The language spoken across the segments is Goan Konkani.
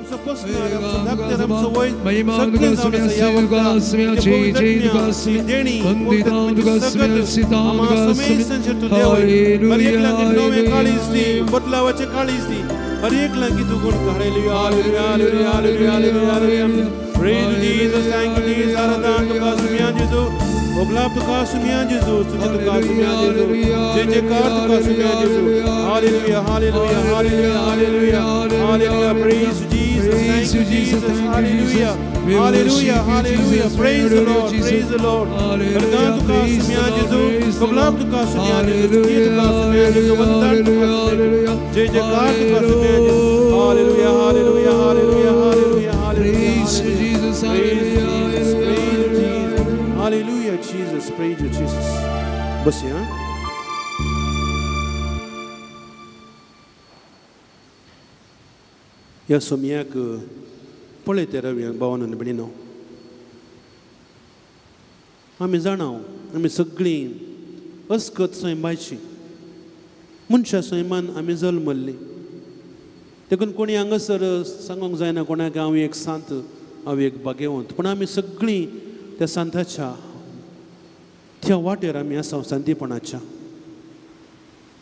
आमचो पोसणार, आमचो धाकटेर, आमचो वैज सगळें जावन आसा ह्या वखदाक. देणी सगळं आम्हा सोमेसांचेर तूं देव हर एक लागी नवें काळीज दी, बदलावाचें काळीज दी, हर एक लागी तूं गुण कर. Hallelujah, hallelujah, hallelujah, hallelujah, hallelujah. Praise Jesus, thank you Jesus. आराधना तुका सुम्या जेजू, ओगलाब तुका सुम्या जेजू, स्तुती तुका सुम्या जेजू, जय जयकार तुका सुम्या जेजू. Hallelujah, hallelujah, hallelujah, hallelujah, hallelujah. Praise Jesus, thank you Jesus. Hallelujah, hallelujah, hallelujah. Praise the Lord, praise the Lord. आराधना तुका सुम्या जेजू, ओगलाब तुका सुम्या जेजू, स्तुती तुका सुम्या जेजू, वंदन तुका सुम्या जेजू, जय जयकार तुका सुम्या जेजू. Hallelujah, hallelujah, hallelujah, hallelujah, hallelujah. Praise Jesus, hallelujah, hallelujah, Jesus, praise you Jesus. बस या ह्या सोमयाक पळयते रव्या भावान आनी भयणीनो, आमी जाणा आमी सगळीं अस्कत सैमाची मनशा सैमान आमी जल्मल्लीं. देखून कोणी हांगासर सांगूंक जायना कोणाक हांव एक सांत, हांव एक भाग्यवंत, पूण आमी सगळीं त्या सांताच्या त्या वाटेर आमी आसा, सांतीपणाच्या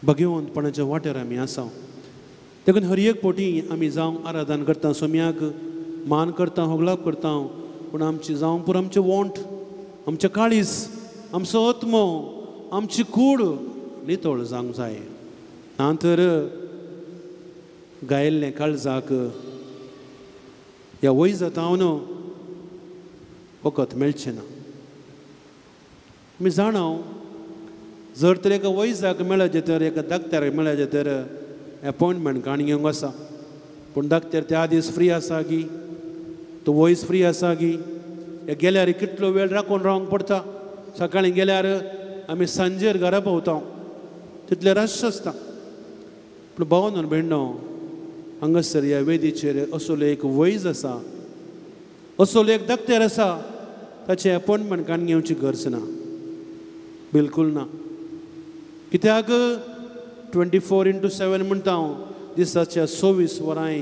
भाग्यवंतपणाच्या वाटेर आमी आसा. देखून हर एक पोटी आमी जावं आराधन करता, सोम्याक मान करता, होगलाप करता, पूण आमची जावं पुरो आमचें वोंट, आमचें काळीज, आमचो आत्मो, आमची कूड नितळ जावंक जाय. ना तर गायल्लें काळजाक ह्या वैजा जावन वखद मेळचें ना. आमी जाणा जर तर एका वैजाक मेळचें तर, एका डाक्टराक मेळचें तर एपॉयंटमेंट काण घेवंक आसा, पूण डाक्टर त्या दीस फ्री आसा की, तो वैज फ्री आसा की, हे गेल्यार कितलो वेळ राखून रावंक पडटा. सकाळीं गेल्यार आमी सांजेर घरा पावता, तितलें रश आसता. पूण भावान भयणो, हांगासर ह्या वेदीचेर असलो एक वैज आसा, असलो एक डाक्टर आसा, ताचें एपॉयंटमेंट काण घेवची गरज ना, बिलकूल ना. कित्याक 24x7 म्हणटा हांव, दिसाच्या 24 वरांय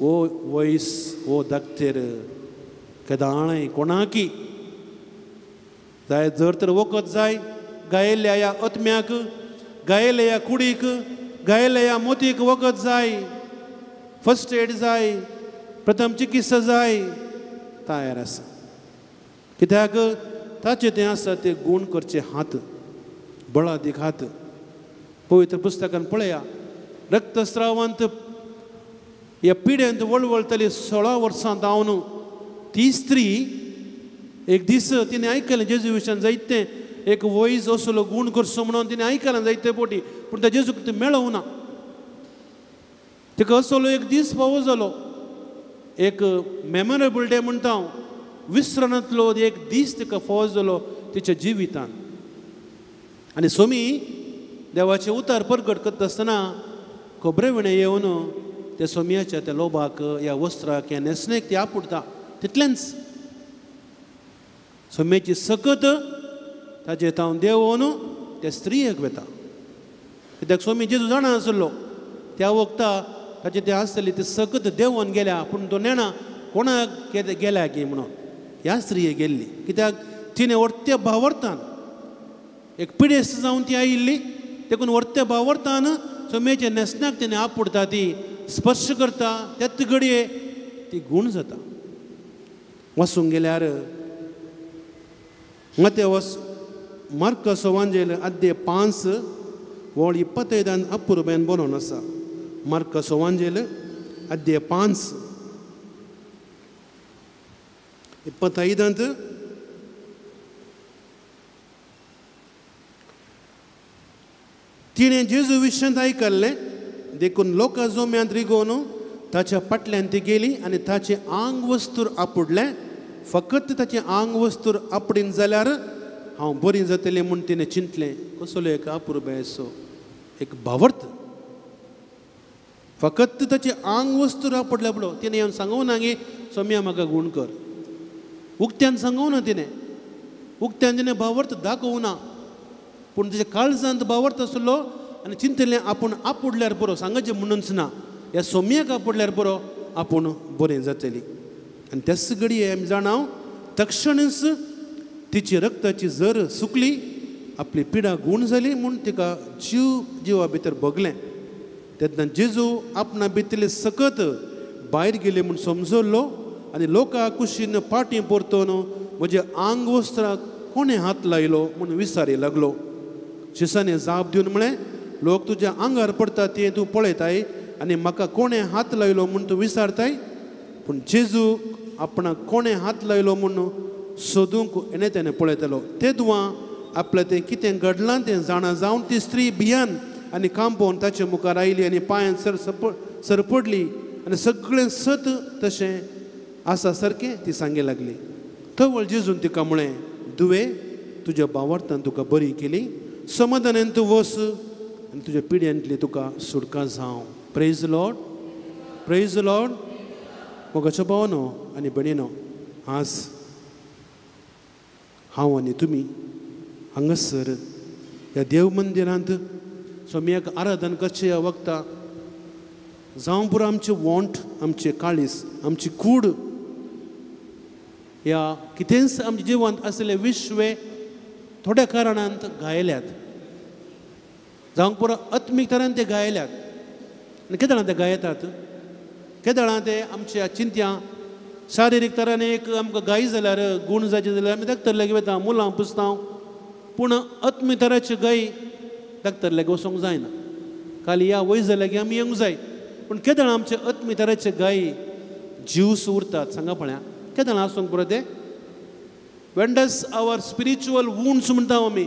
हो वैज, हो डाक्टर केदाळाय कोणाकी जाय जर तर वखद जाय गायल्ल्या ह्या आत्म्याक, गायल्ल्या ह्या कुडीक, गायल्ल्या ह्या मोतीक वखद जाय, फर्स्ट एड जाय, प्रथम चिकित्सा जाय, तयार आसा. कित्याक ताचें तें आसा ते गूण करचे हात, बळादीक हात. पवित्र पुस्तकान पळया, रक्तस्रावांत ह्या पिड्यांत वळवळटली 16 वर्सां धांवन ती स्त्री एक दीस तिणें आयकलें जेजू विशयान जायतें, एक वैज असलो गूण करचो म्हणून तिणें आयकलें जायते पोटी, पूण त्या जेजूक ती मेळोवं ना. तिका असलो एक दीस फावो जालो, एक मेमोरेबल डे म्हणटा हांव, विसरणांतलो एक दीस तिका फावो जालो तिच्या जिवितान. आनी सोमी देवाचें उतार परगट करता आसतना खबरे विणें येवन त्या सोमयाच्या त्या लोबाक, ह्या वस्त्राक, ह्या न्हेसणेक ती आपुडटा. तितलेंच सोम्याची सकत ताजे तावन देवोन त्या स्त्रियेक वता. कित्याक सोमी जेजू जाणा आसलो त्या वखता ताचे ते आसतली ती सकत देंवोन गेल्या, पूण तो नेणा कोणाक गेल्या की म्हणून ह्या स्त्रिये गेल्ली. कित्याक तिणें वर्त्या भावर्थान एक पिडेस्त जावन ती आयिल्ली, देखून वर्त्या भावर्थान सोम्याच्या न्हेसणाक तिणें आपुडटा, ती स्पर्श करता, त्याच घडये ती गूण जाता. वचूंक गेल्यार मतेवस मार्कस वांजेल अध्याय 5 वळ 25 अपुरबेन बरोवन आसा. मार्कस वांजेल अध्याय 5 25 तिणें जेजू विशयांत आयकल्लें, देखून लोकां जोम्यांत रिगोवन ताच्या फाटल्यान ती गेली आनी ताचें आंग वस्तूर आपुडलें. फकत ताचें आंग वस्तूर आपडीन जाल्यार हांव बरी जातलें म्हूण तिणें चिंतलें. कसलो एक अपुरबायेचो एक भावार्थ, फकत ताचें आंग वस्तूर आपडलें पळय. तिणें येवन सांगूं ना गी सोम्या म्हाका गूण कर, उक्त्यान सांगूं ना तिणें, उक्त्यान तिणें भावार्थ दाखोवं ना, पूण तिच्या काळजांत भावार्थ आसलो आनी चिंतलें आपूण आपुडल्यार बरो, सांगाचें म्हणूनच ना, ह्या सोम्याक आपुडल्यार बरो, आपूण बरें जातली. आनी त्याच घडये आमी जाणा तक्षणच तिची रक्ताची जर सुकली, आपली पिडा गूण जाली म्हूण तिका जीव जिवा भितर भोगलें. तेन्ना जेजू आपणा भितरले सकत भायर गेले म्हूण समजल्लो आनी लोकां कुशीन पाटी परतून म्हज्या आंग वस्त्राक कोणें हात लायलो म्हूण विचारी लागलो. शिसांनी जाप दिवन म्हळें, लोक तुज्या आंगार पडटा तें तूं पळयताय आनी म्हाका कोणें हात लायलो म्हूण तूं विचारताय. पूण जेजू आपणाक कोणें हात लायलो म्हूण सोदूंक हेणें तेणें पळयतालो. तेदवां आपलें तें कितें घडलां तें जाणा जावन ती स्त्री भियान आनी कांपोवन ताचे मुखार आयली आनी पांयान सरपडली आनी सगळें सत तशें आसा सारकें ती सांगे लागली. तवळ जेजून तिका म्हळें, दुवे तुज्या भावार्थान तुका बरी केली, समाधानान तूं वस आनी तुज्या पिड्यांतली तुका सुटका जावं. Praise Lord, praise Lord. मोगाचो भावनो आनी भयणीनो, आज हांव आनी तुमी हांगासर ह्या देव मंदिरांत स्वामयाक आराधन करचें ह्या वखता जावं पुरो आमचें वोंट, आमचें काळीस, आमची कूड ह्या कितेंच आमच्या जिवांत आशिल्ले विश्वे थोड्या कारणांत गायल्यात, जावंक पुरो आत्मीक तरान ते गायल्यात. आनी केदळां ते गायतात, केदळां ते आमच्या चिंत्या शारिरीक तरान एक आमकां गाय जाल्यार गूण जायचे जाल्यार आमी डॉक्टर लागीं वता, मुलां पुसता. पूण आत्मीक तराची गाय डॉक्टर लागीं वचोंक जायना, खाली ह्या वयज लागीं आमी येवंक जाय. पूण केदळां आमचे आत्मीक तराचे गाय जीवस उरतात सांगा पळया, केदळां आसूंक पुरो ते when does our spiritual wounds म्हणटा आमी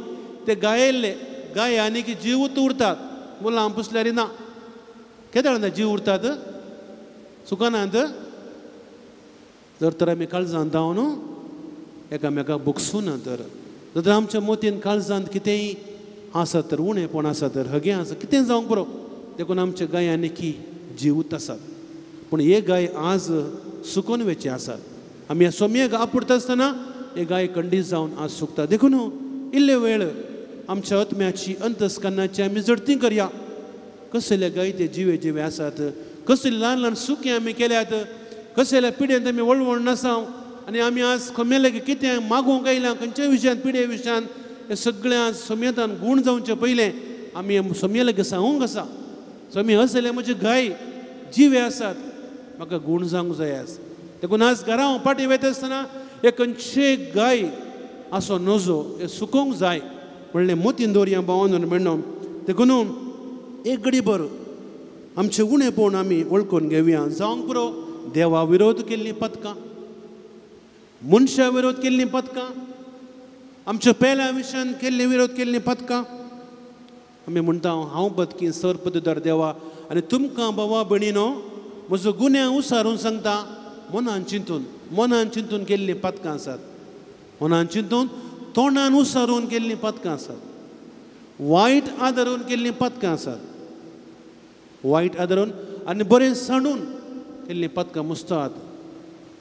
ते गायल्ले गाय आनी की जीवत उरतात, मुलां पुसल्यार ना. केदळां जीव उरतात सुकनात. जर तर आमी काळजांत जावन एकामेकाक बुकसूना तर, जर तर आमच्या मोतीन काळजांत कितेंय आसा तर उणेपण आसा तर हगें आसा कितें जावंक पुरो, देखून आमच्या गाय आनी की जीवत आसात. पूण हे गाय आज सुकोन वेचे आसात. आमी ह्या सोमयेक आपुरता आसतना हे गाय खंडीत जावन आज सुकता. देखून इल्ले वेळ आमच्या आत्म्याची अंतस्करणाची आमी जडती करया. कसले गाय ते जिवे जिवे आसात, कसले ल्हान ल्हान सुकी आमी केल्यात, कसल्या पिड्यांत आमी वळवळ नासाव आनी आमी आज खमेले कितें मागूंक आयल्या खंयच्या विशयांत पिडे विशयांत हे सगळें आज सोमयेंतान गूण जावचें पयलें आमी सोमये लागीं सांगूंक आसा, सोमी असले म्हजे गाय जिवे आसात, म्हाका गूण जावंक जाय आज. देखून आज घरा हांव पाटी वयता आसतना हे खंयचे गाय आसो नजो हे सुकोवंक जाय म्हणलें मोतीन दवरया भावान म्हणलो. देखून एक घडी भर आमचें उणेपण आमी वळखून घेवया. जावंक पुरो देवा विरोध केल्लीं पदकां, मनशा विरोध केल्लीं पदकां, आमच्या पेल्या विशयान केल्ली विरोध केल्लीं पदकां. आमी म्हणटा हांव बदकी सर पदुदार देवा आनी तुमकां बाबा भयणीनो म्हजो गुन्यांव उसारून सांगता, मनान चिंतून मनान चिंतून केल्लीं पदकां आसात, मनान चिंतून तोंडान उसारून केल्लीं पदकां आसात, वायट आदारून केल्लीं पदकां आसात, वायट आदारून आनी बरें सांडून केल्लीं पदकां मुसतात.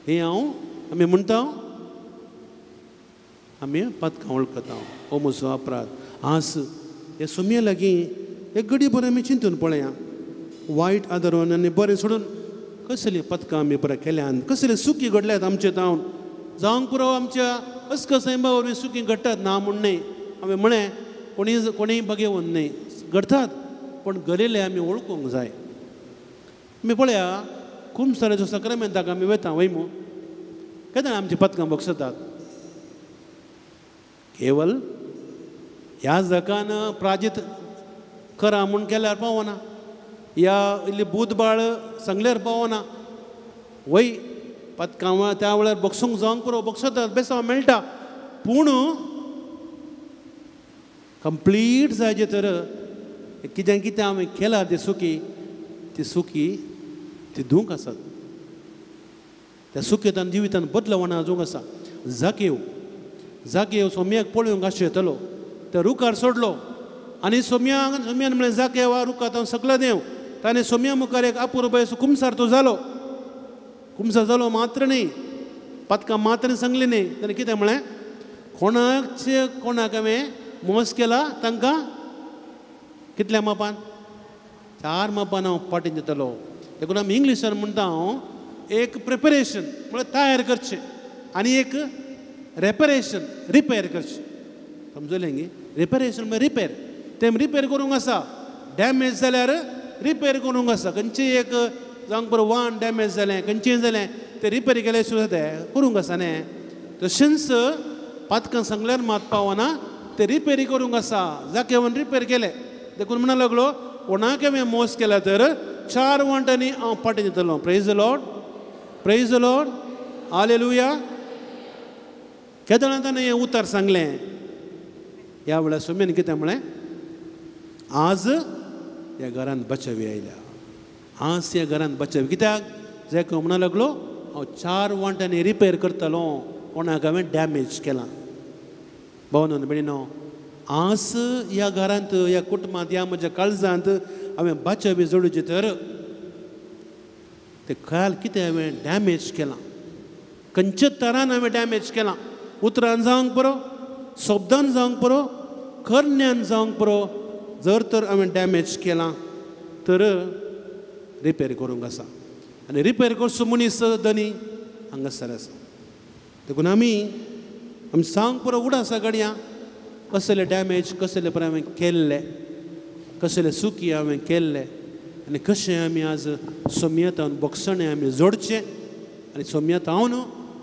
हें हांव आमी म्हणटा आमी पदकां वळखता. हो म्हजो अपराध. आज हे सोमये लागीं एक घडी बरें आमी चिंतून पळया, वायट आदारून आनी बरें सोडून कसलीं पदकां आमी बरें केल्यान, कसली सुकी घडल्यात आमचे जावन. जावंक पुरो आमच्या अस्कसैंबा वरवीं सुकी घडटात ना म्हूण न्हय, हांवें म्हळें कोणी कोणीय बगेवन न्हय घडटात, पूण घडिल्ले आमी वळखूंक जाय. आमी पळया कुमसाराचो सक्रमेंताक आमी वता वय मू, केन्ना आमची पदकां बगसतात. केवल ह्या जगान प्राजीत करा म्हूण केल्यार पावना, ह्या इल्ली बूदबाळ सांगल्यार पावना. वय पदकां त्या वेळार बगसूंक जावंक पुरो, बगसतात बेसांव मेळटा, पूण कंप्लीट जायचे तर कितें कितें हांवें केलां तें सुकी, ती सुकी ती धुवंक आसात. त्या सुकेतान जिवितान बदलवणां आजूंक आसा. जाकेव जाकेव सोमयाक पळोवंक आशिल्लो त्या रुखार सोडलो आनी सोमयान सोमयान म्हणलें, जाकेव रुखात हांव सकला देंव. ताणें सोमया मुखार एक अपुरबायेचो कुमसार तो जालो. कुमसार जालो मात्र न्ही, पदकां मात्र सांगली न्ही, ताणें कितें म्हळें, कोणाचे कोणाक हांवें मोस केला तांकां कितल्या मापान, 4 मापान हांव पाटीन दितलो. देखून आमी इंग्लिशान म्हणटा हांव एक प्रिपरेशन म्हळ्यार तयार करचें आनी एक रेपरेशन रिपेर करचें. समजलें गी? रिपेरेशन म्हळ्यार रिपेर. तें रिपेर करूंक आसा. डॅमेज जाल्यार रिपेर करूंक आसा. खंयचें एक जावंक बरो वान डॅमेज जालें खंयचें जालें तें रिपेर केल्यार सुद्दां तें करूंक आसा न्ही. तशेंच पातकां सांगल्यार मात पावना तें रिपेरी करूंक आसा. जाकेवन रिपेर केलें देखून म्हणा लागलो कोणाक हांवें मोस केला तर 4 वांट्यांनी हांव पाटी दितलो. Praise the Lord, praise the Lord, hallelujah. केदळां ताणें हें उतर सांगलें. ह्या वेळार सोम्यान कितें म्हळें, आज ह्या घरांत बचावी आयल्या, आज ह्या घरांत बचावी. कित्याक? जाका म्हणा लागलो हांव 4 वांट्यांनी रिपेर करतलो कोणाक हांवें डॅमेज केलां. भावनो भयणीनो, आज ह्या घरांत ह्या कुटुंबांत ह्या म्हज्या काळजांत हांवें बचावी जोडुची तर तें काल कितें हांवें डॅमेज केलां, खंयच्या तरान हांवें डॅमेज केलां, उतरान जावंक पुरो, शब्दान जावंक पुरो, करण्यान जावंक पुरो, जर तर हांवें डॅमेज केलां तर रिपेर करूंक आसा. आनी रिपेर करचो मनीस धनी हांगासर आसा. देखून आमी आमी सांग पुरो उडासा घडयां कसले डॅमेज कसले पळय हांवें केल्ले, कसले सुकी हांवें केल्ले आनी कशें आमी आज सोमयतान बोगसणें आमी जोडचें आनी सोमयतावन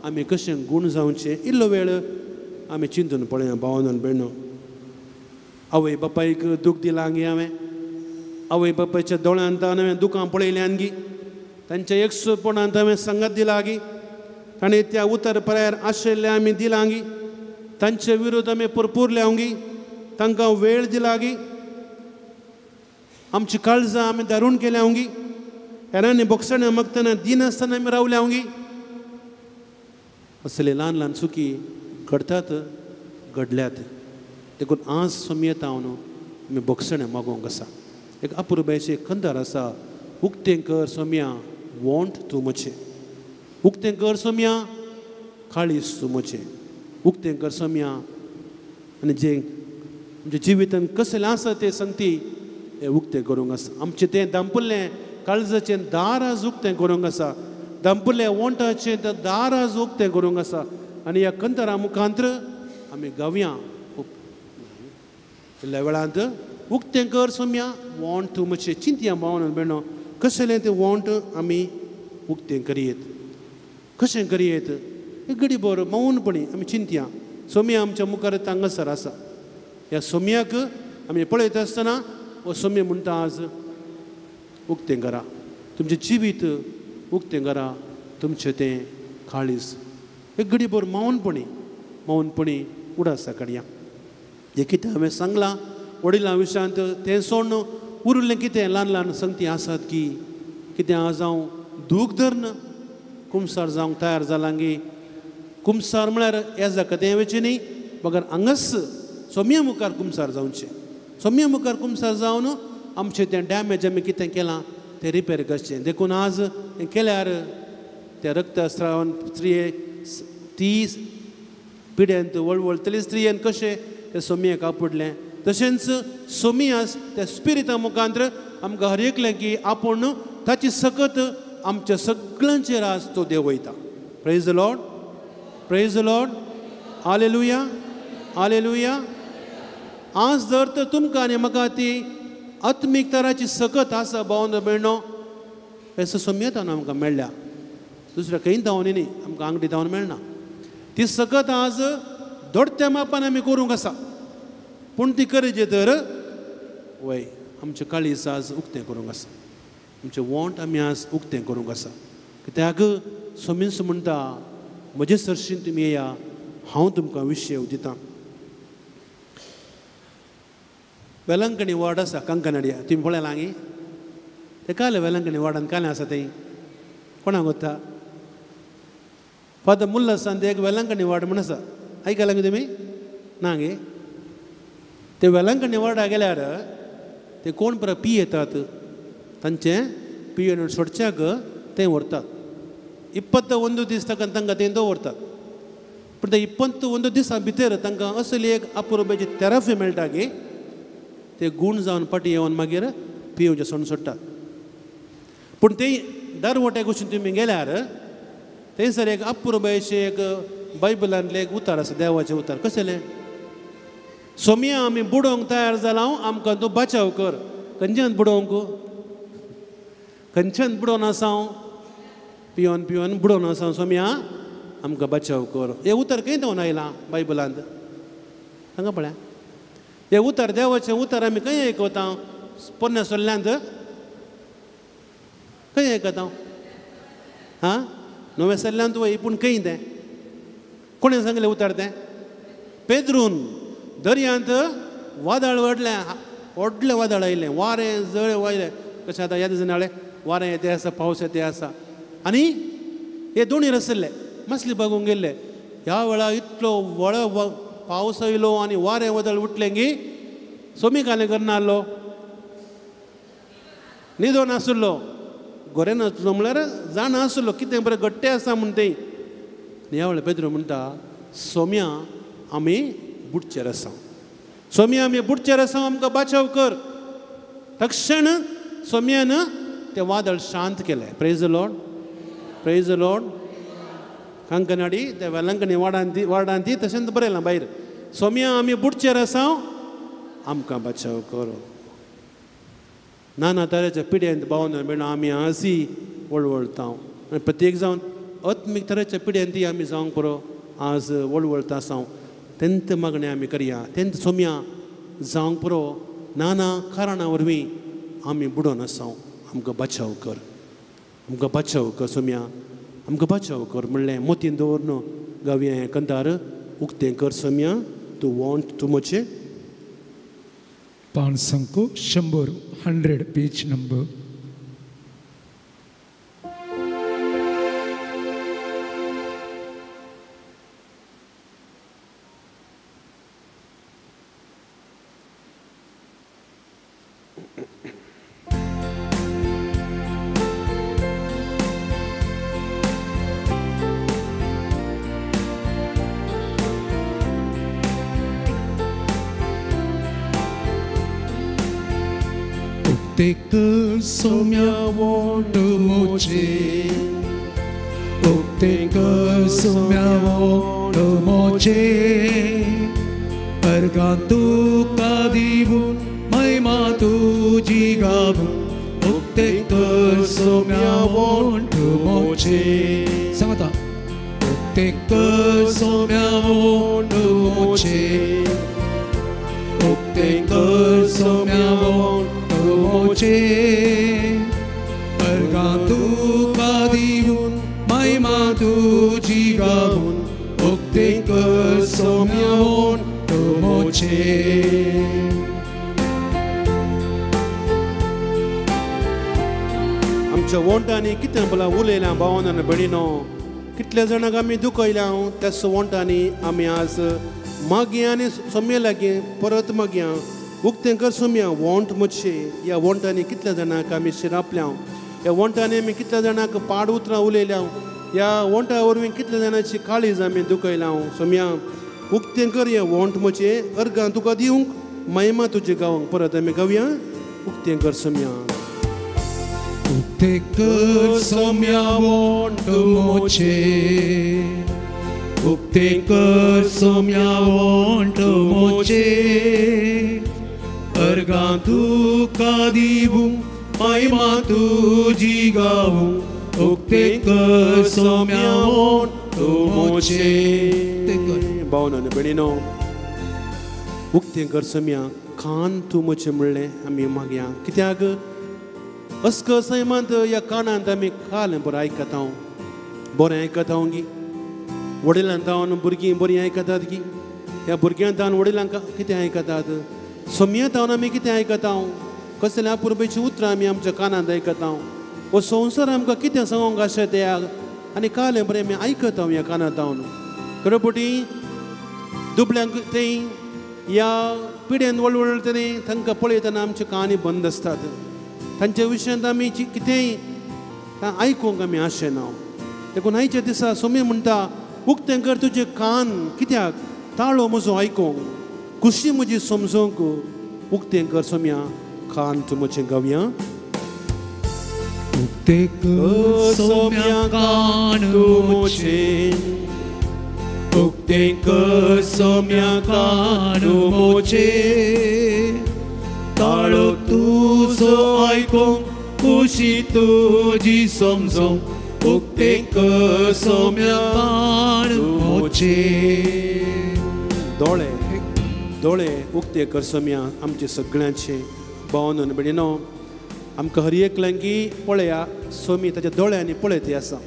आमी कशें गूण जावचें. इल्लो वेळ आमी चिंतून पळया भावान भयणो. आवय बापायक दूख दिलां गी हांवें, आवय बापायच्या दोळ्यांत हांवें दुकां पळयल्यान गी, तांच्या एकसुपणांत हांवें सांगात दिला गी, ताणें त्या उतर पर्यार आशिल्लें आमी दिलां गी, तांचे विरुद्ध आमी पुरपुरल्या गी, तांकां वेळ दिला गी, आमची काळजां आमी दारून केल्या गी, हेरांनी बोगसण्या मागतना दिनासतना आमी रावल्या गी. असले ल्हान ल्हान चुकी घडतात घडल्यात. देखून आज सोमयेता हांव आमी बोगसणें मागोवंक आसा. एक अपुरबायेचें कंदार आसा, उक्तें कर सोमया वोंट तूं म्हजें, उक्तें कर सोमया काळीज तूं म्हजें, उक्तें कर सोमया. आनी जें आमच्या जिवितान कसलें आसा तें संगती हें उक्तें करूंक आसा. आमचें तें दांपुल्लें काळजाचें दार आज उक्तें करूंक आसा, दांपुल्लें वोंटाचें तें दार आज उक्तें करूंक आसा. आनी ह्या कंतरा मुखांत्र आमी गावया इल्ल्या वेळांत उक्तें कर सोमया वोंट तूं म्हजें. चिंतया भावन भयणो कसलें तें वोंट आमी उक्तें करयेत, कशें करयेत एक घडी बरो मौनपणी आमी चिंतया. सोमया आमच्या मुखार हांगासर आसा. ह्या सोमयाक आमी पळयता आसतना हो सोम्या म्हणटा आज उक्तें करा तुमचें जिवीत, उक्तें करा तुमचें तें काळीज. एक घडी भर मौनपणी मौनपणी उडासा काडया. जें कितें हांवें सांगलां वडिलां विशयांत तें सोडून उरिल्लें कितें ल्हान ल्हान संगती आसात की कितें आज हांव दूख धरून कुमसार जावंक तयार जालां गी. कुमसार म्हळ्यार ह्या जाका तें वचचें न्ही, बगर हांगाच सोम्या मुखार कुमसार जावचें. सोम्या मुखार कुमसार जावन आमचें तें डॅमेज आमी कितें केलां तें रिपेर करचें. देखून आज हें केल्यार त्या रक्तस्रावन स्त्रिये ती पिड्यांत वळवळतली स्त्रियेन कशें तें सोमयेक आपडलें, तशेंच सोमियास त्या स्पिरिता मुखांत्र आमकां हर एकलें की आपूण ताची सकत आमच्या सगळ्यांचेर आज तो देव वयता. Praise the Lord, praise the Lord, hallelujah, hallelujah. आज जर तर तुमकां आनी म्हाका ती आत्मीक तराची सकत आसा भावन भयणो, हें सोमयेतान आमकां मेळ्ळ्या, दुसऱ्या खंय धांवन न्ही, आमकां आंगडी धांवन मेळना. ती सकत आज दोडत्या मापान आमी करूंक आसा, पूण ती करची तर वय आमचें काळीज आज उक्तें करूंक आसा, आमचें वोंट आमी आज उक्तें करूंक आसा. कित्याक सोमीस म्हणटा म्हजे सरशीन तुमी येया, हांव तुमकां विशय दितां. वेलंकणी वार्ड आसा कंकनाडिया, तुमी पळयलां गी? तें कालें वेलंकणी वार्डान कालें आसा तें कोणाक वता? फादर मुल्लासान ते एक वेलंकणी वार्ड म्हूण आसा, आयकलां गे तुमी? ना गे? ते वेलंकणी वार्डा गेल्यार ते कोण परत पियेतात, तांचें पियेवन सोडच्याक तें व्हरतात. 21 दीस ताका तांकां तें दवरतात. पूण ते 21 दिसां भितर तांकां असली एक अपुरबायेची थेरपी मेळटा की ते गूण जावन फाटीं येवन मागीर पियेवचें सोडून सोडटात. पूण ते दरवट्याक वचून तुमी गेल्यार थंयसर एक अपुरबायेचें एक बायबलांतलें एक उतार आसा, देवाचें उतार. कसलें? सोमया आमी बुडोवंक तयार जाला, आमकां तूं बचाव कर. खंयच्यान बुडोवंक? खंयच्यान बुडोवन आसा हांव? पिवन पिवन बुडोवन आसा सोमया, आमकां बचाव कर. हें उतर खंय धांवन आयलां बायबलांत? हांगा पळया, हें उतर देवाचें उतर आमी खंय आयकता? पोन्न्या सोल्ल्यांत खंय आयकता? हां, नव्या सल्ल्यांत वय, पूण खंय तें? कोणें सांगलें उतर तें? पेद्रून. दर्यांत वादळ व्हडलें व्हडलें वादळ आयलें, वारें जळे वयलें. कशें आतां ह्या दिसांनी हाडलें वारें येते आसा, पावस येते आसा. आनी हे दोणीर आशिल्ले, मसली बागूंक गेल्ले. ह्या वेळार इतलो व्हड पावस आयलो आनी वारें वादळ उठलें की सोमी कालें करना आहलो, न्हिदोन आशिल्लो, गोरें नासलो म्हळ्यार जाणा आशिल्लो कितें बरें घट्टें आसा म्हूण तें. ह्या वेळार पेद्रू म्हणटा, सोम्या आमी बुडचेर आसा, सोम्या आमी बुडचेर आसा, आमकां बाचाव कर. तक्षण सोम्यान तें वादळ शांत केलें. Praise the Lord, praise the Lord. Kankanady त्या वेलंकणी वार्डांत वार्डांत ती तशेंच बरयलां भायर, सोम्या आमी बुडचेर आसा, आमकां बाचाव कर. नाना तरेच्या पिड्यांत भावना मेळून आमी आसी वळवळता आनी प्रत्येक जावन आत्मीक तरेच्या पिड्यांत ती आमी जावंक पुरो आज वळवळता आसा. तेंत मागणें आमी करया, तेंत सोम्या जावंक पुरो नाना कारणां वरवीं आमी बुडोन आसा, आमकां बचाव कर, आमकां बचाव कर सोम्या, आमकां बचाव कर म्हणलें मोतीन दवरून गावया हें कंतार. उक्तें कर सोम्या तूं वॉन्ट तूं म्हजें. पांच 100 100 पेज नंबर. सोम्या वोट मोचे, उक्ते कर सोम्या वोट मोचे, अर्घां तुका दिवून महिमा तुजी गावून, उक्ते कर सोम्या वोट मोचे. सांगता, उक्ते कर सोम्या वोट मोचे, उक्ते कर सोम्या वोट मोचे, अर्घां तुका दिवून महिमा तुजी गावून, उक्ते कर सोम्या वोट मोचे. आमच्या वोंटांनी कितें भला उलयलां भावनान भयणीनो, कितल्या जाणांक आमी दुखयल्या त्याच वोंटांनी आमी आज मागया आनी सोम्या लागीं परत मागया. उक्तें कर सोम्या वोंट मोचे. ह्या वोंटांनी कितल्या जाणांक आमी शिरापल्या, ह्या वोंटांनी आमी कितल्या जाणांक पाड उतरां उलयल्या, ह्या वोंटा वरवीं कितल्या जाणांची काळीज आमी दुखयल्या. सोम्या उक्तें कर ह्या वोंट मोचे, अर्घां तुका दिवंक महिमा तुजी गावंक. परत आमी गावया, उक्तें कर सोम्या. उक्तें कर सोम्या वोंट मोचे, उक्तें कर सोम्या वोंट मोचे, अर्घां तुका दिवूं महिमा तुजी गावूं, उक्तें कर सोम्या वोंट मोचे. भावना आनी भयणीनो, उक्तें कर सोम्या कान तूं मोचे म्हणलें आमी मागया. कित्याक अस्क सैमांत ह्या कानांत आमी काल बरें आयकता, बरें आयकता गी. वडिलां तावन भुरगीं बरीं आयकतात गी, ह्या भुरग्यां तावन वडिलांक कितें आयकतात? सोम्या तावन आमी कितें आयकता? कसल्या अपुरबेचीं उतरां आमी आमच्या कानांत आयकता? हो संवसार आमकां कितें सांगूंक आशा त्या आनी काल बरें आमी आयकता ह्या कानांत तावन. खरें पटी दुबळ्यांक थंय ह्या पिड्यान वळवळटले तांकां पळयतना आमच्यो कानी बंद आसतात. तांच्या विशयांत आमी कितेंय आयकूंक आमी आशेना. देखून आयच्या दिसा सोमी म्हणटा, उक्तें कर तुजें कान, कित्याक ताळो म्हजो आयकूंक, खुशी म्हजी समजूंक. उक्तें कर सोम्या कान तूं म्हजें गावया. उक्ते कर सोम्या कान मोचे, उक्ते कर सोम्या कान मोचे, ताळो तुजो आयकूंक खुशी तुजी समजूंक, उक्ते कर सोम्या कान मोचे. दोळे दोळे उक्ते कर सोम्या आमचे सगळ्यांचे. भावानो भयणीनो, आमकां हर एकल्यांकी पळया सोमी ताच्या दोळ्यांनी पळयत आसा.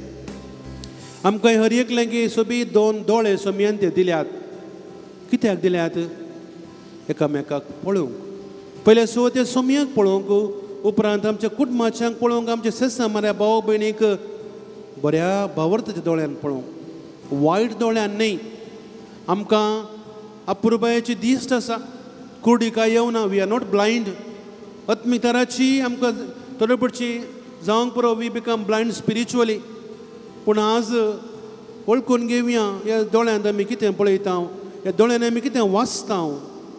आमकां हर एकल्यांकी सोबीत दोन दोळे सोमयान ते दिल्यात. कित्याक दिल्यात? एकामेकाक पळोवंक. पयले सुवातेर सोमयाक पळोवंक, उपरांत आमच्या कुटुंबाच्यांक पळोवंक, आमच्या सेसामाऱ्या भाव भयणीक बऱ्या भावार्थाच्या दोळ्यान पळोवंक, वायट दोळ्यान न्हय. आमकां अपुरबायेची दिश्ट आसा, कुर्डी काय येवना, we are not blind. आत्मिक आमकां थोडे पडची जावंक पुरो, we become blind spiritually. पूण आज वळखून घेवया ह्या दोळ्यांत आमी कितें पळयता, ह्या दोळ्यान आमी कितें वाचता.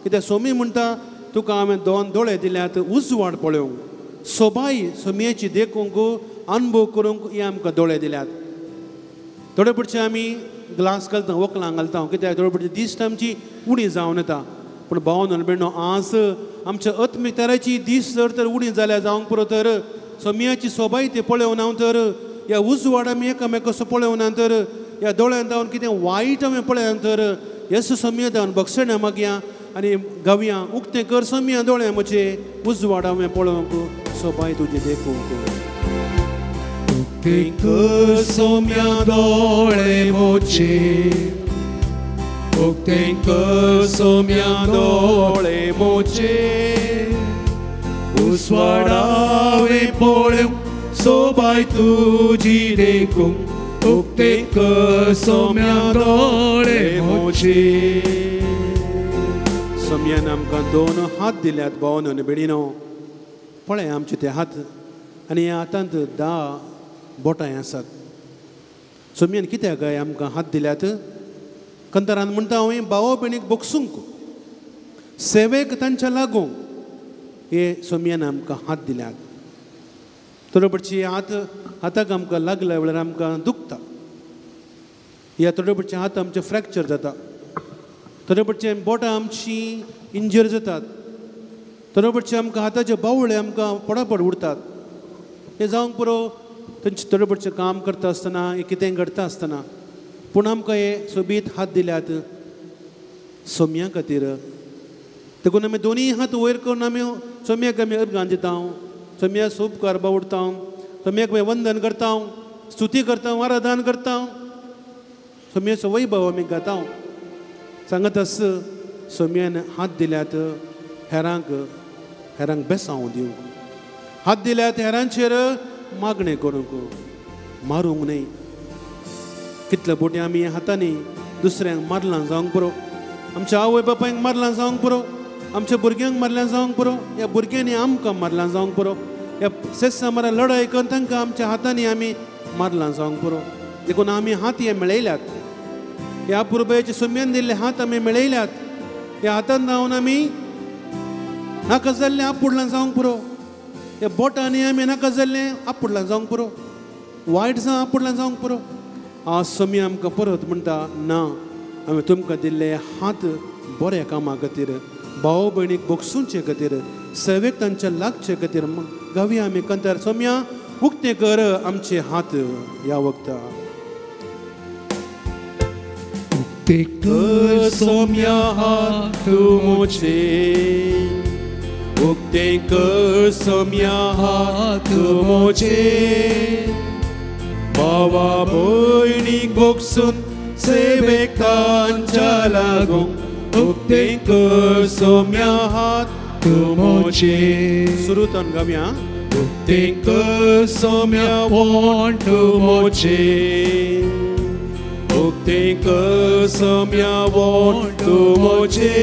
कित्याक सोमी म्हणटा तुका हांवें दोन दोळे दिल्यात उजवाड पळोवंक, सोबाय सोमयेची देखूंक, अनुभव करूंक हे आमकां दोळे दिल्यात. थोडे पडचे आमी ग्लास घालता, वकलां घालता, कित्याक थोडे पडचे दिश्ट आमची उणी जावन येता. पूण भावानो भयणो, आज आमच्या आत्मीक तराची दीस जर तर उणी जाल्या जावंक पुरो तर सोमयाची सोबाय ते पळोवना तर, ह्या उजवाड आमी एकामेकाचो पळोवना तर, ह्या दोळ्यान जावन कितें वायट आमी पळयना तर, येस सोमया जावन बक्षण्या मागया आनी गावया, उक्तें कर सोमया दोळे म्हजे, उजवाड हांवें पळोवंक, सोबाय तुजी देखूंक. उक्ते कर सोम्या दोळे मोचे, उक्ते कर सोम्या दोळे मोचे, उजवाडावे पळोवंक सोबाय तुजी देखूंक, उक्ते कर सोम्या दोळे मोचे. सोमयान आमकां दोन हात दिल्यात भावानो आनी भयणीनो. पळय आमचे ते हात, आनी ह्या हातांत 10 बोटां आसात. सोमयान कित्याक काय आमकां हात दिल्यात? कंतरान म्हणटा हांवें भावा भयणीक बगसूंक, सेवेक तांच्या लागूंक हे सोमयान आमकां हात दिल्यात. थोडे पडची हात हाताक आमकां लागल्या वेळार आमकां दुखता, ह्या थोडे पडचे हात आमचे फ्रॅक्चर जाता, थोडे पडचे बोटां आमची इंजर जातात, थोडे पडचे आमकां हाताचे बावळे आमकां पडापड उरतात. हें जावंक पुरो तेंचे थोडे पडचें काम करता आसतना, हें कितें घडटा आसतना. पूण आमकां हे सोबीत हात दिल्यात सोमया खातीर. देखून आमी दोनूय हात वयर करून आमी सोमयाक आमी अर्गां दिता, सोमया सूप कारबा उडता, सोमयाक आमी वंदन करता, स्तुती करता, आराधन करता, सोमयाचो वैभव आमी गाता. सांगत आस सोमयान हात दिल्यात हेरांक, हेरांक बेसांव दिवंक, हात दिल्यात हेरांचेर मागणें करूंक, मारूंक न्हय. कितले बोटी आमी हातांनी दुसऱ्यांक मारलां जावंक पुरो, आमच्या आवय बापायक मारलां जावंक पुरो, आमच्या भुरग्यांक मारल्यां जावंक पुरो, ह्या भुरग्यांनी आमकां मारलां जावंक पुरो, ह्या सेसामारा लडाय करून तांकां आमच्या हातांनी आमी मारलां जावंक पुरो. देखून आमी हात हे मेळयल्यात, ह्या पुरबायेचे सोमयान दिल्ले हात आमी मेळयल्यात. ह्या हातान जावन आमी नाका जाल्लें आपुडलां जावंक पुरो, ह्या बोटांनी आमी नाका जाल्लें आपुडलां जावंक पुरो, वायट जावं आपुडलां जावंक पुरो. आज सोमी आमकां परत म्हणटा ना, हांवें तुमकां दिल्ले हात बऱ्या कामा खातीर, भाव भयणीक बगसुचे खातीर, सेवेक तांच्या लागचे खातीर गावया आमी कंतार, सोमया उक्ते कर आमचे हात ह्या वखता. उक्ते कर सोम्या हात मोचे, उक्ते कर सोम्या हात मोचे, भावा भयणीक बगसून सेवेक तांच्या लागूंक, उक्ते कर सोम्या हात मोचे. सुरूतान गावया. उक्ते कर सोम्या वोंट मोचे, उक्ते कर सोम्या वोंट मोचे,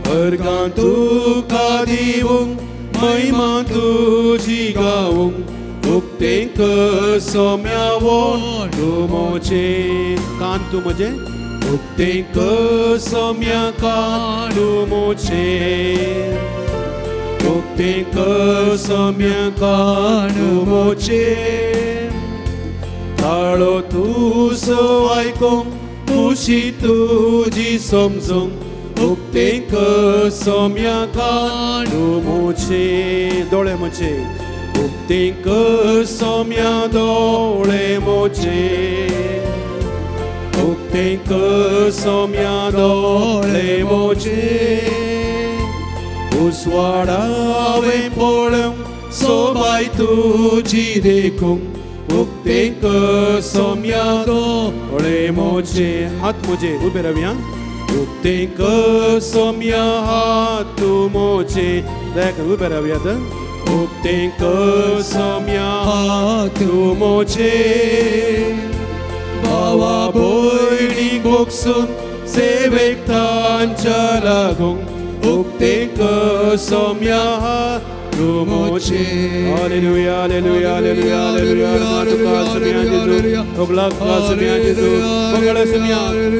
अर्गां तुका दिवंक महिमा तुजी गावंक, उक्ते कर सोम्या वोंट मोचे. कान तूं म्हजें, उक्ते कर सोम्या कान मोचे, उक्ते उक्ते कसम्या कान मोचे ताळो तुजो आयकूंक खुशी तुजी समजूंक उक्ते कसम्या कान मोचे दोळे मोचे उक्ते कसम्या दोळे मोचे उक्ते कसम्या दोळे मोचे उजवाडावे पळोवंक सोबाय तुजी देखूंक उक्ते कसम्या दोळे मोचे हात मोजे उबे रावया उक्ते कसम्या हात मोचे दया उबे रावयात उक्ते कसम्या हात मोचे भावा भयणीक भोगसून सेवेक तांच्या लागूंक उक्ते कसम्या हात मोचे. Hallelujah hallelujah hallelujah hallelujah.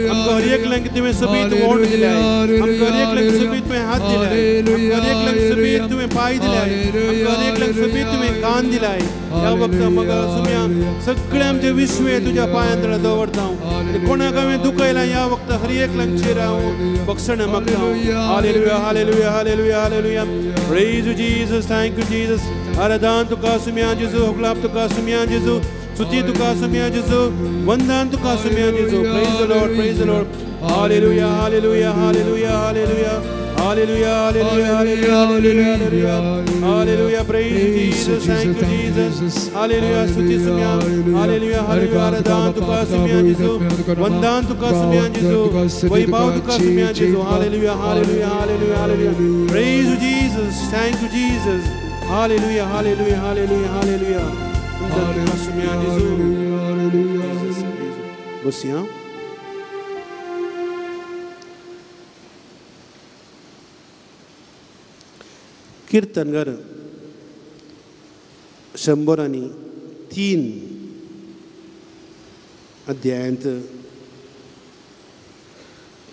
आमकां हर एकल्यांक तुवें सभेंत वोट दिल्याय, आमकां हर एकल्यांक सभेंत तुवें हात दिल्याय, आमकां हर एकल्यांक सभेंत तुवें पांय दिल्याय, आमकां हर एकल्यांक सभेंत तुवें कान दिल्याय. ह्या वखदा म्हाका सुम्या सगळें आमचें विश्व तुज्या पांयां तळा दवरता हांव. कोणाक हांवें दुखयलां ह्या वखदा हर एकल्यांचेर हांव बक्षणें मागता. Hallelujah hallelujah hallelujah hallelujah. Praise you Jesus, thank you Jesus. आराधन तुका सुम्या जेजू, हुकलाप तुका सुम्या जेजू, स्तुति तुका सुम्या जेजू, वंदन तुका सुम्या जेजू. Praise the Lord, praise the Lord. Hallelujah hallelujah hallelujah hallelujah hallelujah hallelujah hallelujah hallelujah hallelujah. Praise you Jesus, thank you Jesus. Hallelujah, स्तुति सुम्या, हालेलुया हालेलुया. आराधन तुका सुम्या जेजू, वंदन तुका सुम्या जेजू, वैभव तुका सुम्या जेजू. Hallelujah hallelujah hallelujah hallelujah. Praise you Jesus, thank you Jesus. Hallelujah hallelujah hallelujah hallelujah. Basia. कीर्तनगर 103 अध्यायांत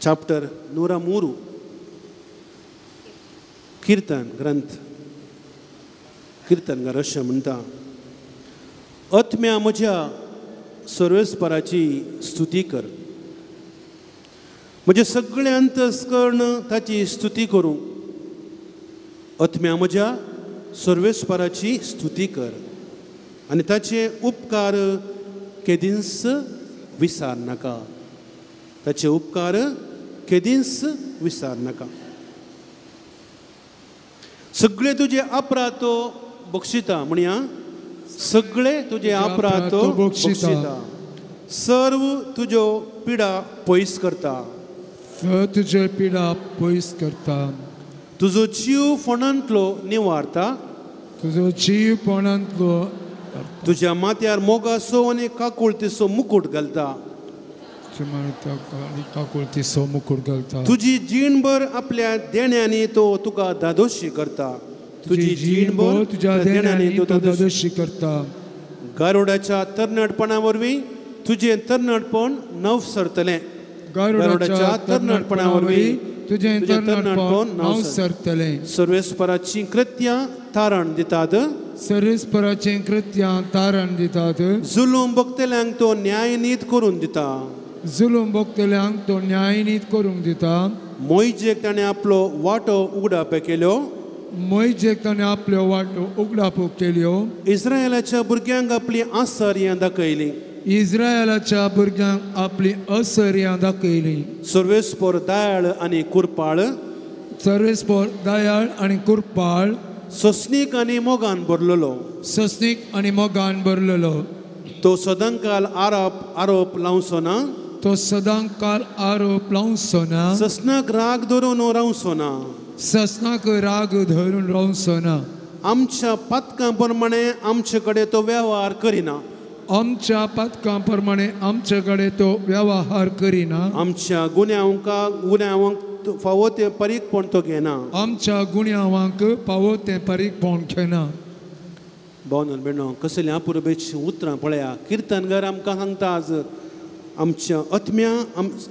chapter 103 कीर्तन ग्रंथ कीर्तनगार अशें म्हणटा, आत्म्या म्हज्या सर्वेस्पराची स्तुती कर, म्हजें सगळें अंतस्कर्ण ताची स्तुती करूं. आत्म्या म्हज्या सर्वेस्पराची स्तुती कर आनी ताचे उपकार केदींच विसार नाका, ताचे उपकार केदींच विसार नाका. सगळे तुजे अपराध तो बक्षिता, म्हणया सगळे तुजे अपराध तो बक्षिता, सर्व तुज्यो पिडा पयस करता, तुज्यो पिडा पयस करता, तुजो जीव फोंडांतलो निवारता, तुजो जीव फोंडांतलो, तुज्या माथ्यार मोगाचो आनी काकुळतीचो मुकूट घालता, काकुळतीचो मुकूट घालता, तुजी जीणभर आपल्या देण्यांनी तो तुका धादोशी करता, तुजी जीणभर तुज्या देण्यांनी तो धादोशी करता. गारुडाच्या तरणाटपणा वरवीं तुजें तरणाटपण नव सरतलें, गारुडाच्या तरणाटपणा वरवीं तुजें तरणाटपण नव सरतलें. सर्वेस्पराचीं कृत्यां तारण दितात, सर्वेस्पराचीं कृत्यां तारण दितात, जुलूम भोगतल्यांक तो न्यायनीत करून दिता, जुलूम भोगतल्यांक तो न्यायनीत करूंक दिता. मोयजेक ताणें आपलो वांटो उगडाप केल्यो, मोयजेक ताणें आपल्यो वांटो उगडाप केल्यो, इस्रायलाच्या भुरग्यांक आपली आसर्यां दाखयली, इस्रायलाच्या भुरग्यांक आपली असर्यां दाखयली. सर्वेस्पर दयाळ आनी कुरपाळ, सर्वेस्पर दयाळ आनी कुरपाळ, सस्नीक आनी मोगान भरलेलो, सस्नीक आनी मोगान भरलेलो, तो सदांकाल आरोप लावचो ना, तो सदांकाल आरोप लावचो ना, सस्नाक राग धरून रावचो ना, सस्नाक राग धरून रावचो ना, आमच्या पातकां प्रमाणे आमचे कडेन तो वेव्हार करिना, आमच्या पातकां प्रमाणे आमचे कडेन तो वेव्हार करिना, आमच्या गुन्यांवांक फावो तें परीकपण तो घेना, आमच्या गुन्यांवांक फावो तें परीकपण घेना. भावना भयणो, कसलीं अपुरबेचीं उतरां पळया. कीर्तनकार आमकां सांगता आज आमच्या आत्म्या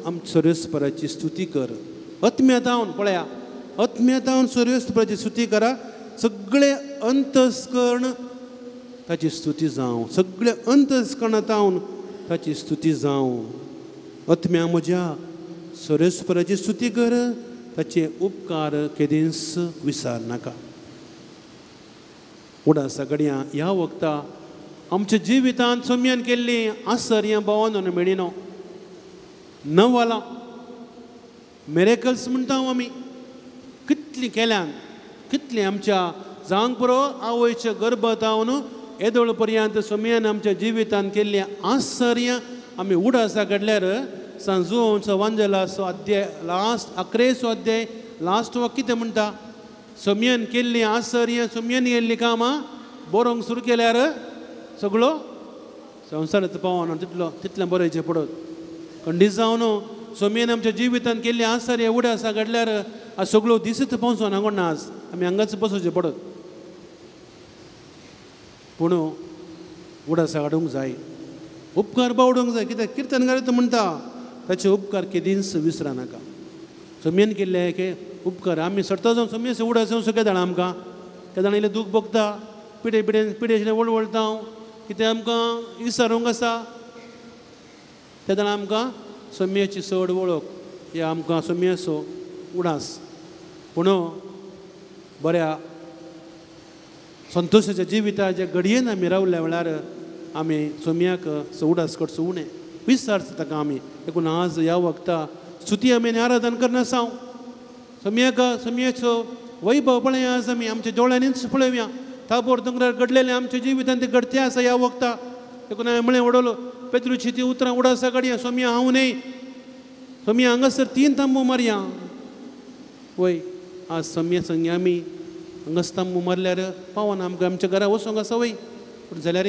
आम सर्वेस्पराची स्तुती कर. आत्म्या जावन पळया, आत्म्या जावन सर्वेस्पराची स्तुती करा. सगळे अंतस्कर्ण ताची स्तुती जावं, सगळे अंतस्कर्णांत ताची स्तुती जावं. आत्म्या म्हज्या सरेस्पराची स्तुती कर, ताचे उपकार केदींच विसार नाका. उडासा घडयां ह्या वखता आमच्या जिवितांत सोम्यान केल्ली आसर भावान मेळिनो नवाला मिरेकल्स म्हणटा आमी कितलीं केल्यान, कितलीं आमच्या जावंक पुरो आवयच्या गर्भांत येदोळ पर्यंत सोम्यान आमच्या जिवितांत केल्ली आश्चर्य आमी उडासा घडल्यार सांजोवचो वांजेलाचो अध्याय लास्ट अकरेचो अध्याय लास्ट वाक्य कितें म्हणटा, सोम्यान केल्ली आश्चर्य सोम्यान केल्ली कामां बरोवंक सुरू केल्यार सगळो संवसारांत पावना तितलो तितलें बरोवचें पडत. खंडीत जावन सोम्यान आमच्या जिवितांत केल्ली आश्चर्य उडासा घडल्यार आज सगळो दिसत पावचो ना कोण आज आमी हांगाच बसोवचें पडत. पूण उडासा हाडूंक जाय, उपकार बावडूंक जाय. कित्याक किर्तनकार म्हणटा ताचे उपकार केदींच विसरा नाका. सोम्यान केल्ले के उपकार आमी सरता जावन सोम्या उडास जावन केदाण आमकां केदाण इल्लें दूख भोगता, पिडे पिडे पिडे वळवळटा हांव कितें आमकां विसारूंक आसा तेन्ना आमकां सोम्याची चड वळख या आमकां सोम्याचो उडास. पूण बऱ्या संतोशाच्या जिविताच्या घडयेन आमी रावल्या वेळार आमी सोम्याक उडास करचो उणें विसारचो ताका आमी. देखून आज ह्या वखता स्तुती आमी आराधन करना हांव सोम्याक सोम्याचो वैभव पळया आज आमी आमच्या दोळ्यांनीच पळोवया. ताबोर दोंगरार घडलेलें आमच्या जिवितांत तें घडतें आसा ह्या वखता. देखून हांवें म्हळें वडवलो पेत्रुची ती उतरां उडासा काडया, सोम्या हांव न्हय, सोम्या हांगासर 3 तांबो मारया. वय आज सोम्या संगी आमी हांगास तांबो मारल्यार पावना आमकां आमच्या घरा वचोंक आसा वय. पूण जाल्यार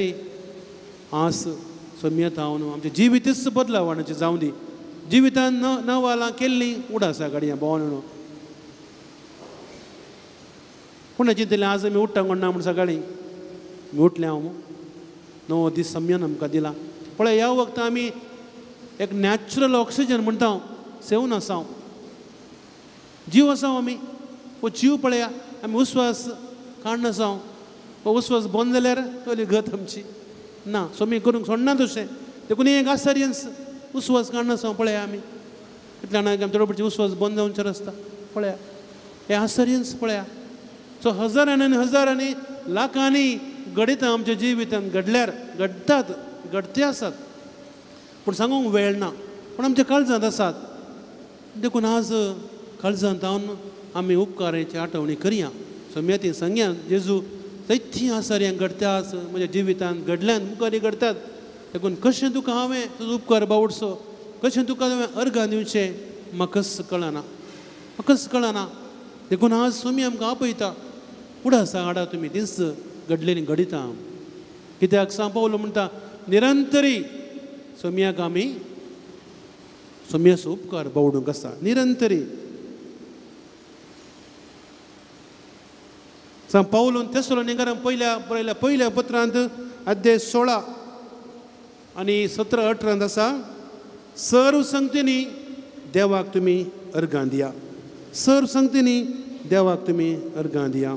आज सोम्या हांव न्हू आमचें जिवीतच बदलावणाचें जावं दी. जिवितान नवालां केल्लीं उडासा काडया भावान न्हू. कोणा चिंतलें आज आमी उठ्ठा कोण ना म्हूण सकाळीं आमी उठलें हांव 9 दीस सम्यान आमकां दिला. पळय ह्या वखता आमी एक नॅचरल ऑक्सिजन म्हणटा हांव सेवन आसा हांव जीव आसा आमी हो जीव पळया आमी उस्वास काडना आसा हांव हो उस्वास बंद जाल्यार तली गत आमची ना सोमी करूंक सोडना तशें. देखून एक आश्चर्यन्स उस्वास काडना आसा हांव पळया आमी कितल्या जाणांक आमच्या बरोबरचे उस्वास बंद जावचेर आसता पळया हें आश्चर्यन्स पळया. सो हजारांनी आनी हजारांनी लाखांनी घडितां आमच्या जिवितांत घडल्यार घडटात घडते आसात, पूण सांगूंक वेळ ना, पूण आमच्या काळजांत आसात. देखून आज काळजांत हांव आमी उपकाराची आठवणी करया. सोम्या ती सांगया जेजू जायतीं आसार्यां घडटा आस म्हज्या जिवितांत घडल्यान मुखारी घडटात. देखून कशें तुका हांवें तुजो उपकार बावडचो, कशें तुका हांवें अर्गां दिवचें म्हाकाच कळना, म्हाकाच कळना. देखून आज सोमी आमकां आपयता उडासा हाडा तुमी दीस घडलेलीं घडितां. कित्याक सांव पावलो म्हणटा निरंतरी सोम्याक आमी सोम्याचो उपकार बावडूंक आसा निरंतरी. सांव पावलून तेसलोनिकारां पयल्या बरयल्या पयल्या पत्रांत अध्याय 16 आनी 17-18 आसा, सर्व संगतींनी देवाक तुमी अर्गां दिया, सर्व संगतींनी देवाक तुमी अर्गां दिया.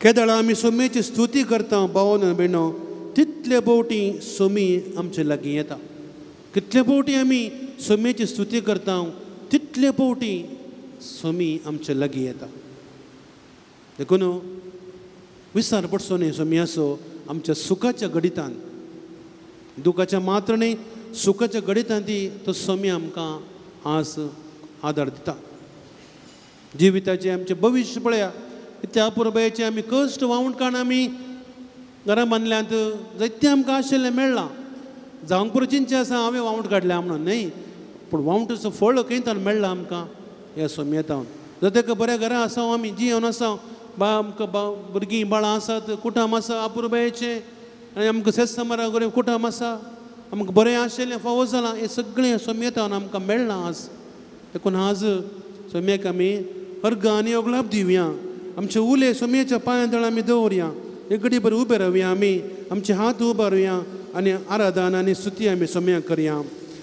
केदळा आमी सोम्याची स्तुती करता भावान भयणो तितले भोवटी सोमी आमचे लागीं येता. कितले भोवटी आमी सोम्याची स्तुती करता तितले भोवटी सोमी आमचे लागीं येता. देखून विसार पडचो न्हय सोम्याचो आमच्या सुखाच्या घडितान, दुखाच्या मात्र न्हय सुखाच्या घडितान ती तो सोमी आमकां आज आदार दिता. जिविताचें आमचें भविश्य पळया, त्या पुरबायेचे आमी कश्ट वावून काण आमी घरा बांदल्यांत जायतें आमकां आशिल्लें मेळ्ळां. जावंक पुरो चिंतचें आसा हांवें वावंट काडलें म्हणून न्हय, पूण वावंटाचो फळ खंय ताण मेळ्ळां आमकां ह्या सोम्येतावन. जर ताका बऱ्या घरा आसा आमी जियेवन आसा बा आमकां बा भुरगीं बाळां आसात, कुटुंब आसा अपुरबायेचें आनी आमकां शेत समारा बरें कुटुंब आसा, आमकां बरें आशिल्लें फावो जालां, हें सगळें सोम्येतावन आमकां मेळ्ळां आज. देखून आज सोम्याक आमी अर्गां आनी योगलाप दिवया, आमचे उले सोम्याच्या पांयां तळ आमी दवरया, एक घडी बरें उबे रावया आमी, आमचे हात उबारुया आनी आराधन आनी स्तुती आमी सोम्याक करया.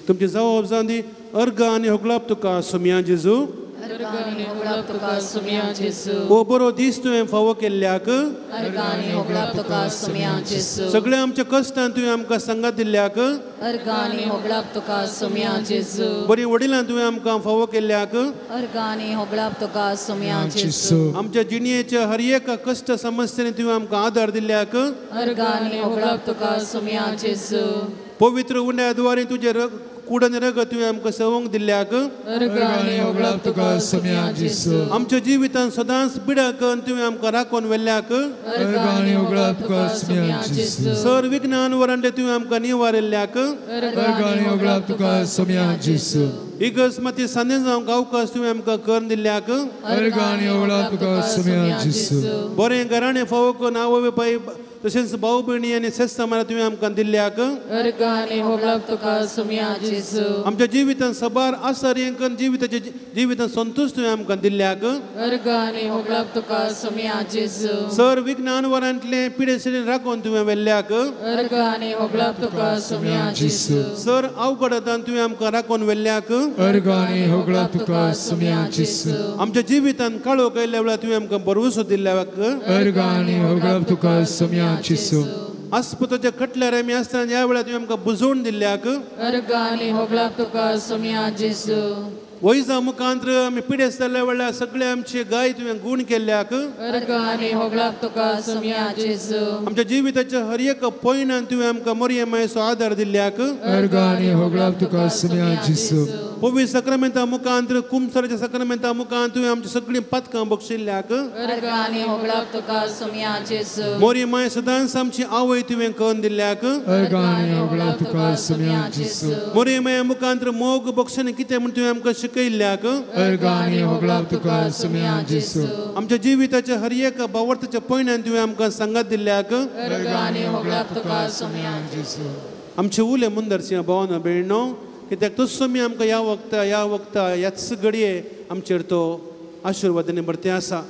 तुमची जबाब जावं दी अर्गां आनी होगलाप तुका सोम्या जेजू. अर्गांनी होगडाप तुका सुम्या जेजू. हो बरो दीस तुवें फावो केल्ल्याक अर्गांनी होगडाप तुका सुम्या जेजू. सगळ्या आमच्या कश्टान तुवें आमकां सांगात दिल्ल्याक अर्गांनी होगडाप तुका सुम्या जेजू. बरी वडिलां तुवें आमकां फावो केल्ल्याक अर्गांनी होगडाप तुका सुम्या जेजू. आमच्या जिणेच्या हर एका कश्ट समस्येने तुवें आमकां आदार दिल्ल्याक अर्गांनी होगडाप तुका सुम्या जेजू. पवित्र उंड्या द्वारे तुजे कुडन रगत तुवें आमकां सवंग दिल्ल्याक अर्गांनी होगडाप तुका सुम्या जेजू. आमच्या जिवितान सदांच बिडा करून तुवें आमकां राखून व्हेल्ल्याक अर्गांनी होगडाप तुका सुम्या जेजू. सर विज्ञान वरांडे तुवें आमकां निवारिल्ल्याक अर्गांनी होगडाप तुका सुम्या जेजू. इगर्ज माती सांदे जावंक अवकाश तुवें आमकां करून दिल्ल्याक अर्गांनी होगडाप तुका सुम्या जेजू. बरें घराणें फावो करून आवय बापाय तशेंच भाव भयणी आनी सेस्तामारा तुवें आमकां दिल्ल्याक अर्गांनी होगडाप तुका सुम्या जेजू. आमच्या जिवितान सबार आसर करून जिविताचे जिवितान संतोश तुवें आमकां दिल्ल्याक अर्गांनी होगडाप तुका सुम्या जेजू. सर विज्ञान वरांतले पिडेसडेन राखून तुवें व्हेल्ल्याक अर्गांनी होगडाप तुका सुम्या जेजू. सर अवघडांत तुवें आमकां राखून व्हेल्ल्याक अर्गांनी होगडाप तुका सुम्या जेजू. आमच्या जिवितान काळोख आयिल्ल्या वेळार तुवें आमकां भरवंसो दिल्ल्याक अर्गांनी होगडाप तुका सुम्या जेजू. आस्पताच्या खटल्यार आमी आसतना ह्या वेळार तुवें आमकां बुजोवन दिल्ल्याक अर्गांनी होगडाप तुका सुम्या जेजू. वैजा मुखांत्र आमी पिडेस्त जाल्ल्या वेळार सगळे आमचे गाय तुवें गूण केल्ल्याक अर्गांनी होगडाप तुका सुम्या जेजू. आमच्या जिविताच्या हर एक पॉयंटान तुवें आमकां मरियम मायेचो आदार दिल्ल्याक अर्गांनी होगडाप तुका सुम्या जेजू. पवित्र सक्रामेंता मुखांत्र कुमसराच्या सक्रामेंता मुखांत तुवें आमची सगळीं पातकां बक्षिल्ल्याक अर्गांनी होगडाप तुका सुम्या जेजू. मोरी माय सदांच आमची आवय तुवें करून दिल्ल्याक अर्गांनी होगडाप तुका सुम्या जेजू. मोरी माये मुखांत्र मोग बक्षण कितें म्हूण तुवें आमकां शिकयल्ल्याक अर्गांनी होगडाप तुका सुम्या जेजू. आमच्या जिविताच्या हर एका बावर्ताच्या पॉयंटान तुवें आमकां सांगात दिल्ल्याक अर्गांनी होगडाप तुका सुम्या जेजू. आमचे उले मुंदरसिंह भावना भयणो कित्याक तोच सोमी आमकां ह्या वखता ह्या वखता ह्याच घडये आमचेर तो आशिर्वादांनी भरते आसा.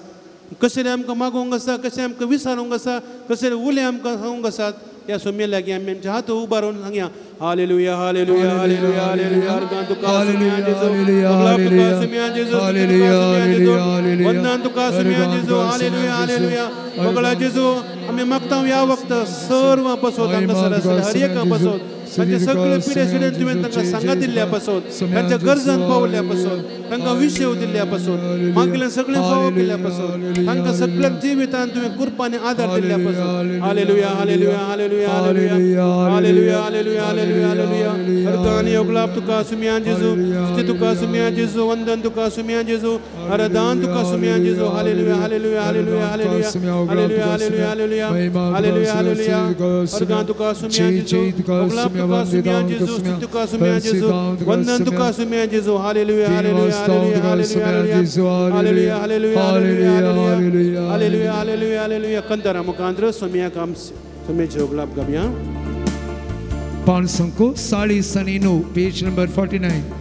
कशें आमकां मागोवंक आसा, कशें आमकां विचारूंक आसा, कशें उले आमकां सांगूंक आसात ह्या सोमये लागीं आमी आमचे हात उबारून सांगया हालेलुया हालेलुया हालेलुया हालेलुया. अर्गां तुका सुम्या जेजू, होगडाप तुका सुम्या जेजू, तुका सुम्या जेजू, वंदन तुका सुम्या जेजू. Hallelujah hallelujah. होगडा जेजू आमी मागता ह्या वखता सर्व पासत हांगासर आसले हर एका पासत तांचे सगळे पिडेसडेन तुवें तांकां सांगात दिल्ल्या पासत, तांच्या गरजान पावल्ल्या पासत, तांकां विशेव दिल्ल्या पासत, मागीर सगळें फावो केल्ल्या पासत, तांकां सगळ्या जिवितान तुवें कृपाने आदार दिल्ल्या पासत. Hallelujah hallelujah hallelujah hallelujah hallelujah hallelujah hallelujah hallelujah. अर्गांनी होगडाप तुका सुम्या जेजू, स्तुती तुका सुम्या जेजू, वंदन तुका सुम्या जेजू, आराधन तुका सुम्या जेजू. Hallelujah hallelujah hallelujah hallelujah hallelujah hallelujah hallelujah hallelujah hallelujah. अर्गां तुका सुम्या जेजू, होगडाप तुका सुम्या जेजू, स्तुती तुका सुम्या जेजू, वंदन तुका सुम्या जेजू. Hallelujah hallelujah hallelujah hallelujah hallelujah hallelujah hallelujah hallelujah hallelujah hallelujah. कंदरा मुखांत्र सुम्या काम सुम्याचे होगडाप गावया. पांच अंको 40 आनी 9 पेज नंबर 49.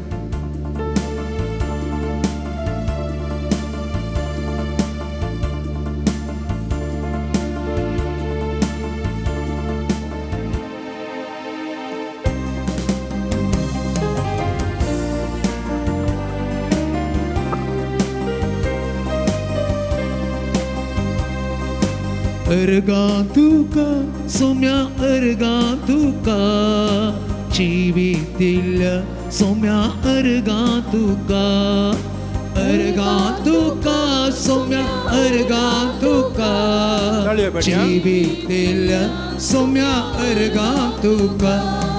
अर्गां तुका सोम्या अर्गां तुका जिवीत दिल्ल्या सोम्या अर्गां तुका अर्गां तुका सोम्या अर्गां तुका जिवीत दिल्ल्या सोम्या अर्गां तुका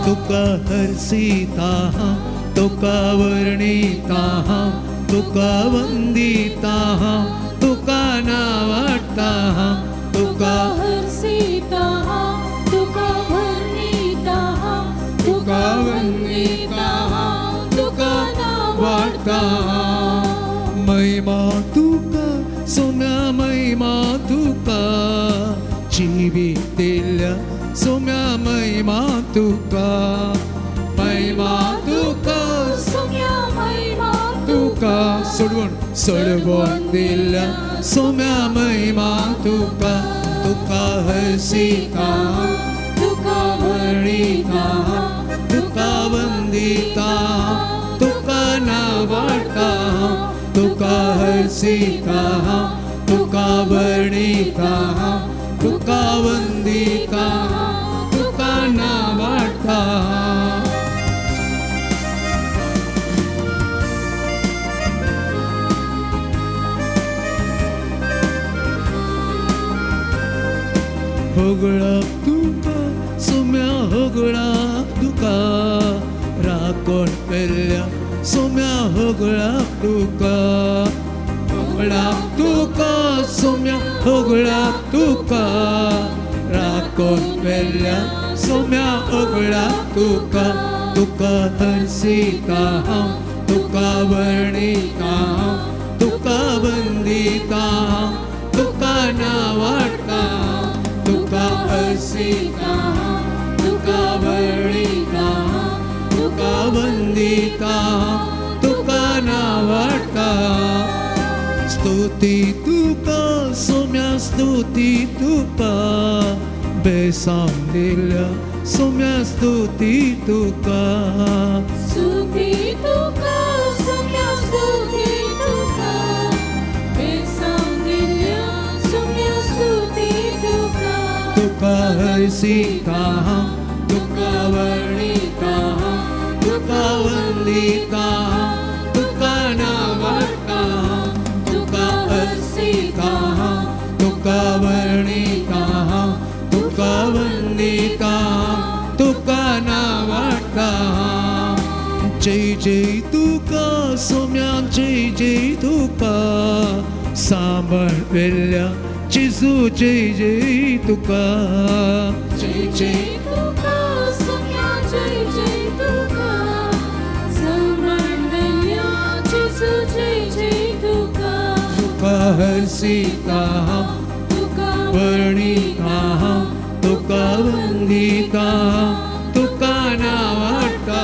तुका हर्षिता हांव तुका वर्णिता हांव तुका वंदिता हांव तुका नावाडटा हांव तुका हर्षिता हांव तुका वर्णिता हांव तुका वंदिता हांव तुका नावाडटा हांव. महिमा तुका सोम्या महिमा तुका जिवीत दिल्ल्या सोम्या महिमा तुका महिमा तुका सोम्या महिमा तुका सोडवण सोडवण दिल्ल्या सोम्या महिमा तुका तुका हर्षिता तुका वर्णिता तुका वंदिता तुका नावाडटा तुका हर्षिता तुका वर्णिता तुका वंदिता तुका नावाडटा. होगळाक तुका सोम्या होगळाक तुका राखण पेल्ल्या सोम्या होगळाक तुका होगळाक तुका सोम्या होगळाक तुका राखण पेल्ल्या सोम्या होगळाक तुका तुका हर्षिता हांव तुका वर्णिता हांव तुका वंदिता हांव तुका नावाडटा तुका हर्षिता तुका वर्णिता तुका वंदिता तुका नावाडटा. स्तुती तुका सोम्या स्तुती तुका बेसाम दिल्या सोम्या स्तुती तुका स्तुती तुका सोम्या स्तुती तुका बेसाम दिल्या सोम्या स्तुती तुका तुका हर्षिता तुका वर्णिता तुका वंदिता तुका नावाडटा तुका हर्षिता तुका वर्णिता तुका वंदिता तुका नावाडटा. जय जय तुका सोम्या जय जय तुका सांबाळ वेल्या जेजू जय जय तुका जय जय तुका सोम्या जय जय तुका सांबाळ वेल्या जेजू जय जय तुका तुका हर्षिता तुका वर्णिता तुका वंदिता तुका नावाडटा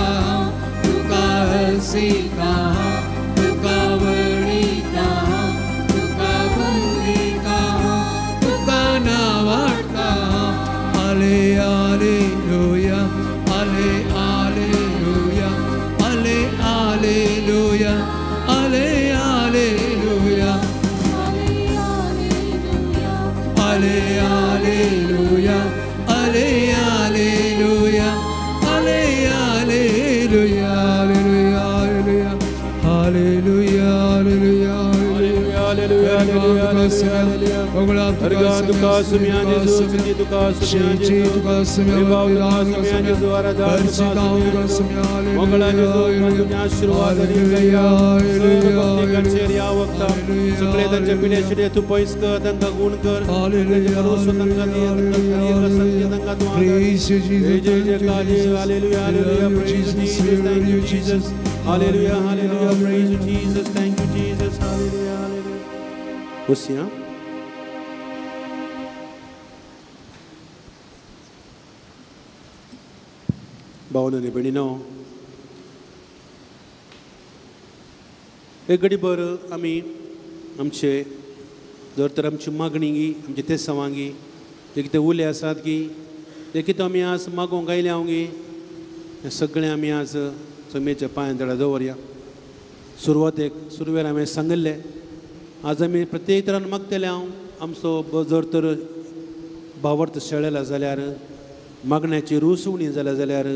तुका हर्षिता तुका वर्णिता तुका वंदिता तुका नावाडटा. आले आलेलुया आले आलेलुया आले आलेलुया आले आलेलुया आले आलेलुया आले आलेलुया आले आलेलुया आलेलुया हालेलुया हालेलुया हालेलुया हालेलुया. तुका सोम्या जेजू स्तुती तुका सोम्या जेजू वैभव तुका सोम्या जेजू आराधना तुका सोम्या जेजू मंगळा जेजू तुझ्या आशीर्वाद आनी दया सर्व भक्तिकांचेर ह्या वखता सगळे तांचे पिडे शिडे तूं पयस कर तांकां गुण कर तांचे भरोसो तांकां दी तांकां संती तांकां तूं आदार जय जय जयकार hallelujah hallelujah praise Jesus thank you Jesus hallelujah hallelujah praise Jesus thank you Jesus hallelujah hallelujah. बसया. भावना आनी भयणीनो एक घडीभर आमी आमचे जर तर आमची मागणी गी आमचे ते सवांगी जे कितें उले आसात की जे कितें आमी आज मागोवंक आयले हांव गी हें सगळें आमी आज चमयेच्या पांयां तळा दवरया. सुरवातेक सुरवेर हांवें सांगिल्लें आज आमी प्रत्येक तरान मागतले हांव आमचो जर तर भावार्थ शेळेला जाल्यार मागण्याची रूस उणी जाल्या जाल्यार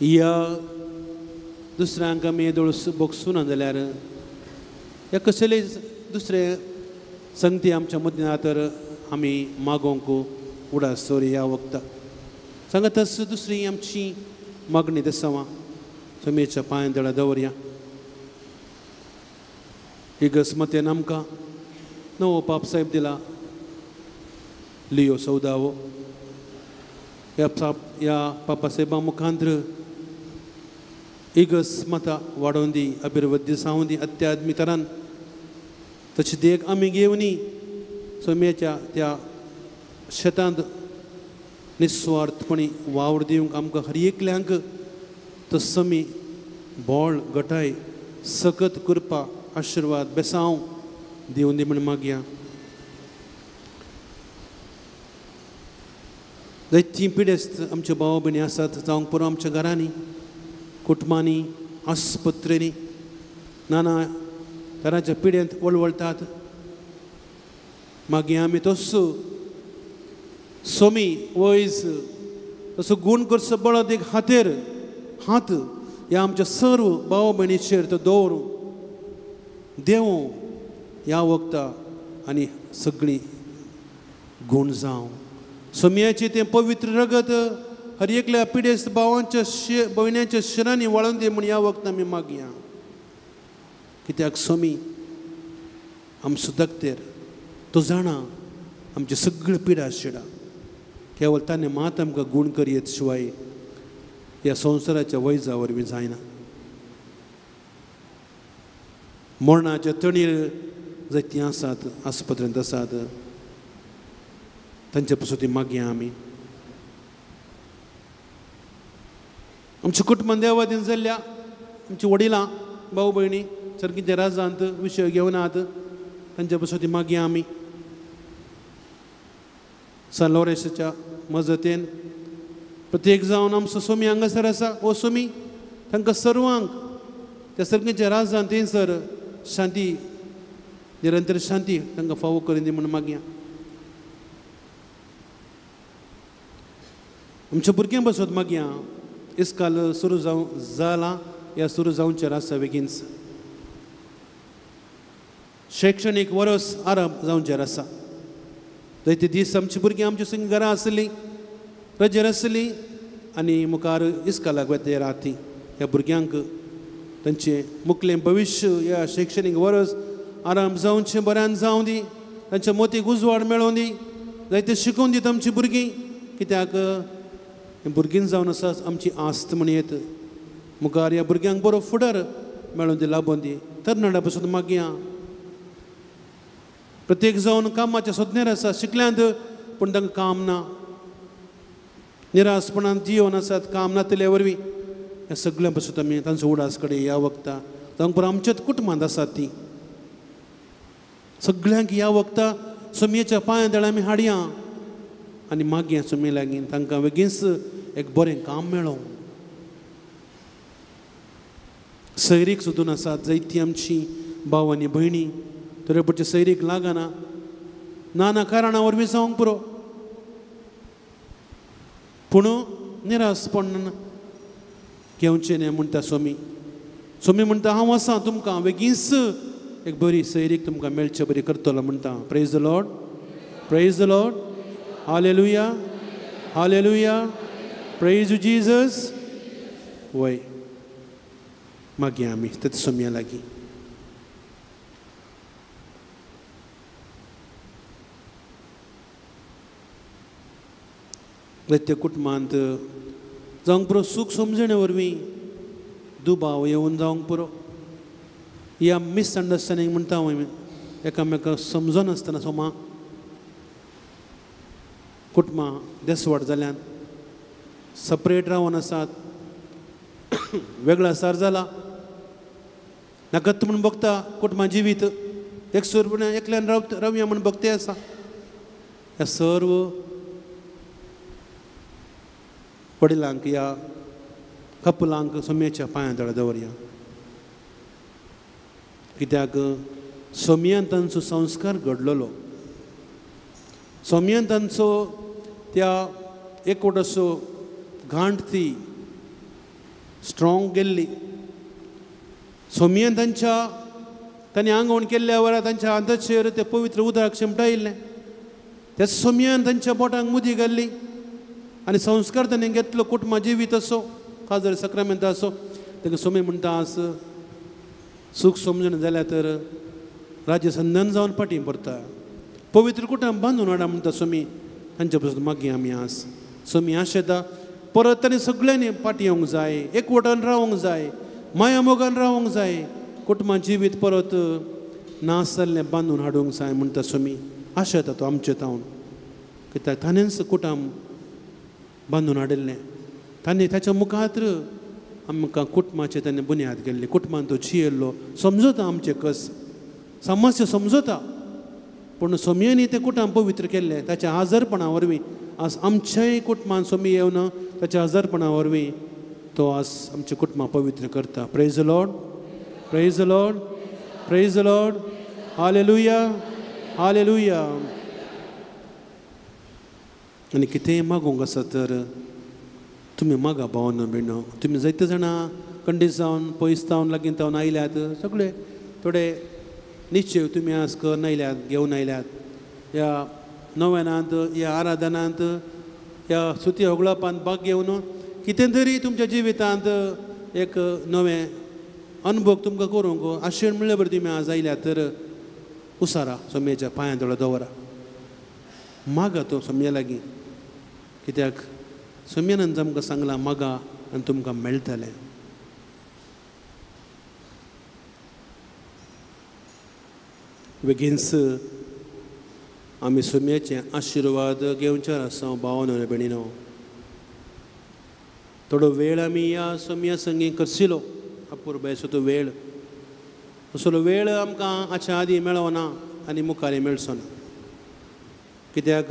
ह्या दुसऱ्यांक आमी येदोळ बगसुना जाल्यार ह्या कसलेय दुसरे संगती आमच्या मदीं ना तर आमी मागोवंक उडास सोरी ह्या वखता सांगा. तस दुसरी आमची मागणी दसावां चमयेच्या पांयां तळा दवरया. ही गसमतेन आमकां नवो पाप साहेब दिला लियो 14वो ह्या पापा साहेबा मुखांत्र इगस मता वाडोवन दी अभिवृद्धी जावं दी अत्यात्मी तरान तशी देख आमी घेवनी सोम्याच्या त्या शेतांत निस्वार्थपणी वावर दिवंक आमकां हर एकल्यांक तो समी बोळ गटाय सकत कृपा आशिर्वाद बेसांव दिवन दी म्हण मागया. जायतीं पिडेस्त आमचे भाव भयणी आसात जावंक पुरो आमच्या घरांनी कुटुंबांनी आस्पत्रेंनी नाना तरांच्या पिड्यांत वळवळतात. मागीर आमी तसो सोमी वयज तसो गूण करचो बळत एक हातेर हात ह्या आमच्या सर्व भाव भयणीचेर तो दवरूं देवूं ह्या वखदा आनी सगळीं गूण जावं. सोमयाचें तें पवित्र रगत हर एकल्या पिडेस्त भावांच्या भयण्यांच्या शिरांनी वळोवन दी म्हूण ह्या वखदां आमी मागया. कित्याक सोमी आमचो दक्तेर तो जाणा आमची सगळी पिडा शिडा केवळ ताणें मात आमकां गूण करयेत शिवाय ह्या संवसाराच्या वैजा वरवीं जायना. मरणाच्या तणीर जायतीं आसात आस्पत्रेंत आसात तांचे पसून ती मागया आमी. आमच्या कुटुंबान देवादीन जाल्ल्या आमची वडिलां भाव भयणी सारकीच्या राजांत विशय घेवनात तांचे पसून ती मागया आमी. सान लॉरेसाच्या मजतीन प्रत्येक जावन आमचो सोमी हांगासर आसा ओ सोमी तांकां सर्वांक त्या सर्गीच्या राजान थंयसर शांती निरंतर शांती तांकां फावो करून दी म्हूण मागया. आमच्या भुरग्यां बसत मागया इस्काल सुरू जावं जालां ह्या सुरू जावचेर आसा बेगीनच शैक्षणीक वरस आरंभ जावचेर आसा. जायते दीस आमची भुरगीं आमच्या संग घरां आसलीं रजेर आसलीं आनी मुखार इस्कालाक वता राती ह्या भुरग्यांक तांचें मुखलें भविश्य ह्या शैक्षणीक वरस आराम जावचें बऱ्यान जावं दी तांच्या मोतीक उजवाड मेळोवन दी जायते शिकोवन दिता आमची भुरगीं. कित्याक भुरगीं जावन आसा आमची आस्त म्हण येत मुखार ह्या भुरग्यांक बरो फुडार मेळोवन दी लाबोवन दी. तरणाट्या पसून मागया प्रत्येक जावन कामाच्या सोदनेर आसा शिकल्यांत पूण तांकां काम ना निरासपणान जिवन आसात काम नातल्या वरवीं ह्या सगळ्यां पसून आमी तांचो उडास कडेन ह्या वखदां जावंक पुरो आमच्याच कुटुंबांत आसात तीं सगळ्यांक ह्या वखदां सोमयेच्या पांया तळ्या आमी हाडया आनी मागया सोमये लागीं तांकां बेगीनच एक बरें काम मेळों. सैरीक सोदून आसात जायतीं आमची भाव आनी भयणी तरी पुढचे सैरीक लागना ना ना कारणां वरवीं जावंक पुरो पूण निरासपण घेवचें न्हय म्हणटा सोमी. सोमी म्हणटा हांव आसा तुमकां बेगीनच एक बरी सैरीक तुमकां मेळचे बरी करतलो म्हणटा. Praise the Lord, praise the Lord, hallelujah, hallelujah, praise you Jesus. वय मागीर आमी तेच सोमया लागीं. जायत्या कुटुंबांत जावंक पुरो सूख समजणे वरवीं दुबाव येवन जावंक पुरो ह्या मिसअंडरस्टँडींग म्हणटा हांव एकामेकांक समजनासतना सोमा कुटुंबां देसवाट जाल्यान सपरेट रावन आसात वेगळा सार जाला नाकत म्हूण बघता कुटुंबां जिवीत एक सुरपणान एकल्यान रावया म्हूण बघते आसा. ह्या सर्व वडिलांक ह्या कपलांक सोमयेच्या पांयां तळा दवरया. कित्याक सोमयान तांचो संस्कार घडलेलो सोमयान तांचो त्या एकवटाचो घांट ती स्ट्रॉंग गेल्ली. सोमयान तांच्या तांणी आंगवण केल्ल्या वेळार तांच्या हाताचेर तें पवित्र उदक शिंपडायिल्लें त्या सोमयान तांच्या बोटांक मुदी घाल्ली आनी संस्कार ताणें घेतलो कुटुंबा जिवीत असो काजर सक्रामेंत असो. ताका सोमी म्हणटा आस सूख समजण जाल्यार तर राज्य संदन जावन फाटीं पडटा पवित्र कुटुंब बांदून हाडा म्हणटा सोमी. तांचे पसून मागीर आमी आस सोमी आशेता परत तांणी सगळ्यांनी फाटीं येवंक जाय एकवटान रावंक जाय माया मोगान रावंक जाय कुटुंबा जिवीत परत नास जाल्लें बांदून हाडूंक जाय म्हणटा सोमी. आशेता तो आमचे तावन कित्याक ताणेंच कुटुंब बांदून हाडिल्लें ताणें ताच्या मुखार आमकां कुटुंबाचें ताणें बुन्याद केल्ली कुटुंबान तो जियेल्लो समजता आमचें कस समस्या समजता पूण सोमयांनी तें कुटुंब पवित्र केल्लें ताच्या आजारपणा वरवीं आज आमच्याय कुटुंबान सोमी येवन ताच्या आजारपणा वरवीं तो आज आमचें कुटुंबां पवित्र करता. Praise the Lord, praise the Lord, Praise the Lord. Hallelujah, hallelujah. आनी कितेंय मागूंक आसा तर तुमी मागा भावनो भयणो. तुमी जायते जाणां कंडीस जावन पयस जावन लागीं जावन आयल्यात, सगळे थोडे निश्चय तुमी आज करून आयल्यात, घेवन आयल्यात. ह्या नव्यानांत, ह्या आराधनांत, ह्या सुती होगळापांत भाग घेवन कितें तरी तुमच्या जिवितांत एक नवें अनुभव तुमकां करूंक आशेण म्हणल्यार बरें तुमी आज आयल्यात तर उसारा सोमयेच्या पांयां थोडो दवरा, मागा तो सोमये लागीं. कित्याक सोमयेन आमकां सांगलां मागा आनी तुमकां मेळटलें. बेगीनच आमी सोमयेचे आशिर्वाद घेवचे आसा भावानो आनी भयणीनो. थोडो वेळ आमी ह्या सोमया संगी करसिलो, अपुरबायेचो तो वेळ, असलो वेळ आमकां हाच्या आदीं मेळना आनी मुखार मेळचो ना. कित्याक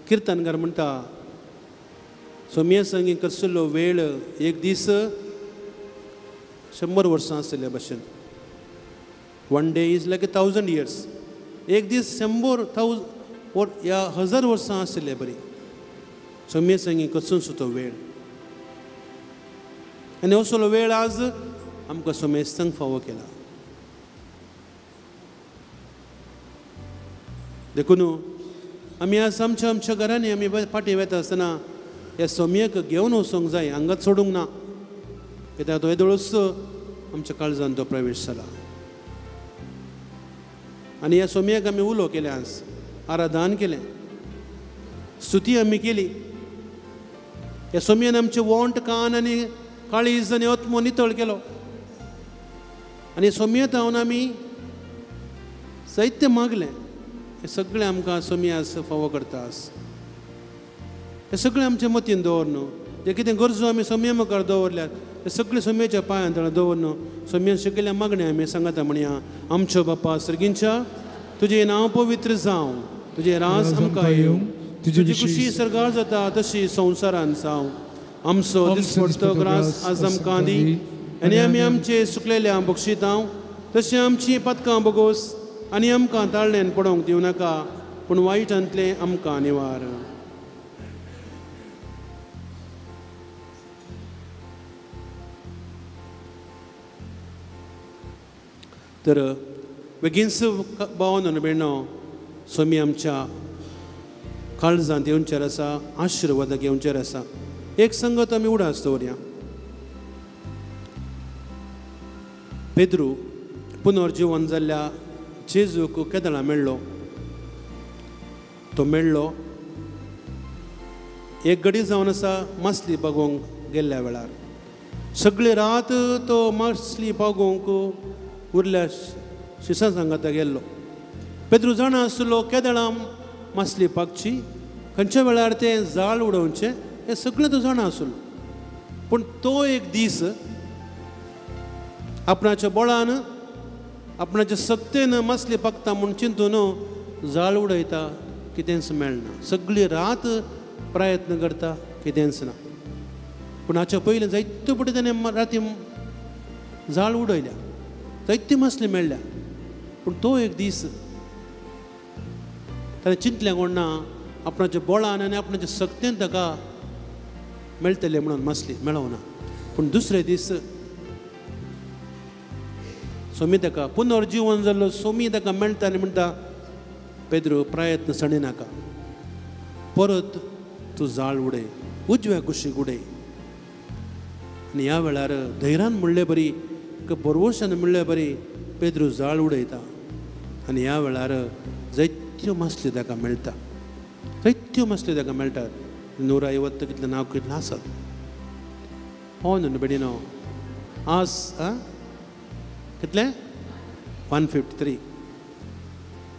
किर्तनकार म्हणटा सोमये संगी करसिल्लो वेळ एक दीस 100 वर्सां आसलेल्या भशेन. 1 day is like 1000 years. एक दीस 100,000 या 1000 वर्सां आसले बरी सोमये संगी करसून तो वेळ. आनी असलो वेळ आज आमकां सोमेस्तांक फावो केला. देखून आमी आज आमच्या आमच्या घरांनी आमी फाटीं वेता आसतना ह्या सोमयेक घेवन वचूंक जाय, हांगाच सोडूंक ना. कित्याक तो येदोळच आमच्या काळजान तो प्रवेश जाला. आनी ह्या सोमयेक आमी उलो केलें, आज आराधन केलें, स्तुती आमी केली. ह्या सोमयेन आमचे वोंट, कान आनी काळीज आनी आत्मो नितळ केलो. आनी सोमयेंत हांव आमी साहित्य मागलें. हें सगळें आमकां सोमी आज फावो करता. आज हें सगळें आमचे मतीन दवर न्हू, जे कितें गरजो आमी सोमये मुखार दवरल्यात ते सगळें सोमयेच्या पांयान तळा दवर न्हू. सोमयेन शिकयल्ल्या मागण्या आमी सांगता म्हणया. आमच्यो बापा सर्गींच्या, तुजें नांव पवित्र जावं, तुजें राज आमकां येवं, तुजी खुशी सरकार जाता तशी संवसारान जावं. आमचो दिसपडतो ग्रास आज आमकां दी, आनी आमी आमचे सुकलेल्या बक्षितांव तशें आमची पदकां बगोस, आनी आमकां ताळ्ळेन पडोवंक दिवं नाका, पूण वायटांतलें आमकां निवार. तर बेगीनच भावानो भयणो सोमी आमच्या काळजांत येवचेर आसा, आशिर्वाद घेवचेर आसा. एक संगत आमी उडास दवरया. पेद्रू पुनर्जिवन जाल्ल्या जेजूक केदळा मेळ्ळो? तो मेळ्ळो एक घडी जावन आसा मासली बागोवंक गेल्ल्या वेळार. सगळी रात तो मासली बागोवंक उरल्या शिसां सांगाता गेल्लो. पेद्रू जाणा आसलो केदळां मासली पागची, खंयच्या वेळार तें जाळ उडोवचें, हें सगळें तो जाणा आसलो. पूण तो एक दीस आपणाच्या बळान, आपणाच्या सक्तेन मासली पागता म्हूण चिंतून जाळ उडयता, कितेंच मेळना. सगळी रात प्रयत्न करता, कितेंच ना. पूण हाच्या पयलीं जायते फावटी ताणें राती जाळ उडयल्या, जायती मासली मेळ्ळ्या. पूण तो एक दीस ताणें चिंतलें कोण ना, आपणाच्या बळान आनी आपणाच्या सक्तेन ताका मेळटलें म्हणून मासली मेळोना. पूण दुसरे दीस सोमी ताका पुनर्जिवन जाल्लो सोमी ताका मेळटा आनी म्हणटा, पेद्रू प्रयत्न सणी नाका, परत तूं जाळ उडय, उजव्या कुशीक उडय. आनी ह्या वेळार धैर्यान म्हणले बरी, बरवशान म्हणले बरी पेद्रू जाळ उडयता. आनी ह्या वेळार जायत्यो मासल्यो ताका मेळटा, जायत्यो मासल्यो ताका मेळटात. 150 कितलें नांव कितलें आसत. हो न्हू बेडीनो आज कितलें 153.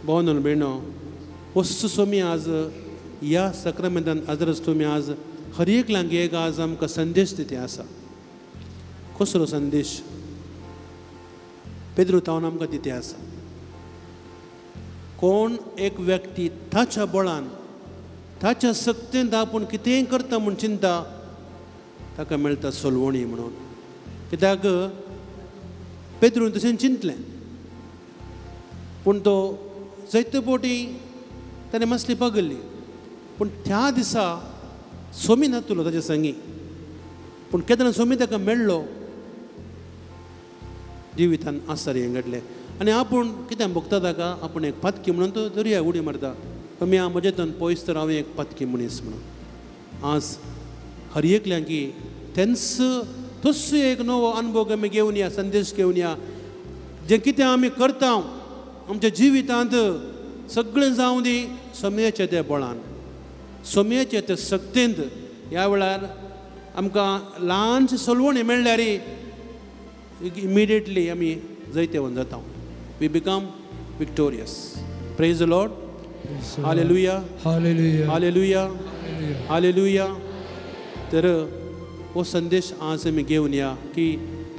भाव न्हू बेणो वस्तू सोमी आज ह्या सक्रामेंतान आजरस तुमी आज हर एकल्यांक एक आज आमकां संदेश दिता आसा. कसलो संदेश? पेद्रू तावन आमकां दिता आसा. कोण एक व्यक्ती ताच्या बळान, ताच्या सक्तेन आपूण कितेंय करता म्हूण चिंता, ताका मेळटा सोलवणी म्हणून. कित्याक पेद्रून तशें चिंतलें, पूण तो जैत पोटी ताणें मातली पगल्ली पूण त्या दिसा सोमी नातलो ताच्या संगी पूण केन्ना सोमी ताका मेळ्ळो जिवितान आसर हें घडलें आनी आपूण कितें भोगता ताका आपूण एक पातकी म्हणून तो दर्या उडी मारता कमी हांव म्हजें पयस तर हांवें एक पातकी मनीस म्हणून आज हर एकल्यांकी तेंच तोच एक नवो अनुभव आमी घेवन या संदेश घेवन या जें कितें आमी करता आमच्या जिवितांत सगळें जावं दी समयाच्या त्या बळान सोमयेचे ते सक्तेंत ह्या वेळार आमकां ल्हानशी सलवणी मेळ्ळ्यार इमिडिएटली आमी जैतेवन जाता. We become victorious. Praise the Lord. Hallelujah. Hallelujah. Hallelujah. Hallelujah. तर हो संदेश आज आमी घेवन या की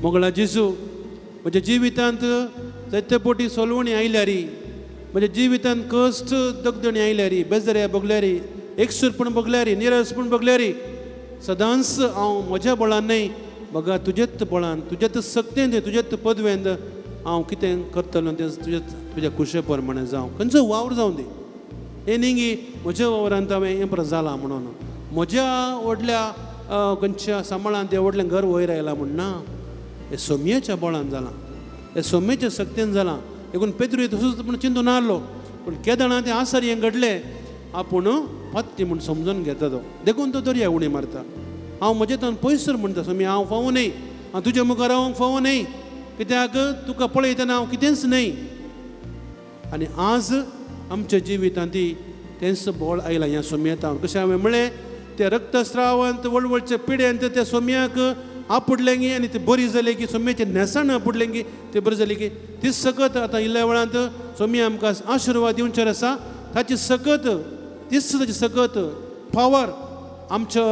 मोगळा जेजू म्हज्या जिवितांत जायते पोटी सोलवणी आयल्यार म्हज्या जिवितांत कश्ट दगदणी आयल्यार बेजाऱ्या भोगल्यार एकसूरपण भोगल्यार निरसपण भोगल्यार सदांच हांव म्हज्या बळान न्हय बगा तुजेच बळान तुजेच सक्तेंत तुजेच पदवेंत हांव कितें करतलो तें तुजे तुज्या कुशे प्रमाणे जावं खंयचो वावर जावं दी हें न्ही की म्हज्या वावरांत हांवें हें परत जालां म्हणून म्हज्या व्हडल्या खंयच्या सांबाळान तें व्हडलें घर वयर आयलां म्हूण ना हें सोमयेच्या बळान जालां हें सोमयेच्या सक्तेन जालां देखून पेद्रू तसोच पूण चिंतून आहलो पूण केदळां तें आसर हें घडलें आपूण पत्ती म्हूण समजून घेता तो देखून तो दर्या उडी मारता हांव म्हजें तान पयसर म्हणटा स्वामी हांव फावो न्हय हांव तुज्या मुखार रावंक फावो न्हय कित्याक तुका पळयतना हांव कितेंच न्हय आनी आज आमच्या जिवितांत ती तेंच बळ आयलां ह्या सोमयेंत कशें हांवें म्हळें ते रक्तस्रावांत वळवळचे पिड्यांत त्या सोमयाक आपुडलें की आनी ती बरी जाली की सोमयेचें न्हेसण आपुडलें की ती बरी जाली की ती सकत आतां इल्ल्या वेळांत सोमया आमकां आशिर्वाद दिवचेर आसा ताची सकत तीच ताची सकत पावर आमच्या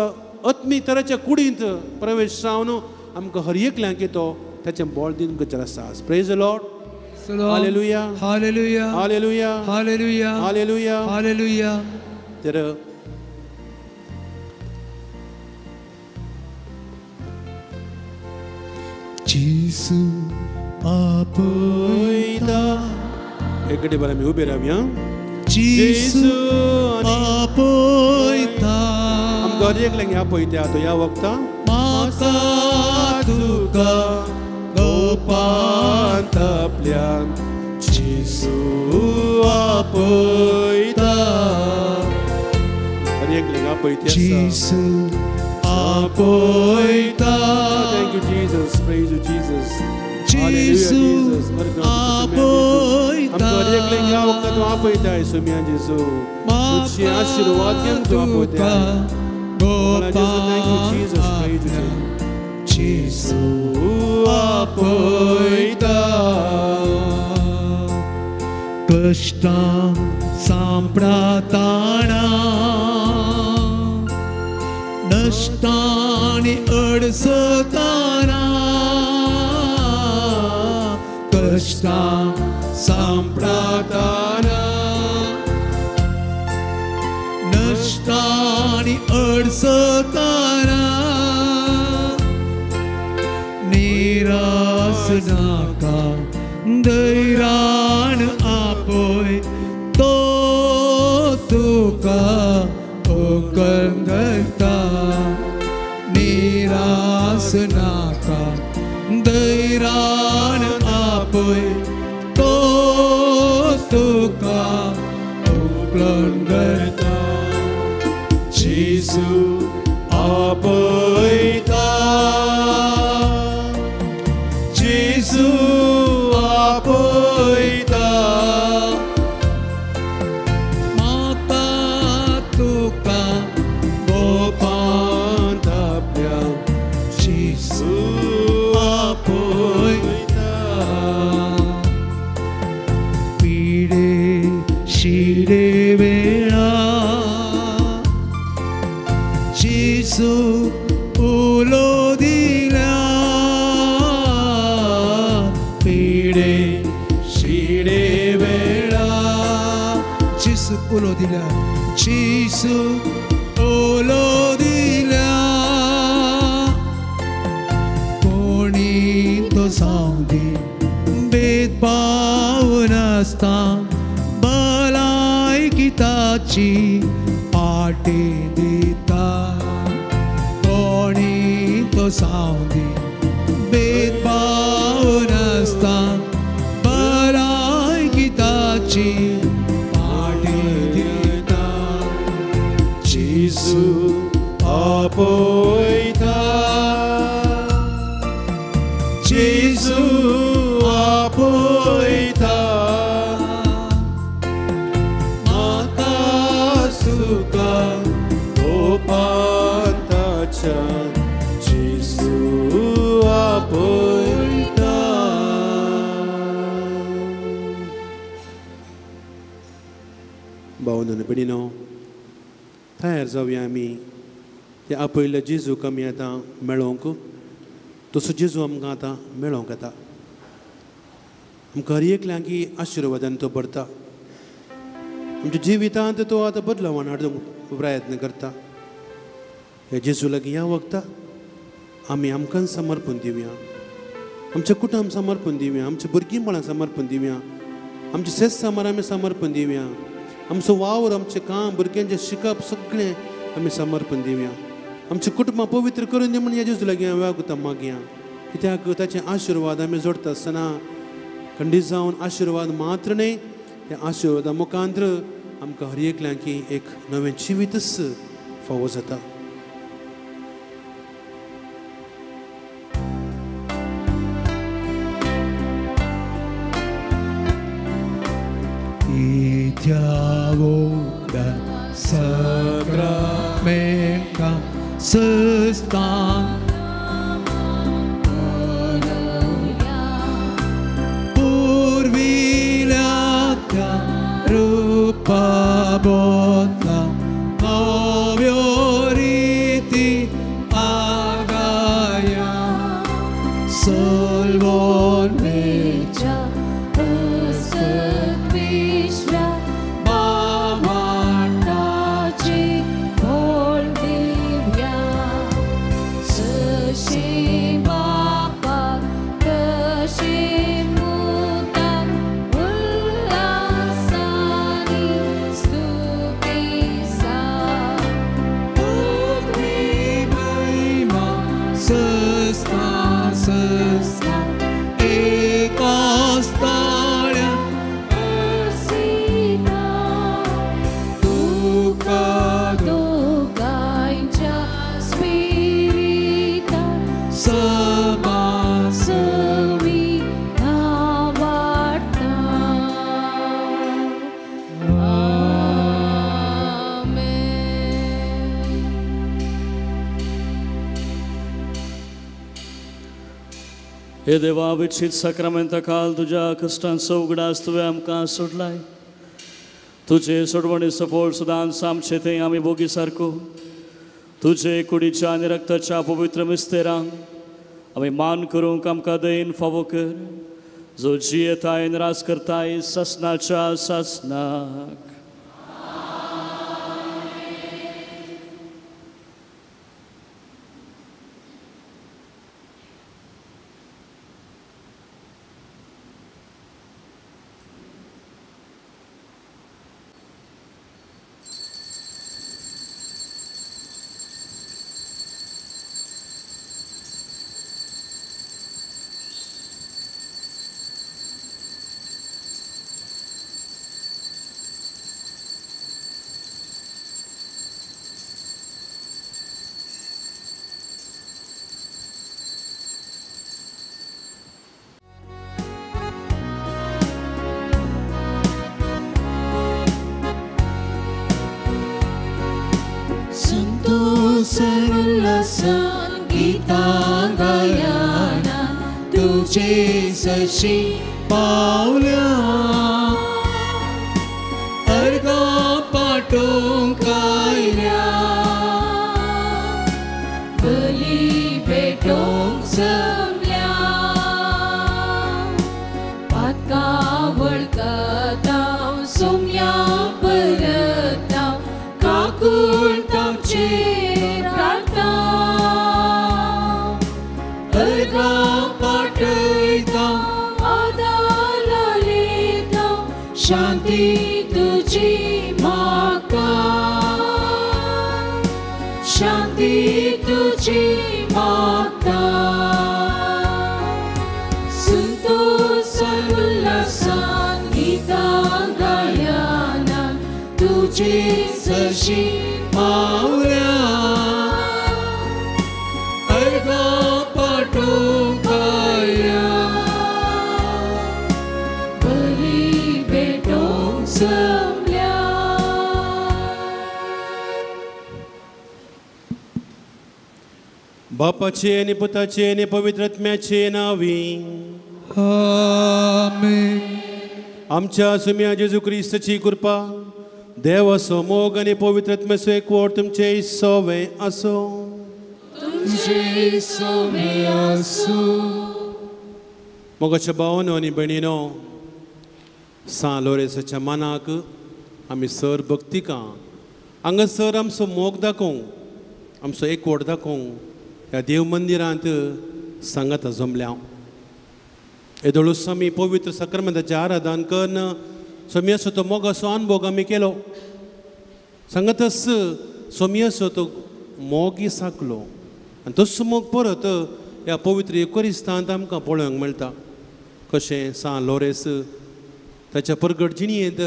आत्मीक तराच्या कुडींत प्रवेश जावन आमकां हर एकल्यांक तो ताचें बळ दिवन गरजेचें आसा. Praise the Lord. Hallelujah. Hallelujah. Hallelujah. Hallelujah. Hallelujah. Hallelujah. तर जेजू आपयता एक बरं आमी उबे रावया. जेजू आपयता आमकां हर एकल्यांक आपयता तो ह्या वखता म्हाका तुका गोपांत आपल्या जेजू आपयता हर एकल्यांक आपयता जेजू आपयता. Thank you Jesus. Praise you Jesus. जेजू आपयता आमकां हर एकल्यांक ह्या वखता तूं आपयता सोमया जेजू तुजी आशिर्वाद घेवन तूं आपयता. Thank you Jesus. Praise you जेजू आपयता कश्टां सांपडाताना नश्टांनी अडसताना कश्टां सांपडाताना नश्टांनी अडसताना निरास नाका धैर्यान आपय तो तुका उकल धरता निरास नाका धैर्यान आपय तो तुका उकल धरता. जेजू आपयता जेजू आपयता म्हाका तुका गोपांत आपल्या जेजू आपयता पिडे शिरे वेळा जेजू उलो दिला पिडे शिरे वेळा जेजू उलो दिला जेजू उलो दिला कोणी तो जावं दी भेदभाव नासता नासता भलायकी ताची पाटी दिता कोणी तो सावंदी भेदभाव नासता भलायकी ताची पाटी दिता जेजू आपयता जेजू आपयता म्हाका सुखा गोपांताच्या जेजू आपयता. भावनो आनी भयणीनो, तयार जावया आमी ते आपयल्ल्या जेजूक आमी आतां मेळोवंक. तसो जेजू आमकां आतां मेळोवंक येता. आमकां हर एकल्यांक आशिर्वादान तो भरता. आमच्या जिवितांत तो आतां बदलावान हाडूंक प्रयत्न करता. ह्या जेजू लागीं ह्या वखता आमी आमकां समर्पण दिवया, आमच्या कुटुंब समर्पण दिवया, आमच्या भुरगीं बाळां समर्पण दिवया, आमचे शेत सामार आमी समर्पण दिवया, आमचो वावर, आमचें काम, भुरग्यांचें शिकप सगळें आमी समर्पण दिवया. आमचें कुटुंबां पवित्र करून दी म्हण ह्या जेजू लागीं हांव वागता मागया. कित्याक ताचे आशिर्वाद आमी जोडटा आसतना खंडीत जावन आशिर्वाद मात्र न्हय, त्या आशिर्वादा मुखांत्र आमकां हर एकल्यांकी एक नवें जिवीतच फावो जाता. Sacramenta sestan purvilata rupa botla novioriti agaya solvon mecha हे देवा, विच्छीत साक्रामेंता काल तुज्या कश्टांचो उगडास तुवें आमकां सोडलाय. तुजे सोडवणी सफळ सदांच आमचे थंय आमी भोगी सारको तुजे कुडीच्या आनी रक्ताच्या पवित्र मिस्तेरांक आमी मान करूंक आमकां दयेन फावो कर, जो जियेताय राज करताय सासनाच्या सासनाक. तुझे पावल्या अर्गा पाटोंक आयल्या बली भेटोंक जमल्या पातका वळखतां सोम्या परतां काकुळटांचे प्रार्थना अर्गा पाटयता आदाला लेता शांती तुजी मागता, शांती तुजी मागता. संतोषान उल्हासान गीतां गायना तुजे सरशी पावल्या अर्गां पाठोवंक आयल्या. बरी भेटोवंक जमल्या. बापाचे आनी पुताचे आनी पवित्र आत्म्याचे नांवी आमेन. आमच्या सुम्या जेजू क्रिस्ताची कृपा, देवाचो मोग आनी पवित्र आत्म्याचो एकवट तुमचे सोवे आसूं. तुमचे सोवे आसूं. मोगाच्या भावानो आनी भयणीनो, सां लोरेसाच्या मानाक आमी सर भक्तिका हांगासर आमचो मोग दाखोवंक, आमचो एकवट दाखोवंक ह्या देव मंदिरांत सांगाता जमल्या. येदोळूच आमी पवित्र साक्रमेंताचें आराधन करून सोमयाचो तो मोगाचो अनुभोग आमी केलो. सांगतच सोमयाचो तो मोगी साकलो आनी तोच मोग परत ह्या पवित्र युकरिस्तांत आमकां पळोवंक मेळटा. कशें सां लोरेस ताच्या परगट जिणयेंत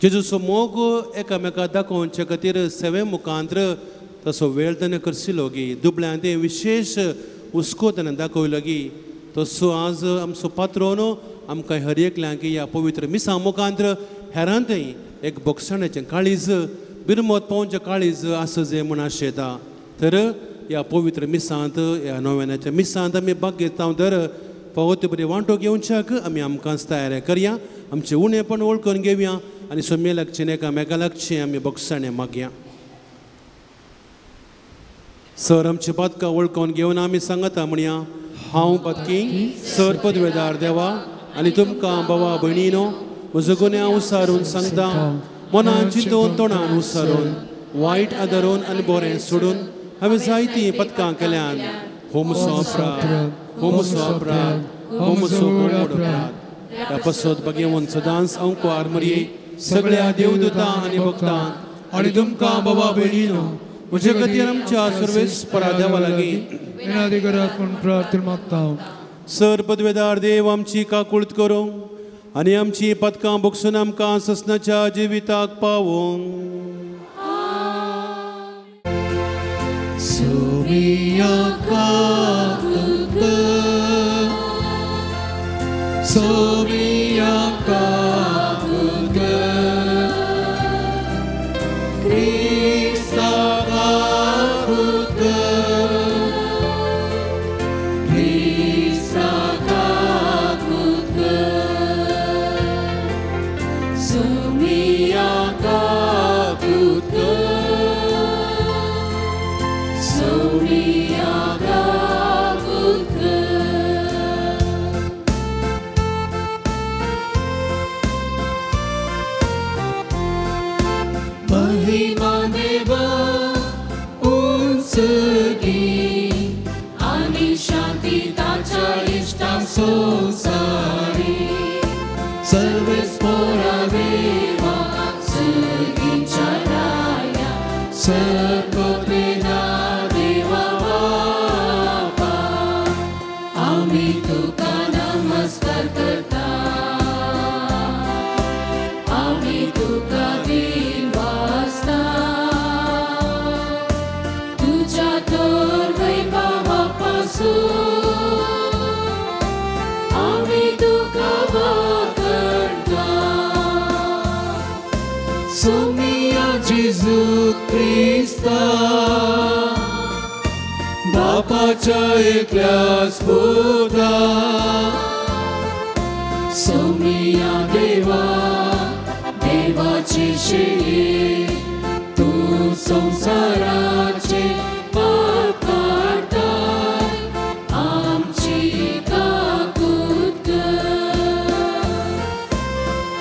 जेजूचो मोग एकामेका दाखोवचे खातीर सेवे मुखांत्र तसो वेळ ताणें करसिलो गी, दुबळ्यान तें विशेश हुस्को ताणें दाखयलो गी, तसो आज आमचो पात्रोन आमकां हर एकल्यांक ह्या पवित्र मिसां मुखांत्र हेरांतय एक बोगसण्याचें काळीज, बिरमत पावोवचें काळीज आसा जें म्हूण आशेता. तर ह्या पवित्र मिसांत, ह्या नव्यानाच्या मिसांत आमी भाग घेता तर फावो त्यो बरी वांटो घेवच्याक आमी आमकांच तयारी करया, आमचें उणेपण वळखून घेवया आनी सोम्या लागचें एकामेका लागचें आमी बोगसणें मागया. सर आमची पातकां वळखून घेवन आमी सांगता म्हणया, हांव पातकी सर पदवेदार देवा आनी तुमकां भावा भयणीनो म्हजो गुन्यांव उसारून सांगता, मनान चिंतून तोंडान उसारून वायट आदारून आनी बरें सोडून हांवें जायतीं पदकां केल्यान. हो म्हजो अपराध, हो म्हजो अपराध, हो म्हजो व्हड अपराध. ह्या पासत भगेवन सदांच हांव कुवार मरये सगळ्या देवदूतां आनी भक्तां आनी तुमकां बाबा भयणीनो म्हजे खातीर आमच्या सर्वेस्परा देवा लागीं विनंती करात म्हूण प्रार्थना मागता. सर पदवेदार देव आमची काकूळत करूं आनी आमची पदकां बगसून आमकां ससनाच्या जिविताक पावोवंक. सोमिया काकूत कर, सोमिया काकूत कर, क्रिस्ता काकूत कर, क्रिस्ता काकूत कर, सोमिया काकूत कर, सोमिया काकूत कर. महिमा देवा उंचगी आनी शांती ताच्या इश्टांक संवसारी. सर्वेस्पोरा देवा सुगीच्या राया सर्वपिता देवा बापा आमी तुका नमस्कार करता, आमी तुका दिनवासता. तुज्या तर वैभवा पासून आमी तुका वाखणता. सोमिया जेजू क्रिस्ता बापाच्या एकल्याच पुता, सोमिया देवा देवाची शिडी तूं संवसाराचे पाप काडटाय आमची काकूत कर.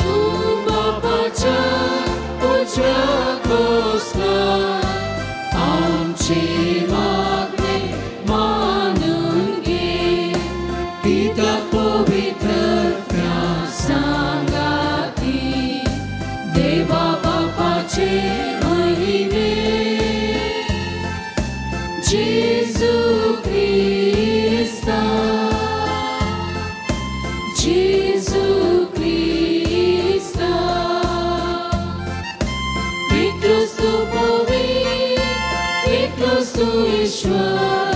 तूं बापाच्या उजव्या बसला आमची मागणी मानून घे, पिता पवित्र सांगाता. जेजू क्रिस्ता, जेजू क्रिस्ता, एकलोच तूं पवित्र, एकलोच तूं ईश्वर,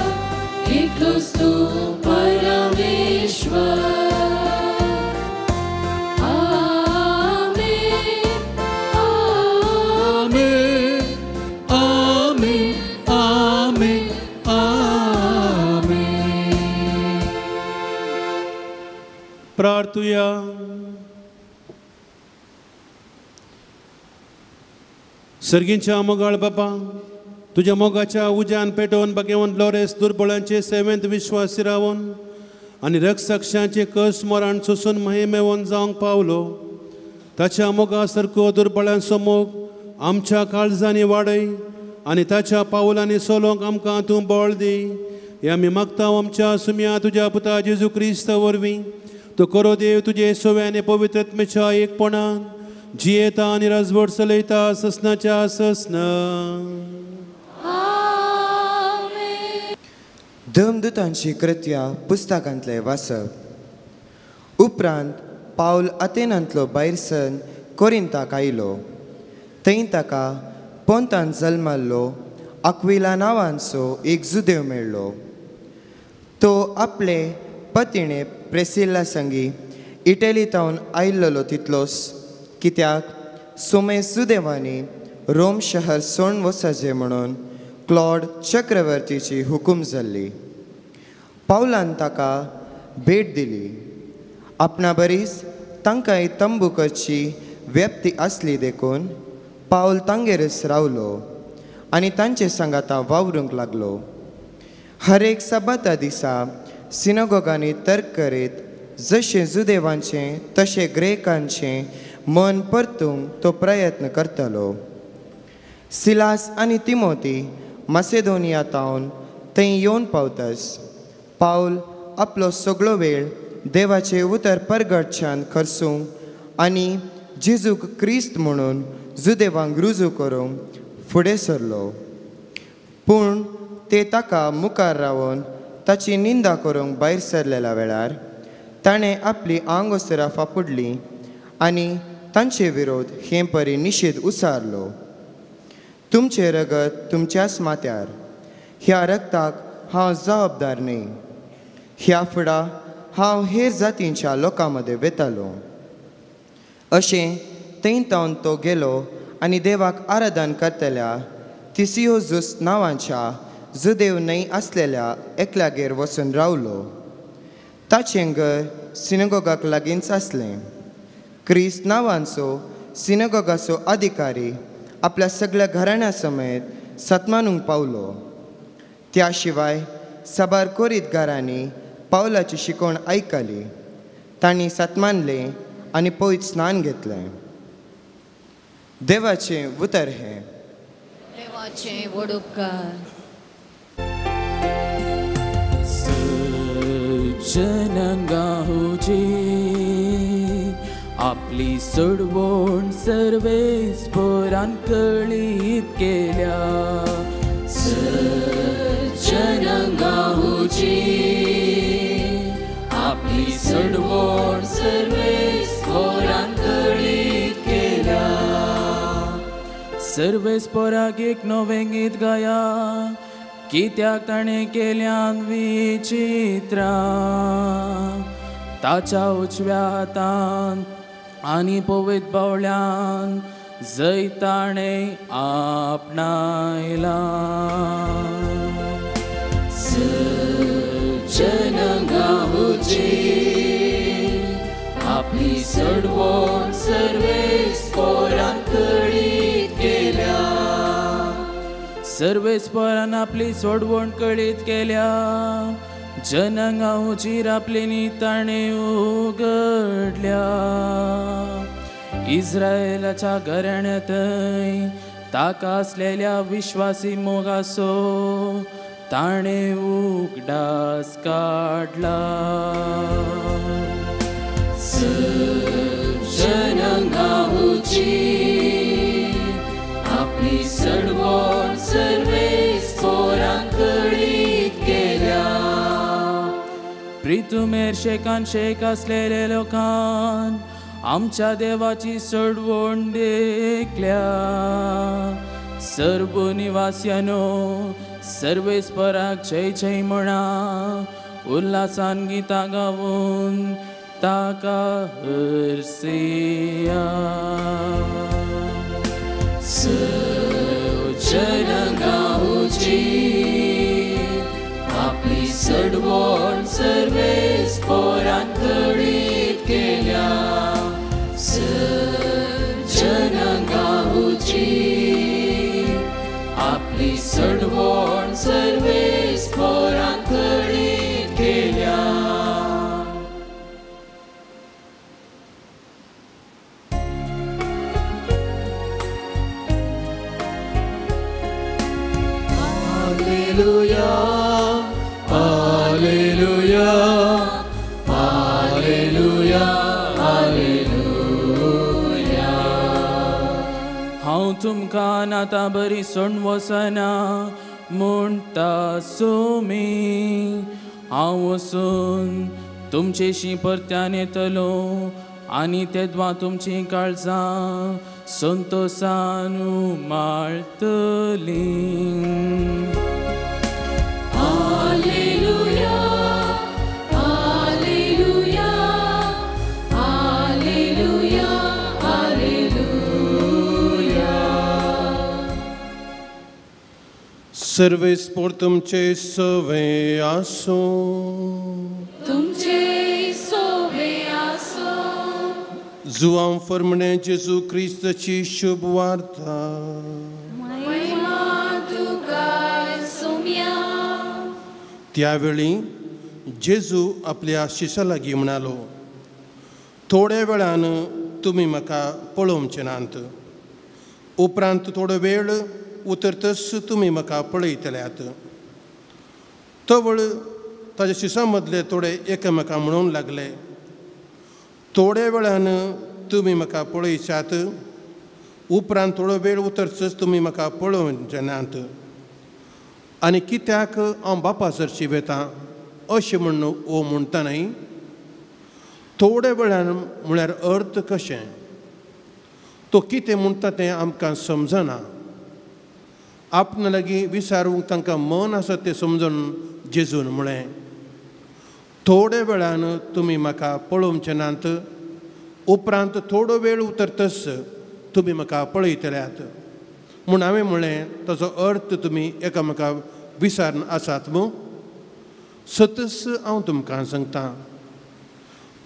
एकलोच तूं परमेश्वर. आमेन, आमेन, आमेन, आमेन, आमेन. प्रार्थुया. सर्गींच्या मोगाळ बापा, तुज्या मोगाच्या उज्यान पेटोवन बागेवन लोरेस दुर्बळांचे सेवेंत विश्वास रावन आनी रक्षाक्षांचे कस मरण सोसून महिमेवन जावंक पावलो. ताच्या मोगा सारको दुर्बळांचो मोग आमच्या काळजांनी वाडय आनी ताच्या पावलांनी सोलोंक आमकां तूं बळ दी. हे आमी मागता आमच्या सुम्या तुज्या पुता जेजू क्रिस्त वरवीं. तो करो देव तुजे सोव्या आनी पवित्र आत्म्याच्या एकपणान जियेता आनी राजवट चलयता ससनाच्या ससना. धर्मदूतांची कृत्या पुस्तकांतलें वाचप. उपरांत पावल आतेनांतलो भायर सरून कोरिंताक आयलो. थंय ताका पोंतान जल्माल्लो आक्विला नांवांचो एक जुदेव मेळ्ळो. तो आपले पतिणे प्रेसिल्ला संगी इटली तावन आयिल्लो तितलोच कित्याक सोमे जुदेवांनी रोम शहर सोडून वचचें म्हणून क्लॉड चक्रवर्तीची हुकूम जाल्ली. पावलान ताका भेट दिली. आपणा बरीच तांकांय तंबू करची व्यक्ती आसली देखून पावल तांगेरच रावलो आनी तांचे सांगाता वावरूंक लागलो. हर एक सबाता दिसा सिनागोगांनी तर्क करीत जशें जुदेवांचें तशें ग्रेकांचें मन परतूंक तो प्रयत्न करतालो. सिलास आनी तिमोती मासेदोनिया तावन थंय येवन पावतस पावल आपलो सगळो वेळ देवाचें उतर परगटच्यान खर्चूंक आनी जेजूक क्रिस्त म्हणून जुदेवांक रुजू करूंक फुडें सरलो. पूण ते ताका मुखार रावन ताची निंदा करूंक भायर सरलेल्या वेळार ताणें आपली आंगवस्त्रां फापुडली आनी तांचे विरोध हे परी निशेध उसारलो. तुमचें रगत तुमच्याच माथ्यार, ह्या रगताक हांव जबाबदार न्हय. ह्या फुडा हांव हेर जातींच्या लोकां मदें वेतालो. अशें थंय तावन तो गेलो आनी देवाक आराधन करतल्या तिसियोजूस नांवाच्या जुदेव न्हय आसलेल्या एकल्यागेर वचून रावलो. ताचें घर सिनागोगाक लागींच आसलें. क्रिस्त नांवांचो सिनागोगाचो अधिकारी आपल्या सगळ्या घराण्या समेत सतमानूंक पावलो. त्या शिवाय साबार कोरीत घरांनी पावलाची शिकवण आयकली. तांणी सतमानलें आनी पयत स्नान घेतलें. देवाचें उतर हें. देवाचें व्हड उपकार. जनंगाहुजी आपली सोडवण सर्वेस्परान कळीत केल्या. जनंगाहुजी आपली सोडवण सर्वेस्परान कळीत केल्या. सर्वेस्पराक एक नवें गीत गाया, कित्याक ताणें केल्यान विचित्रां. ताच्या उजव्या हातान आनी पवित्र बावल्यान जैत ताणें आपणायलां. जनंगाहुजी आपली सोडवण सर्वेस्परान कळीत केल्या. सर्वेस्परान आपली सोडवण कळीत केल्या. जनंगाहुजीर आपली नीत ताणें उगडल्या. इस्रायलाच्या घराण्यांतय ताका आसलेल्या विश्वासी मोगाचो ताणें उगडास काडला. जनंगाहुजी आपली सोडवण सर्वेस्परान कळीत प्रितुमेर शेकान शेक आसलेले लोकान आमच्या देवाची सोडवण देखल्या. सर्व निवास्यानो सर्वेस्पराक जय जय म्हणा, उल्हासान गीतां गावून ताका हरसिया. जनगांवची आपली सडवण सर्वेस्परान कळीत केल्या. जनगांवची आपली सडवण सर्वेस्परान कळीत केल्या. Alleluia, Alleluia, Alleluia, Alleluia. हांव तुमकां आतां बरी सोडून वचना म्हणटा सोमी, हांव वचून तुमचेशी परत्यान येतलो आनी तेदवा तुमचीं काळजां संतोसान उमाळटलीं. Alleluia, Alleluia, Alleluia, Alleluia. सर्वेस्पोर तुमचे सवे आसूं. तुमचे सवे आसूं. जुआं फर्मणे जेजू क्रिस्ताची शुभ वार्ता. महिमा तुका सोम्या. त्यावेळी जेजू आपल्या शिशा लागीं म्हणालो, थोड्या वेळान तुमी म्हाका पळोवचे नात, उपरांत थोडो वेळ उतरतच तुमी म्हाका पळयतल्यात. तवळ ताज्या शिसां मदले थोडे एकामेका म्हणूंक लागले, थोड्या वेळान तुमी म्हाका पळयशात, उपरांत थोडो वेळ उतरतच तुमी म्हाका पळोवचे नात. आनी कित्याक हांव बापा सरशी वेता अशें म्हण ओ म्हणटा न्हय? थोड्या वेळान म्हळ्यार अर्थ कशें? तो कितें म्हणटा तें आमकां समजना. आपणा लागीं विचारूंक तांकां मन आसा तें समजून जेजून म्हळें, थोड्या वेळान तुमी म्हाका पळोवचे नात, उपरांत थोडो वेळ उतरतच तुमी म्हाका पळयतल्यात. म्हूण हांवें म्हळें, ताचो अर्थ तुमी एकामेका विचारून आसात मू? सतच हांव तुमकां सांगता,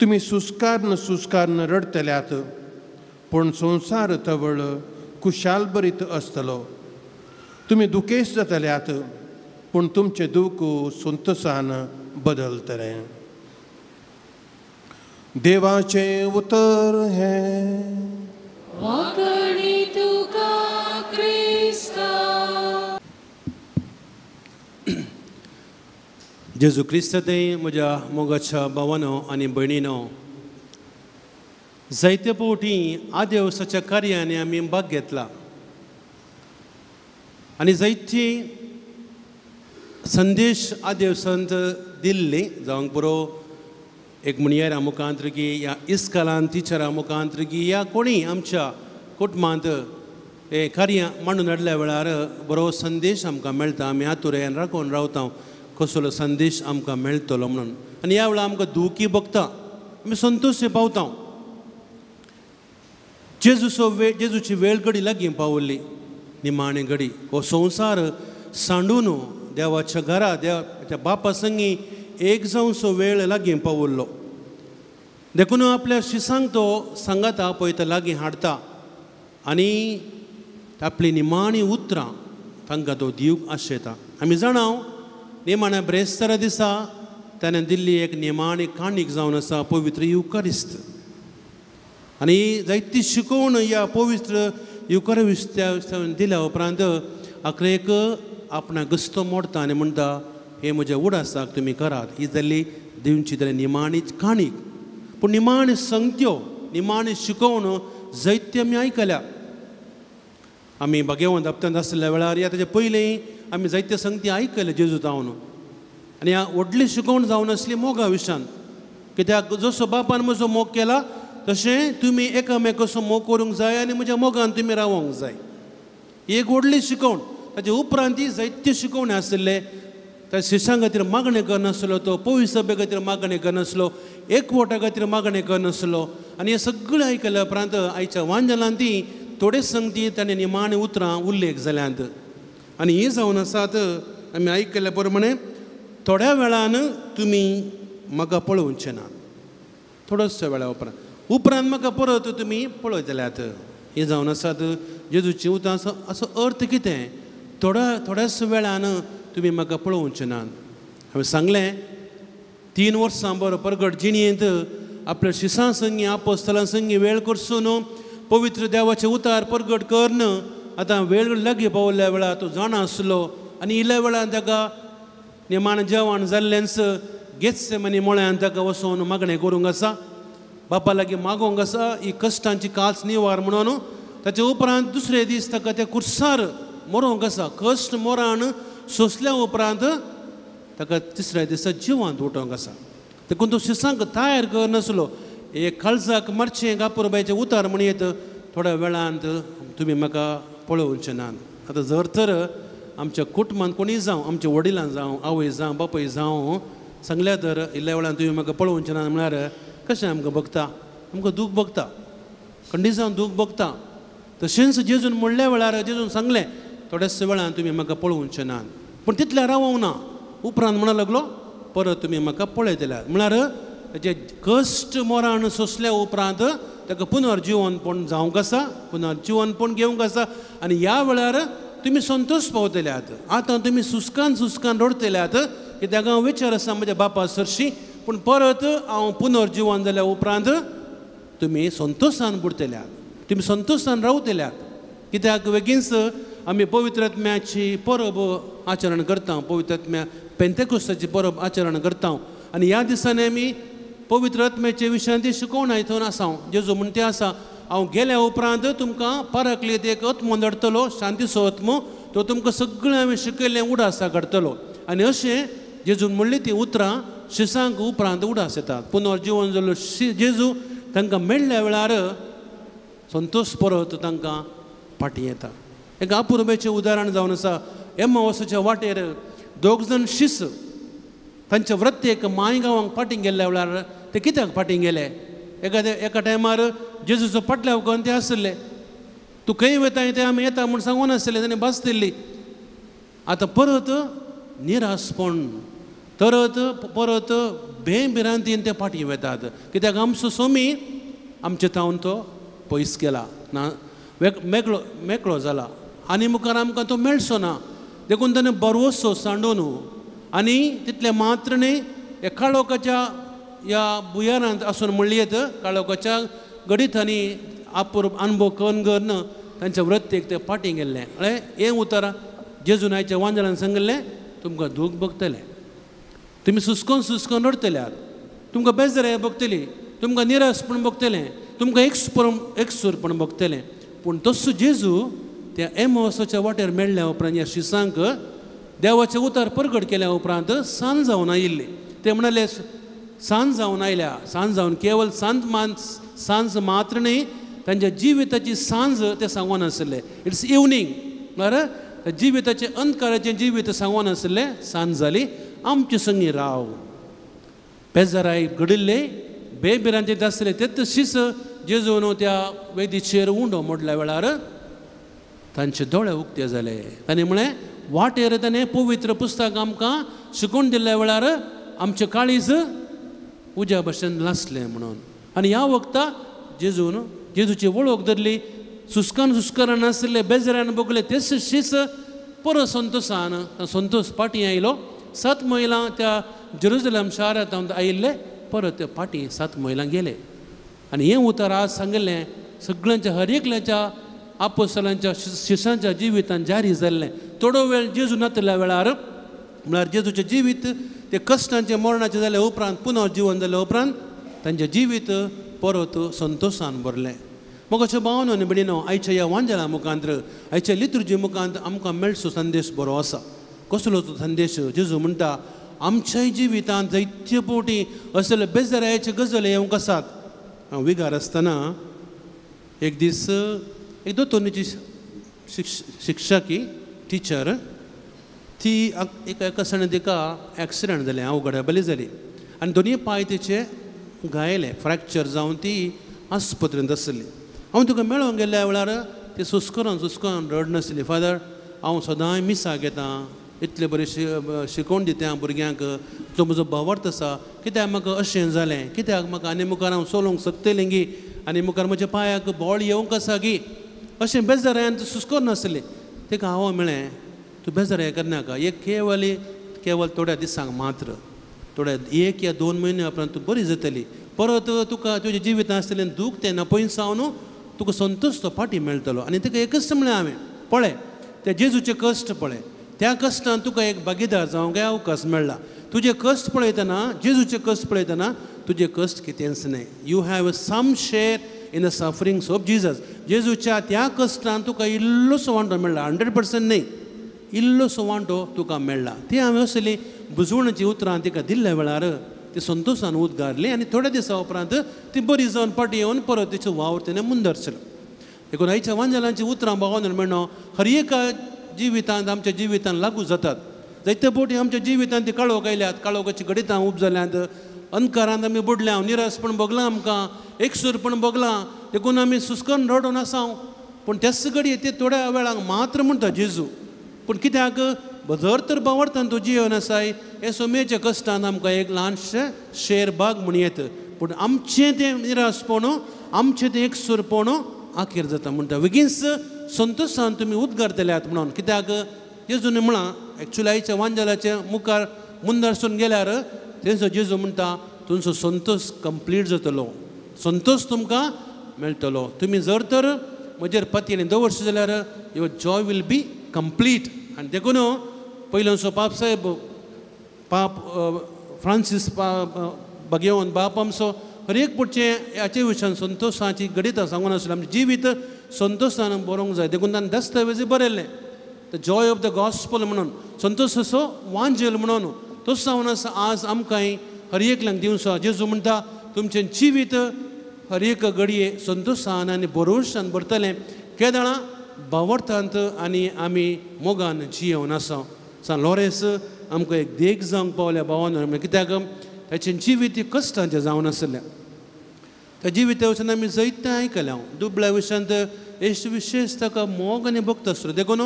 तुमी सुस्कारन सुस्कारन रडटल्यात, पूण संवसार तवळ खुशाल बरीत आसतलो. तुमी दुखेस्त जातल्यात, पूण तुमचें दूख संतोसान बदलतलें. देवाचें उतर हें. वाकणी तुका क्रिस्ता. जेजू क्रिस्त ते म्हज्या मोगाच्या भावानो आनी भयणीनो, जायते फावटी आदेवसाच्या कार्याने आमी भाग घेतला आनी जायती संदेश आदेवसांत दिल्ली, जावंक पुरो एक म्हणयारा मुखांतरगी या इस्कालान टिचरा मुखांतरगी या कोणी आमच्या कुटुंबांत हे कार्य मांडून हाडल्या वेळार बरो संदेश आमकां मेळटा. आमी आतुरेन राखून रावता कसलो संदेश आमकां मेळटलो म्हणून. आनी ह्या वेळार आमकां दुखी भोगता, आमी संतोश पावता. जेजूचो वेळ, जेजूची वेळ घडी लागीं पावल्ली, निमाणे घडी. हो संवसार सांडून देवाच्या घरा देवाच्या बापा संगी एक जावचो वेळ लागीं पावल्लो. देखून आपल्या शिसांक तो सांगाता पळयता, लागीं हाडटा आनी आपली निमाणी उतरां तांकां तो दिवंक आशेता. आमी जाणां निमाण्या ब्रेस्तारा दिसा ताणें दिल्ली एक निमाणी काणीक जावन आसा पवित्र युवकारिस्त. आनी जायती शिकोवण ह्या पवित्र युवकारिस्त्या दिल्या उपरांत आखरेक आपणा गस्तो मोडटा आनी म्हणटा, हे म्हज्या उडासाक तुमी करात. ही जाल्ली दिवची जाल्यार निमाणी काणीक. पूण निमाणी संगत्यो, निमाणी शिकोवण जायते आमी आयकल्या. आमी भाग्यवंत हप्त्यांत आसल्या वेळार या ताच्या पयलीं आमी जायते संगती आयकले जेजू जावन. आनी ह्या व्हडली शिकवण जावन आसली मोगा विशयान. कित्याक जसो बापान म्हजो मोग केला तशें तुमी एकामेकाचो मोग करूंक जाय आनी म्हज्या मोगान तुमी रावोंक जाय. एक व्हडली शिकवण. ताचे उपरांत ती जायत्यो शिकवण्यो आशिल्ले. त्या शिशां खातीर मागणें करनासलो तो, पवित्र सभे खातीर मागणें करनासलो, एकवटा खातीर मागणें करनासलो. आनी हें सगळें आयकल्या उपरांत आयच्या वांजलान ती थोडे संगती ताणें निमाणें उतरां उल्लेख जाल्यांत. आनी हीं जावन आसात आमी आयकल्या प्रमाणे थोड्या वेळान तुमी म्हाका पळोवचें ना, थोडोसो वेळा उपरांत उपरांत म्हाका परत तुमी पळयतल्यात. हें जावन आसात जेजूची उतरां. असो अर्थ कितें? थोड्याच वेळान तुमी म्हाका पळोवचें ना. हांवें सांगलें 3 वर्सां बरो परगट जिणेंत आपल्या शिसां संगी आपोस्तलां संगी वेळ करसून पवित्र देवाचें उतार परगट करून आतां वेळ लागीं पावल्या वेळार तो जाणा आसलो. आनी इल्ल्या वेळान ताका निमाण जेवण जाल्लेंच गेत्सेमनी मळ्यान ताका वचोन मागणें करूंक आसा, बापा लागीं मागोंक आसा ही कश्टांची कांच निवार म्हणून. ताचे उपरांत दुसरे दीस ताका त्या कुर्सार मरोंक आसा. कश्ट मोरान सोंसल्या उपरांत ताका तिसऱ्या दिसा जिवांत उठोवंक आसा. देखून तो शिसांक तयार करनासलो. एक काळजाक मारचें कापुरबायचें उतार म्हणयत थोड्या वेळांत तुमी म्हाका पळोवचें ना. आतां जर तर आमच्या कुटुंबांत कोणीय जावं, आमच्या वडिलां जावं, आवय जावं, बापूय जावं सांगल्या तर इल्ल्या वेळान तुमी म्हाका पळोवचें ना म्हळ्यार कशें आमकां भोगता? आमकां दूख भोगता, खंडीत जावन दूख भोगता. तशेंच जेजून म्हणल्या वेळार जेजून सांगलें थोड्याच वेळान तुमी म्हाका पळोवचें ना. पूण तितल्या रावोंक ना. उपरांत म्हणा लागलो परत तुमी म्हाका पळयतले. म्हळ्यार ताचे कश्ट मोरान सोंसल्या उपरांत ताका पुनर्जिवनपण जावंक आसा, पुनर्जिवनपण घेवंक आसा. आनी ह्या वेळार तुमी संतोश पावतल्यात. आतां तुमी सुस्कान सुस्कान रडतल्यात कित्याक हांव विचार आसा म्हज्या बापा सरशी, पूण परत हांव पुनर्जिवन जाल्या उपरांत तुमी संतोशान बुडतल्यात, तुमी संतोशान रावतल्यात. कित्याक बेगीनच आमी पवित्र आत्म्याची परब आचरण करता, पवित्र आत्म्या पेंतेकुस्ताची परब आचरण करता. आनी ह्या दिसांनी आमी पवित्र आत्म्याचे विशयांत शिकोवण हितून आसा. जेजू म्हण तें आसा हांव गेल्या उपरांत तुमकां पाराकलीत एक आत्मो धाडटलो, शांतीचो आत्मो, तो तुमकां सगळें हांवें शिकयल्लें उडासा काडटलो. आनी अशें जेजून म्हणली ती उतरां शिसांक उपरांत उडास येतात. पुनर्जिवन जाल्लो जेजू तांकां मेळ्ळ्या वेळार संतोश परत तांकां फाटीं येता. एक अपुरबेचें उदाहरण जावन आसा. एमावसाच्या वाटेर दोग जाण शिस तांच्या वृत्तेक माय गांवांक फाटीं गेल्ल्या वेळार ते कित्याक फाटीं गेले? एका टायमार जेजूचो फाटल्या वगोन ते आशिल्ले, तूं खंय वताय ते आमी येता म्हूण सांगून आसले, ताणें भास दिल्ली. आतां परत निराशपण, तरत परत भें भिरांतीन ते फाटीं वेतात. कित्याक आमचो सोमी आमचे थावन तो पयस गेला ना, मेकळो मेकळो जाला आनी मुखार आमकां तो मेळचो ना. देखून ताणें बरवसो सांडून आनी तितलें मात्र न्ही ह्या काळोखाच्या ह्या भुंयारांत आसून म्हणली येत काळोखाच्या घडीत आनी आपूर अनुभव करून करून तांच्या वृत्तेक ते फाटीं गेल्लें. कळ्ळें? हें उतरां जेजून आयच्या वांजलान सांगिल्लें तुमकां दूख भोगतलें, तुमी सुस्कोन सुस्कोन रडतल्यात, तुमकां बेजाराय भोगतली, तुमकां निराशपण भोगतलें, तुमकां एकसूरपण भोगतलें. पूण तसो जेजू त्या एमोसाच्या वाटेर मेळ्ळ्या उपरांत ह्या शिसांक देवाचें उतर परगट केल्या उपरांत सांज जावन आयिल्ली. ते म्हणाले सांज जावन आयल्या, सांज जावन केवल सांज मात्र न्ही, तांच्या जिविताची सांज ते सांगून आसले. It's evening म्हळ्यार जिविताचें अंधकाराचें जिवीत सांगून आसलें. सांज जाली, आमचे संगी राव. बेजाराय घडिल्ले बेभिरांतींत आसले तेच शीस जेजून त्या वेदीचेर उंडो मोडल्या वेळार तांचे दोळे उक्ते जाले. ताणें म्हळें वाटेर ताणें पवित्र पुस्तक आमकां शिकोवन दिल्ल्या वेळार आमचें काळीज उज्या भशेन लासलें म्हणून. आनी ह्या वखता जेजून जेजूची वळख धरली. सुस्कान सुस्कारान नासले, बेजरान भोगले तेच शीस परत संतोसान संतोष फाटीं आयलो. 7 मैलां त्या जेरुजलम शारांत आयिल्ले, परत ते फाटीं 7 मैलां गेले. आनी हें उतर आज सांगिल्लें सगळ्यांच्या हर एकल्याच्या आपोस्तलांच्या शिसांच्या जिवितान जारी जाल्लें. थोडो वेळ जेजू नातल्या वेळार म्हळ्यार जेजूचें जिवीत ते कश्टांचें मरणाचें जाल्या उपरांत पुनर्जिवन जाल्या उपरांत तांचें जिवीत परत संतोशान भरलें. मोगाच्यो भावनो आनी भयणीनो, आयच्या ह्या वांजेला मुखांत, आयच्या लितुर्जी मुखांत आमकां मेळचो संदेश बरो आसा. कसलो तो संदेश? जेजू म्हणटा आमच्याय जिवितांत जायते फावटी असले बेजारायचे गजले येवंक आसात. हांव विगार आसतना एक दीस एक दोतोन्नीची शिक्षकी टिचर ती एका एका सणान तिका एक्सिडंट जालें, हांव गडाबली जाली आनी दोनूय पांय तिचे घायले, फ्रॅक्चर जावन ती आस्पत्रेंत आसली. हांव तुका मेळोंक गेल्ल्या वेळार ती सुस्करून सुस्करून रडनासली. फादर हांव सदांय मिसाक येता, इतलें बरें शिकोवन दिता भुरग्यांक, तो म्हजो भावार्थ आसा, कित्याक म्हाका अशें जालें, कित्याक म्हाका आनी मुखार हांव चलोवंक शकतलें गी, आनी मुखार म्हज्या पांयाक बळ येवंक आसा गी, अशें बेजारान सुस्कर नासलें. ताका हांव मेळ्ळें तूं बेजाराय करनाका, एक केवल केवल थोड्या दिसांक मात्र, थोड्या 1 या 2 म्हयन्या उपरांत तूं बरी जातली, परत तुका तुज्या जिवितांत आसतलें दूख तें नपयसावन तुका संतोश तो फाटीं मेळटलो. आनी ताका एकच म्हणलें हांवें, पळय त्या जेजूचे कश्ट पळय, त्या कश्टान तुका एक भागीदार जावंक अवकाश मेळ्ळा. तुजे कश्ट पळयतना, जेजूचे कश्ट पळयतना तुजे कश्ट कितेंच न्हय. You have some share in the sufferings of Jesus. जेजूच्या त्या कश्टान तुका इल्लोसो वांटो मेळ्ळा, 100% न्हय, इल्लोसो वांटो तुका मेळ्ळा. ती हांवें असली बुजवणाची उतरां तिका दिल्ल्या वेळार ती संतोशान उद्गारली आनी थोड्या दिसां उपरांत ती बरी जावन फाटीं येवन परत तिचो वावर तिणें मुंदरसलो. देखून आयच्या वांजेलांची उतरां भावान म्हणून हर एका जिवितांत आमच्या जिवितांत लागू जातात. जायते फावटी आमच्या जिवितांत ती काळोख आयल्यात, काळोखाची घडितां उब जाल्यांत, अंधकारांत आमी बुडल्या, निराशपण भोगलां आमकां, एकसूरपण भोगलां, देखून आमी सुस्कन रडून आसा. पूण त्याच घडये ते थोड्या वेळाक मात्र म्हणटा जेजू, पूण कित्याक जर तर भावार्थान तूं जिवन आसाय हे सोमेच्या कश्टान आमकां एक ल्हानशें शेर बाग म्हण येत, पूण आमचें तें निराशपण, आमचें तें एकसूरपण आखेर जाता म्हणटा. बेगीनच संतोशान तुमी उद्गारतल्यात म्हणून कित्याक जेजून म्हळां एक्चुअली आयच्या वांजेलाच्या मुखार मुंदरसून गेल्यार तेंचो जेजू म्हणटा तुमचो संतोश कंप्लीट जातलो, संतोश तुमकां मेळटलो. तुमी जर तर म्हजेर पतीन दवरशे जाल्यार your joy will be complete. आनी देखून पयलोसो पाप साहेब पाप फ्रांसीस भगेवन बाप आमचो हर एक पुढचें हाचे विशयान संतोशाची घडितां सांगून आसलें. आमचें जिवीत संतोशान बरोवंक जाय, देखून ताणें दस्तावेज बरयल्लें the joy of the gospel म्हणून, संतोशाचो वांजेल म्हणून. तसो जावन आसा आज आमकांय हर एकल्यांक दिवचो. जेजू म्हणटा तुमचें जिवीत हर एक घडये संतोशान आनी भरोशान भरतलें केदळां भावार्थांत आनी आमी मोगान जियेवन आसा. सान लॉरेन्स आमकां एक देख जावंक पावल्या भावान, कित्याक ताचें जिवीत कश्टांचें जावन आसलें. त्या जिविता वचून आमी जैत आयकलें. हांव दुबळ्या विशयांत येशू विशेश ताका मोग आनी भक्त आसलो, देखून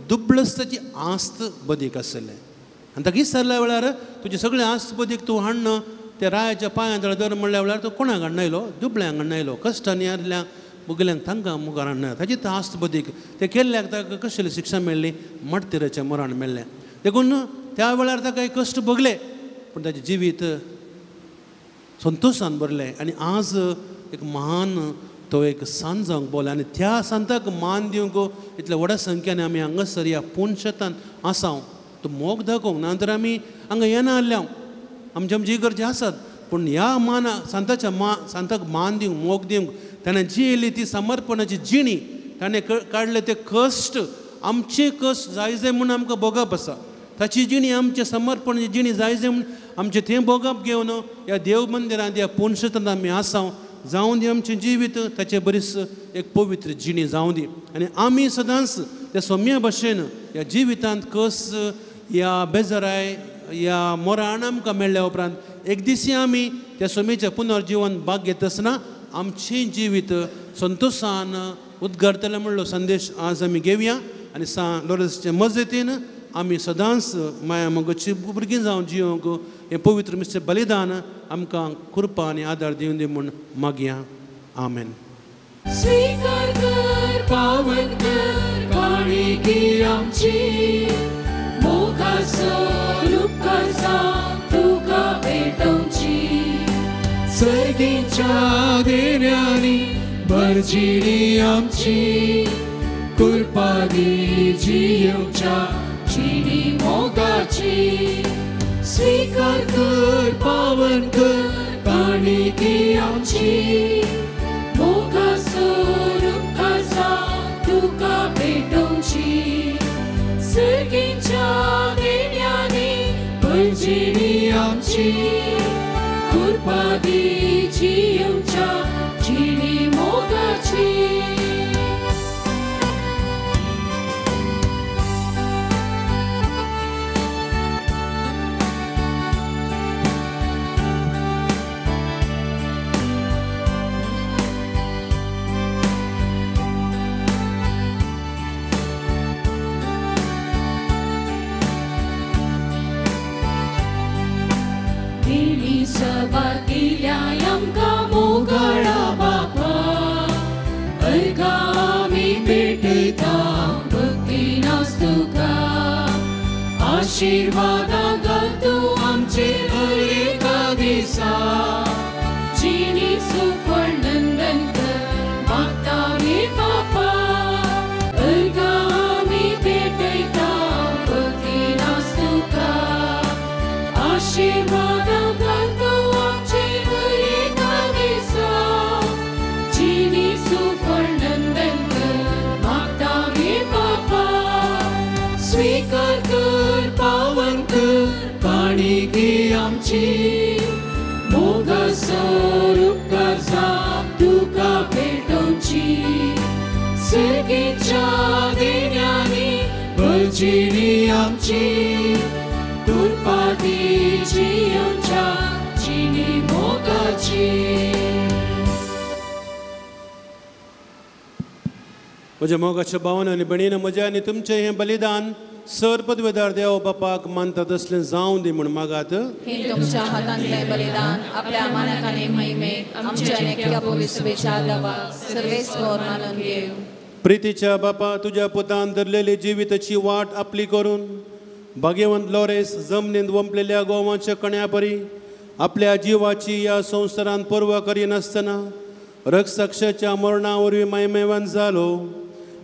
दुबळच ताची आस्त बदीक आसलें. आनी ताका विचारल्या वेळार तुजी सगळी आस्त बदीक तूं हाडना त्या रायाच्या पांयां तळा दर म्हणल्या वेळार तो कोणाक हाडना आयलो, दुबळ्यांक हाडना आयलो, कश्टांनी आयिल्ल्यांक भुगल्यांक तांकां मुखार हाडना. ताची आस्त बदीक ते केल्ल्याक ताका कसली शिक्षा मेळ्ळी, मर्तिराचें मरण मेळ्ळें. देखून त्या वेळार ताका कश्ट भोगले, पूण ताचें जिवीत संतोशान भरलें आनी आज एक महान तो एक सांत जावंक पावलो. आनी त्या सांताक मान दिवंक इतल्या व्हडा संख्यान आमी हांगासर ह्या पुनशेतान आसा. तो मोग दाखोवंक ना तर आमी हांगा येना आसले, आमचे आमची गरजे आसात, पूण ह्या माना सांताच्या सांताक मान दिवंक, मोग दिवंक ताणें जियेली ती समर्पणाची जिणी, ताणें काडले ते कश्ट, आमचे कश्ट जाय जाय म्हूण आमकां भोगप आसा. ताची जिणी आमचे समर्पणाची जिणी जाय जाय म्हूण आमचें तें भोगप घेवन ह्या देव मंदिरांत ह्या पुनशेतांत आमी आसा. जावं दी आमचें जिवीत ताचें बरीच एक पवित्र जिणी जावं दी. आनी आमी सदांच त्या सौम्या भशेन ह्या जिवितांत कस ह्या बेजाराय ह्या मोरान आमकां मेळ्ळ्या उपरांत एक दीस आमी त्या सौम्याचें पुनर्जिवन भाग घेत आसतना आमचें जिवीत संतोशान उद्गारतलें म्हणलो संदेश आज आमी घेवया. आनी सान लोरेन्सचे मजतीन आमी सदांच माया मोगाची भुरगीं जावन जिवंक हें पवित्र मिसचें बलिदान आमकां कृपा आनी आदार दिवन दी म्हूण मागया. आमेन. स्वीकार कर पावन कर काळगी आमची, मोगाचो उपकार तुका भेटोवची, सर्गीच्या देण्यांनी भरजिली आमची, कृपा दी जियोच्या जिणी मोगाची. स्वीकार कर पावन कर काळगी आमची, मोगाचो उपकार तुका भेटोवची, सर्गीच्या देण्यांनी भरजिली आमची कृपा दी जिवच्या जिणी मोगाची. सभा दिल्या आमकां मोगाळा बापा, अर्घा आमी भेटयता भक्तीन तुका. आशिर्वादां घाल तूं आमचेर हर एका दिसा, जिणी सुफळ नंदन कर मागता आमी बापा. अर्घा आमी भेटयता भक्तीन तुका, आशिर्वादां घाल तूं आमचेर हर एका दिसा, जिणी सुफळ नंदन कर मागता आमी बापा. स्वीकार कर पावन कर काणिकी आमची, मोगासर उपकार जाप तुका भेटोवची. सर्गीच्या देण्यांनी भरजिणी आमची, कृपा दी जिवच्या जिणी मोगाची. म्हज्या मोगाच्या भावन आनी भयणीन, म्हज्या आनी तुमचें हें बलिदान सर पदवेदार देव बापाक मानता तसलें जावं दी म्हूण मागात. हे तुमच्या हातांतलें बलिदान आपल्या मानक आनी महिमेक आमच्या आनी पवित्र देवाक सर्वेस्पर मानून घेवं. प्रितीच्या बापा, तुज्या पुतान धरलेली जिविताची वाट आपली करून भाग्यवंत लोरेस जमनींत वंपलेल्या गोवाच्या कण्या परी आपल्या जिवाची ह्या संवसारांत पर्वा करिनासतना रक्तसाक्षाच्या मरणा वरवीं मायमेवान जालो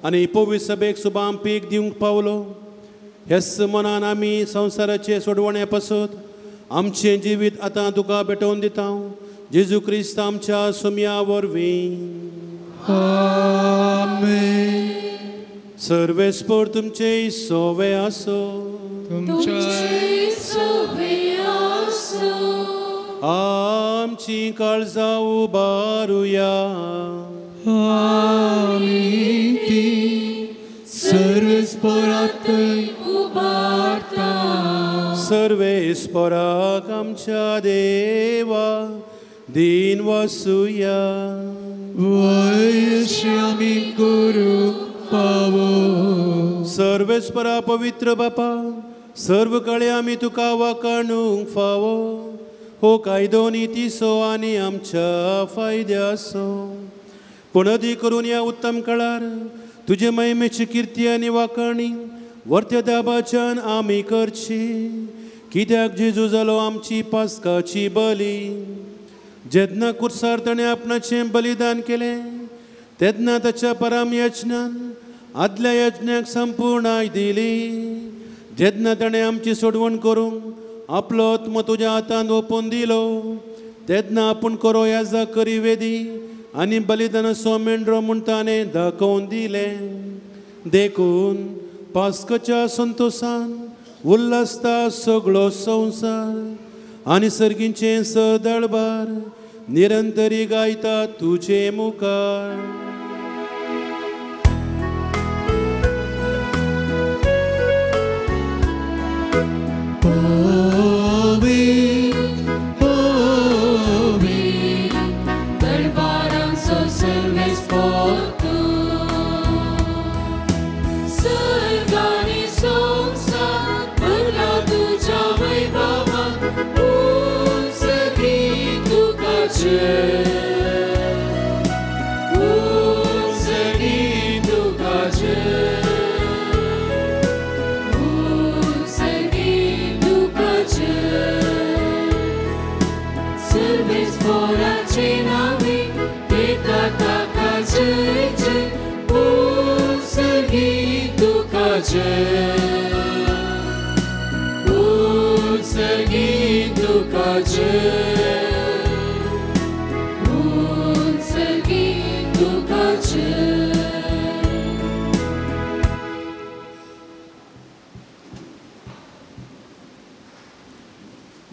आनी पवित्र सभेक सुबाम पीक दिवंक पावलो. ह्याच मनान आमी संवसाराचे सोडवणे पासत आमचें जिवीत आतां तुका भेटोवन दिता, जेजू क्रिस्त आमच्या सुमया वरवीं. आमेन. सर्वेस्पर तुमचे सोवे आसो. तुमचे सोवे आसो. आमची काळजां उबारुया. आमी ती सर्वेस्पराक उबारता. सर्वेस्पराक आमच्या देवा दीन वसुया. वयशी आमी करू पावो. सर्वेस्परा पवित्र बापा, सर्व कळे आमी तुका वाकाणूंक फावो. हो कायदो नितीचो आनी आमच्या फायद्याचो, पूण अदी करून ह्या उत्तम काळार तुजे महिमेची किर्ती आनी वाकाणी वर्त्या दाबाच्यान आमी करची. कित्याक जेजू जालो आमची पास्काची बली. जेन्ना कुर्सार ताणें आपणाचें बलिदान केलें तेन्ना ताच्या पराम यज्ञान आदल्या यज्ञाक संपूर्णाय दिली. जेन्ना ताणें आमची सोडवण करूंक आपलो आत्मो तुज्या हातांत ओपून दिलो तेन्ना आपूण करो याजा करी वेदी आनी बलिदानाचो मेंढरो म्हूण ताणें दाखोवन दिलें. देखून पास्काच्या संतोसान उल्हासता सगळो संवसार आनी सर्गींचें सदळबार निरंतरी गायता तुजे मुखार.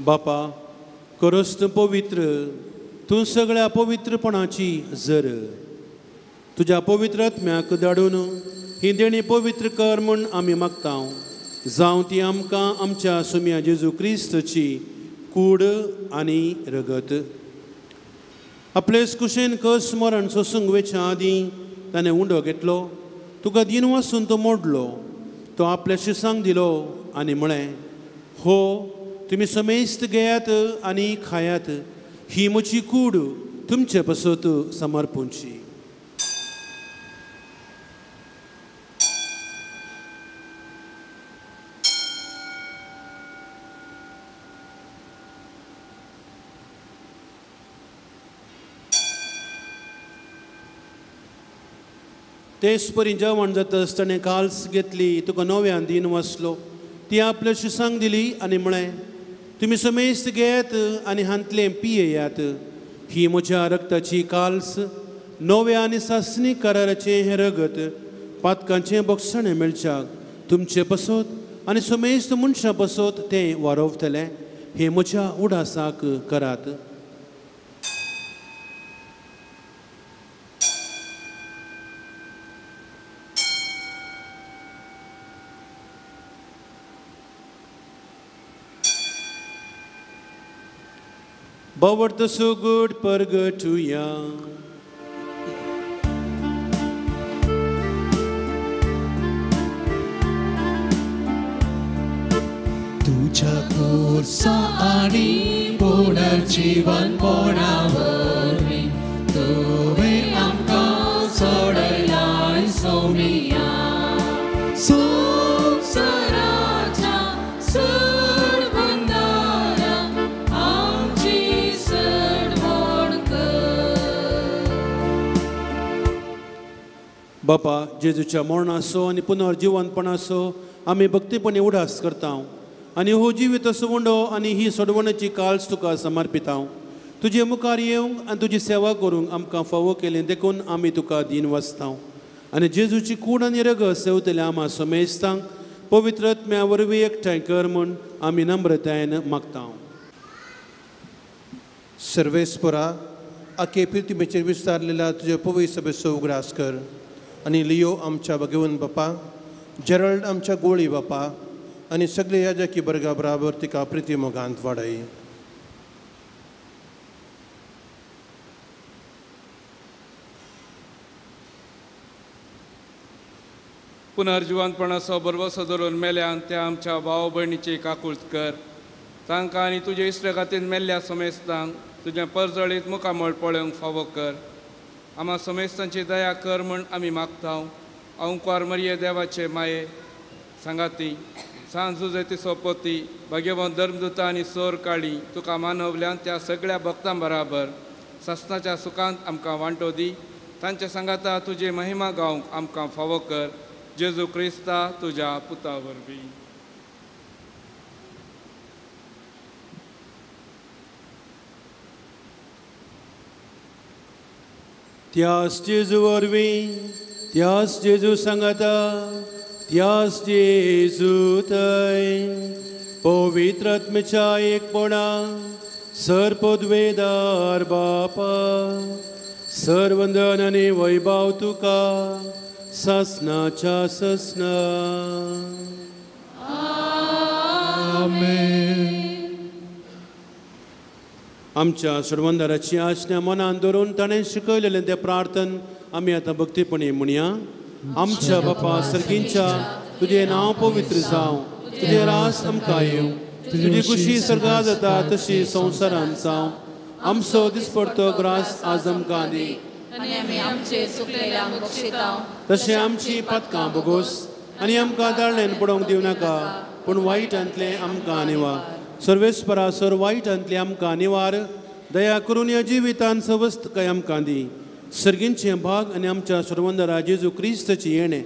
बापा करोस तूं पवित्र, तूं सगळ्या पवित्रपणाची जर. तुज्या पवित्र आत्म्याक धाडून ही देणी पवित्र कर म्हूण आमी मागता. जावं ती आमकां आमच्या सुम्या जेजू क्रिस्तची कूड आनी रगत. आपलेच कुशेन कस मरण सोसूंक वेच्या आदीं ताणें उंडो घेतलो, तुका दिन वासून तो मोडलो, तो आपल्या शिसांक दिलो आनी म्हळें, हो तुमी समेस्त घेयात आनी खायात, ही म्हजी कूड तुमचे पासत समर्पूंची. तेच परी जेवण जातच ताणें काल्स घेतली, तुका नव्यान दिन वाचलो, ती आपल्या शिसांक दिली आनी म्हळें, तुमी समेस्त घेयात आनी हांतलें पियेयात, ही म्हज्या रक्ताची काल्स, नव्या आनी सासणी कराराचें हें रगत पातकांचें बक्षणें मेळच्याक तुमचे पसत आनी समेस्त मनशां पसत तें वारोवतलें. हें म्हज्या उडासाक करात. बावर्त सुगूड परगटुया. तुझ्या खुर्सा आणि पुनर्जीवनपणावरवीं तुवें आमकां सोडयलाय सोमिया. संवसाराच्या सरबंदारा आमची सडवण कर. बापा, जेजूच्या मरणाचो आनी पुनर्जीवनपणाचो आमी भक्तीपणी उडास करता आनी हो जिवीत उंडो आनी ही सोडवण्याची काल्स तुका समर्पिता. तुजे मुखार येवंक आनी तुजी सेवा करूंक आमकां फावो केली देखून आमी तुका दीन वाचता. आनी जेजूची कूड आनी रगत सेवतल्या आमा समेस्तांक पवित्र आत्म्या वरवीं एकठांय कर म्हूण आमी नम्रतायेन मागता. सर्वेस्परा, आखे पिर्तीमेचेर विस्तारलेल्या तुज्या पवित्र सभेचो उगडास कर आनी लियो आमच्या भगवंत बापा, जेरल्ड आमच्या गोळी बापा आनी सगळे याजकी बर्गा बराबर तिका प्रिती मोगांत वाडय. पुनर्जिवंतपणाचो भरवसो धरून मेल्यान त्या आमच्या भाव भयणीची काकूळत कर. तांकां आनी तुजे इश्ट खातीर मेल्ल्या समेस्तांक तुजें परजळीत मुखामळ पळोवंक फावो कर. आमा समेस्तांची दया कर म्हूण आमी मागता. अंकुर मरिये देवाचे माये सांगाती सांज जुजेती सोपोती भाग्यवंत धर्मदूता आनी सोर काळी तुका मानवल्यान त्या सगळ्या भक्तां बराबर सासणाच्या सुखांत आमकां वांटो दी. तांच्या सांगाता तुजी महिमा गावंक आमकां फावो कर. जेजू क्रिस्ता तुज्या पुता वरवीं. त्यास जेजू वरवीं, त्यास जेजू सांगाता, त्यास जेजू थंय पवित्र आत्म्याच्या एकपणा सर्पद्वेदार बापा सर्वंदन आनी वैभव तुका ससनाच्या ससना. आमेन. आमच्या सर्वंदराची आज्ञा मनान धरून ताणें शिकयलेलें तें प्रार्थन आमी आतां भक्तीपणी म्हणया. आमच्या बापा सर्गींच्या, तुजें नांव पवित्र जावं, तुजें रास आमकां येवं, तुजी खुशी सर्गा जाता तशी संवसारांत जावं. आमचो दिसपडतो ग्रास आज आमकां दी आनी आमी आमचे चुकलेल्यांक बक्षिता तशें आमची पातकां भोगोस आनी आमकां दाळण्यान पडोवंक दिवं नाका, पूण वायटांतलें आमकां निवार. सर्वेस्परा सर वायटांतलें आमकां निवार. दया करून ह्या जिवितान सवस्तकाय आमकां दी. सर्गींचें भाग आनी आमच्या सर्वंदरा जेजू क्रिस्ताची येणें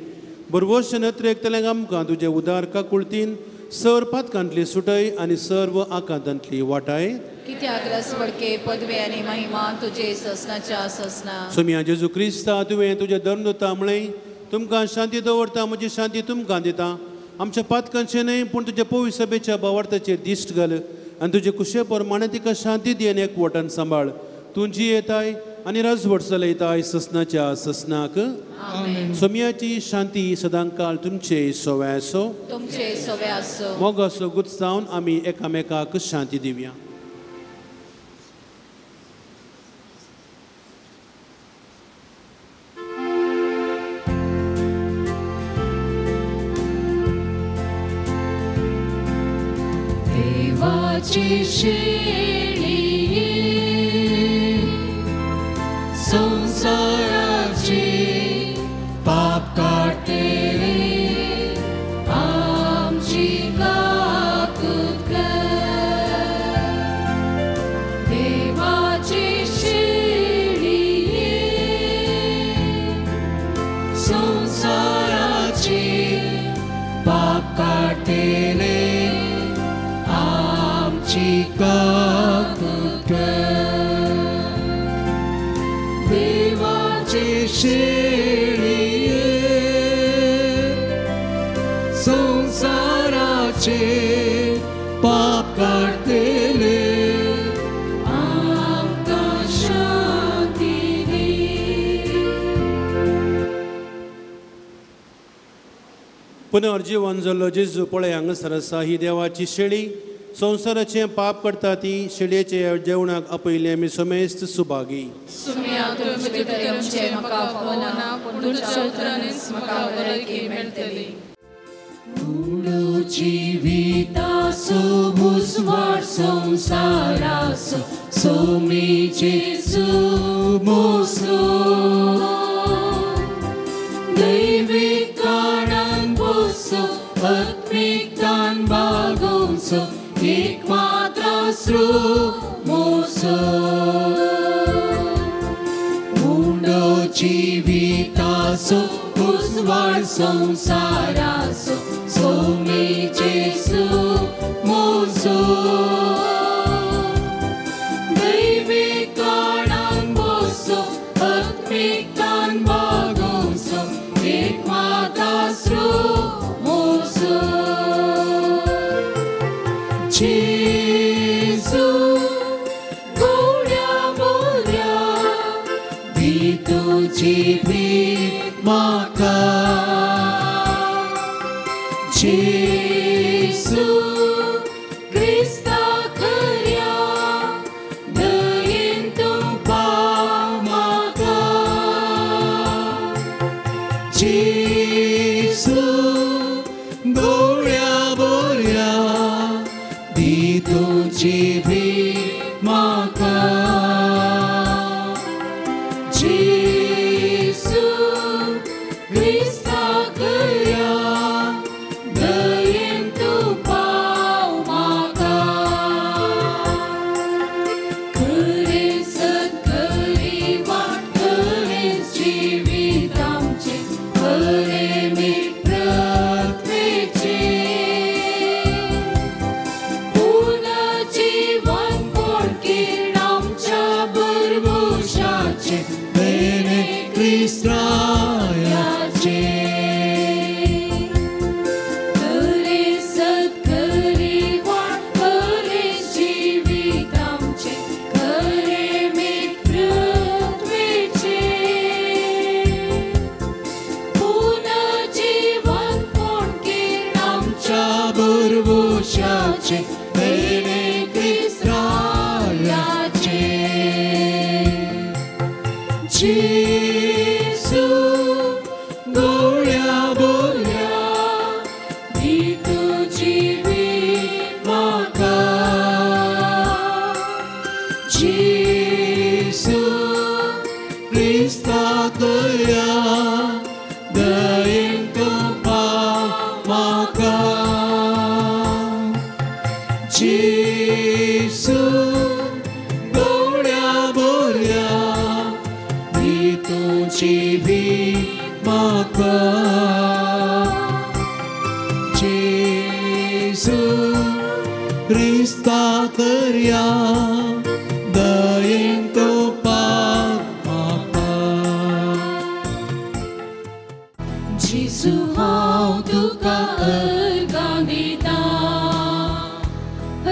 बरवश नत्रेकतल्यांक आमकां तुजे उदार काकुळतीन सर पातकांतली सुटय आनी सर्व आकांतांतली वाटाय. कित्याक रसवडके पदवे आनी महिमा तुजे ससनाच्या ससना. सोमिया जेजू क्रिस्ता, तुवें तुजें धर्मदूता म्हळें, तुमकां शांती दवरता, म्हजी शांती तुमकां दिता. आमच्या पातकांचें न्हय पूण तुज्या पवित्र सभेच्या भावार्थाचेर दिश्ट घाल आनी तुजे कुशे प्रमाणे तिका शांती दी आनी एकवटान सांबाळ. तुजी येताय आनी राजवट चलयताय ससनाच्या ससनाक. सोम्याची शांती सदांकाळ तुमचे सोवे आसो. तुमचे सोवे आसो. मोगाचो गुत्सावन आमी एकामेकाक शांती दिवया. देवाची शेळी संसाराची पाप काडटले आमची काकूत कर. देवाची शेळी संसाराची पाप काडटले आमची काकूत कर. देवाची शेळी संसाराचे पाप काडटले आमकां शांती दी. पुनर्जीवन जाल्लो जेजू पळय हांगासर आसा. ही देवाची शेळी संवसाराचें पाप करता ती शेळयेचे जेवणाक आपयलें आमी समेस्त सुभागी. सुम्या तुवें भितर येवचें म्हाका फावना, पूण तुज्या उतरांनीच म्हाका बरकी मेळटली. उडो जिविताचो उजवाड संवसाराचो सोमी जेजू मोसो. दैवीक कारणान बसो आत्मीकतान बागोवचो एक मात्र आसरो मोसो. उंडो जिविताचो उजवाड संवसाराचो सोमी जेजू मोसो. दैवीक कारणान बसो आत्मीकतान बागोवचो एक मात्र आसरो मोसो. जेजू गोड्या बोल्या दी तुजी भीत म्हाका. जेजू क्रिस्ता खऱ्या दयेन तूं पाव म्हाका. जेजू गोड्या बोल्या दी तुजी भीत म्हाका. जेजू क्रिस्ता खऱ्या दयेन तूं पाव म्हाका. खरें सत खरी वाट खरेंच जिवीत आमचें खरें मीठ पृथ्वेचें. पुनर्जीवन कोण किरण आमच्या भरवशाचें बेने क्रिस्तायाचें. खरें सत खरी वाट खरें जिवीत आमचें खरें मीठ पृथ्वेचें. पुनर्जीवन कोण किरण आमच्या भरवशाचें बेने क्रिस्तायाचें. जेजू गोड्या बोल्या दी तुजी भीत म्हाका. जेजू क्रिस्ता खऱ्या दयेन तूं पाव म्हाका. जेजू गोड्या बोल्या दी तुजी भीत म्हाका. जेजू क्रिस्ता खऱ्या दयेन तूं पाव म्हाका. जेजू हांव तुका अर्गां दितां,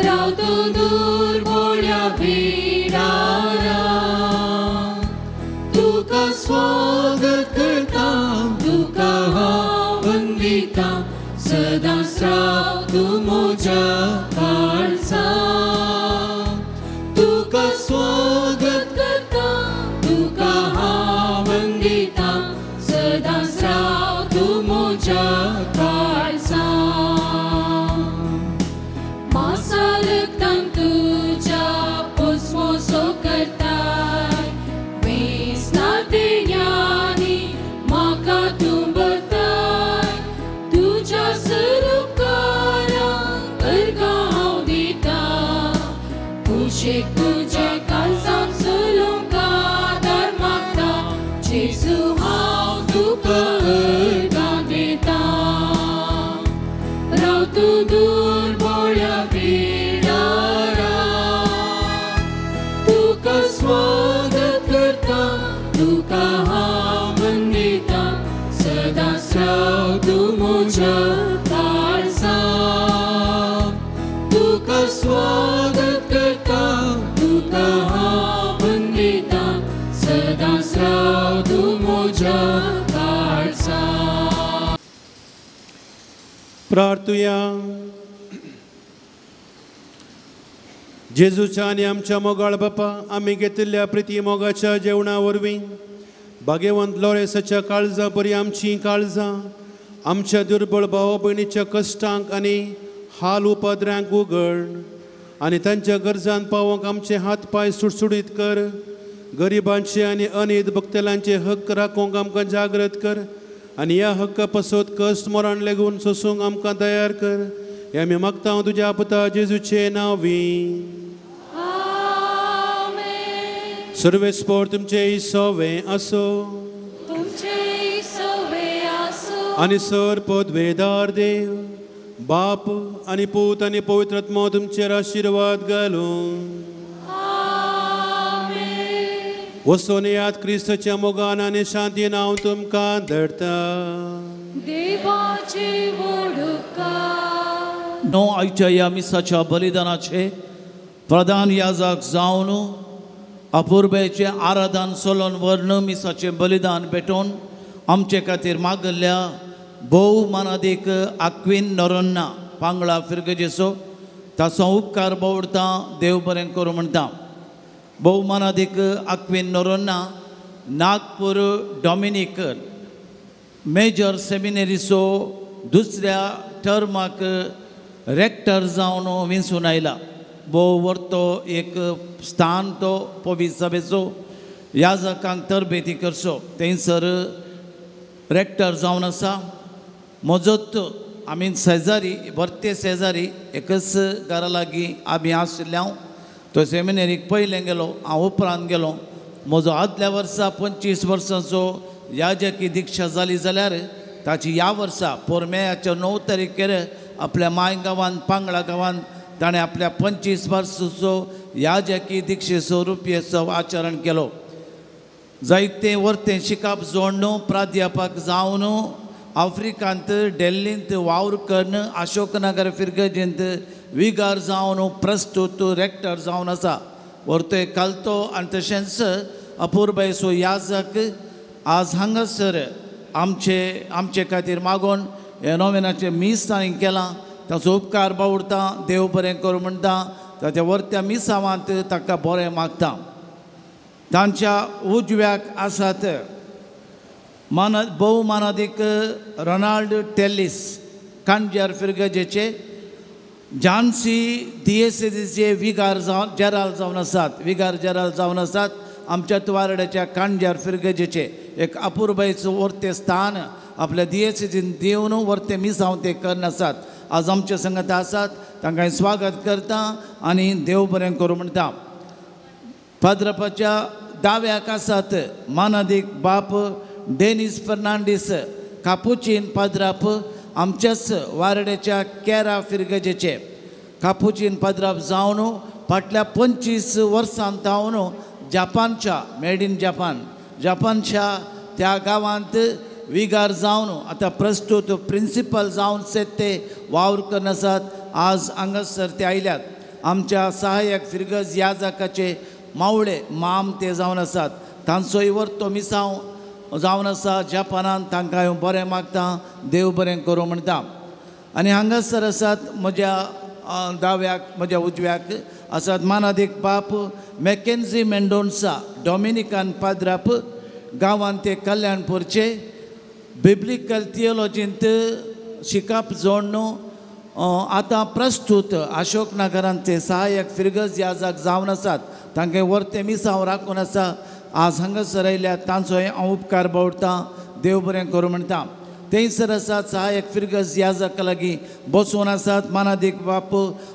रावतो दुर्बोळ्या बिडारा तुका स्वागत करता तुका हांव वंदिता सदांच राव तूं म्हज्या काळजा तुका स्वागत करता तुका हांव वंदिता सदांच राव तूं म्हज्या काळजा मासा रक्तान तुज्या पोसमोसो करताय वेसना देण्यांनी म्हाका तूं भरताय तुज्या सरुपकारांक अर्गां हांव दिता कुशेक तुज्या काळजाक चलूंक आदार मागता जेजू हांव तुका अर्गां दिता राव तूं दुर्बोळ्या बिडारा तुका स्वागत करता तुका हांव वंदिता सदांच राव तूं म्हज्या काळजा तुका स्वागत करता तुका हांव वंदिता सदांच राव तूं म्हज्या काळजा. प्रार्थुया. जेजूच्या आनी आमच्या मोगाळ बापा आमी घेतिल्ल्या प्रिती मोगाच्या जेवणा वरवीं भाग्यवंत लोरेसाच्या काळजा बरी आमचीं काळजां आमच्या दुर्बळ भाव भयणीच्या कश्टांक आनी हाल उपद्र्यांक उगड आनी तांच्या गरजान पावोवंक आमचे हात पांय सुडसुडीत कर. गरिबांचे आनी अनीत भक्तलांचे हक्क राखूंक आमकां जागृत कर आनी ह्या हक्का पासत कश्ट मरण लेगून सोसूंक आमकां तयार कर. हे आमी मागता तुज्या पुता जेजूचे नांवी. सर्वेस्पोर तुमचे सवे आसो आनी सर पदवेदार देव बाप आनी पूत आनी पवित्र आत्मो तुमचेर आशिर्वाद घालूं. वचून याद क्रिस्ताच्या मोगान आनी शांतीन हांव तुमकां धाडटा. देवाचे वडुकार नो आयच्या ह्या मिसाच्या बलिदानाचे प्रधान याजक जावन अपुर्बेचें आराधन सोलोन वर्ण मिसाचें बलिदान भेटोवन आमचे खातीर मागल्ल्या भोव मानादीक आक्वीन नोरोन्ना पांगळा फिरगजेचो ताचो उपकार बावडता देव बरें करूं म्हणटा. भोव मानादीक आक्वीन नोरोन्ना नागपूर डॉमिनिकन मेजर सेमिनरीचो दुसऱ्या टर्माक रेक्टर जावन विंचून आयला. भोव वर्तो एक स्थान तो पवित्र सभेचो याजकांक तरबेती करचो थंयसर रेक्टर जावन आसा. म्हजोच आमी शेजारी भरते शेजारी एकच घरा लागीं आमी आशिल्ले. हांव तो सेमिनरीक पयलें गेलो हांव उपरांत गेलो. म्हजो आदल्या वर्सा 25 वर्सांचो याजकी दिक्षा जाली जाल्यार ताची ह्या वर्सा पोरमेयाच्या 9 तारखेर आपल्या माय गांवांत पांगळा गांवांत ताणें आपल्या 25 वर्साचो याजकी दिक्षेचो रुपयेचो आचरण केलो. जायते वर्तें शिकप जोडून प्राध्यापक जावन आफ्रिकांत डेल्लींत वावर करून अशोकनगर फिरगजेंत विगार जावन प्रस्तुत रेक्टर जावन आसा. वर्तोय कालतो आनी तशेंच अपुर्बायेचो याजक आज हांगासर आमचे आमचे खातीर मागोवन हे नोवेनाचें मीस तांणी केलां. ताचो उपकार बावडता देव बरें करूं म्हणटा. ताच्या वर्त्या मिसावांत ताका बरें मागता. तांच्या उजव्याक आसात भोव मानादीक रोनाल्ड टेलीस कांज्यार फिरगजेचे झांसी दियेसेजीचे विगार जावन जेराल जावन आसात विगार जेराल जावन आसात आमच्या तुवारड्याच्या कांज्यार फिरगजेचे एक अपुर्बायेचो वर्तें स्थान आपल्या दियेसेजीन दिवन वर्तें मिसांव ते करून आसात. आज आमचे संगत आसात तांकां स्वागत करता आनी देव बरें करूं म्हणटा. पाद्रपाच्या दाव्याक आसात मानादीक बाप डेनीस फर्नांडीस कापुचीन पाद्राप आमच्याच वारड्याच्या केरा फिरगजेचे कापुचीन पाद्राप जावन फाटल्या 25 वर्सां जावन जापानच्या मेड इन जापान जापानच्या त्या गांवांत विगार जावन आतां प्रस्तुत प्रिंसिपल जावन सेत ते वावर करून आसात. आज हांगासर ते आयल्यात. आमच्या सहाय्यक फिरगज याजकाचे मावळे माम ते जावन आसात. तांचोय वर्तो मिसांव जावन आसा जपानान. तांकां हांव बरें मागता, देव बरें करूं म्हणटा. आनी हांगासर आसात म्हज्या दाव्याक म्हज्या उजव्याक आसात मानादीक बाप मॅकेन्झी मेंडोन्सा डॉमिनिकन पाद्राप, गांवांत ते कल्याणपूरचे बिब्लिकल थियोलॉजींत शिकप जोडून आतां प्रस्तूत अशोक नगरांत ते सहाय्यक फिरगज याजक जावन आसात. तांकां वर्ते मिसांव राखून आसा. आज हांगासर आयल्या तांचोय हांव उपकार बावडटा, देव बरें करूं म्हणटा. थंयसर आसात सहाय्यक फिरगज याजका लागीं बसून आसात मानादीक बाप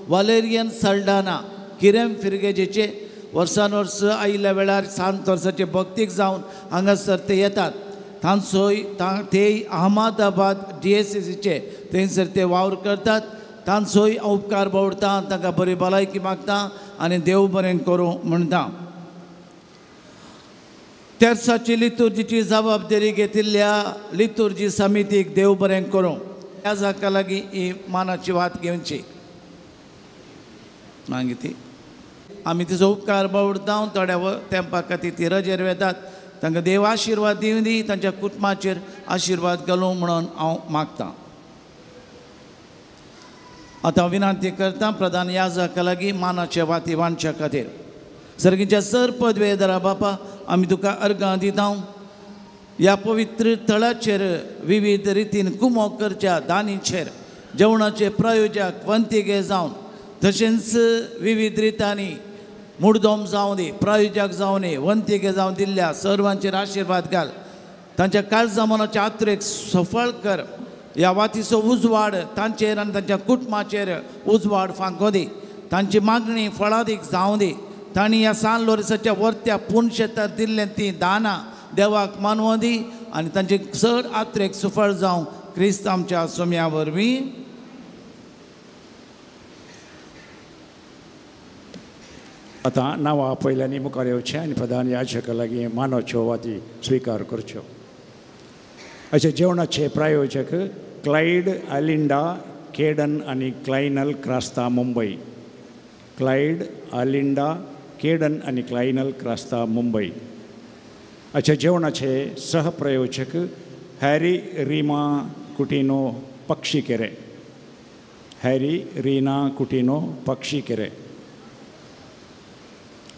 वालेरियन सल्डाना किरेम फिरगेजेचे वर्सान वर्स आयिल्ल्या वेळार सांत वर्साचे भक्तीक जावन हांगासर ते येतात. तांचोय ते अहमदाबाद DSCCचे थंयसर ते वावर करतात. तांचोय उपकार बावडटा, तांकां बरी भलायकी मागता आनी देव बरें करूं म्हणटा. तेर्साची लितुर्जीची जबाबदारी घेतिल्ल्या लितुर्जी समितीक देव बरें करूं. ह्या जाका लागीं ही मानाची वात घेवची मागीर ती आमी तिचो उपकार बावडता. थोड्या तेंपा खातीर ती रजेर वेतात. तांकां देव आशिर्वाद दिवं दी, तांच्या कुटुंबाचेर आशिर्वाद घालूं म्हणून हांव मागतां. आतां विनंती करता प्रधान याजका लागीं मानाचे वाती वांटच्या खातीर. सर्गीच्या सर पदवेदारा बापा, आमी तुका अर्गां दिता. ह्या पवित्र थळाचेर विविध रितीन कुमो करच्या दानीचेर जेवणाचे प्रायोजक वंतिगे जावन तशेंच विविध रितांनी मुडदोम जावं दी, प्रायोजक जावं दी, वंतिगे जावन दिल्ल्या सर्वांचेर आशिर्वाद घाल. तांच्या काळजा मनाच्या आत्रेक सफळ कर. ह्या वातीचो उजवाड तांचेर आनी तांच्या कुटुंबाचेर उजवाड फांको दी. तांची मागणी फळादीक जावं दी. तांणी ह्या सान लोरिसाच्या वर्त्या पुनशेतार दिल्लें तीं दानां देवाक मानवों दी आनी तांचे चड आत्रेक सुफळ जावं क्रिस्त आमच्या सोम्या वरवीं. आतां नांवां पयल्यांनी मुखार येवचें आनी प्रधान याजका लागीं मानवच्यो वाती स्विकार करच्यो. अशें जेवणाचे प्रायोजक क्लायड अलिंडा केडन आनी क्लायनल क्रास्ता मुंबय. क्लायड अलिंडा केडन आनी क्लायनल क्रास्ता मुंबय. अशें जेवणाचे सहप्रयोजक हॅरी रीमा कुटिनो पक्षीकेरे. हॅरी रीना कुटिनो पक्षीकेरे.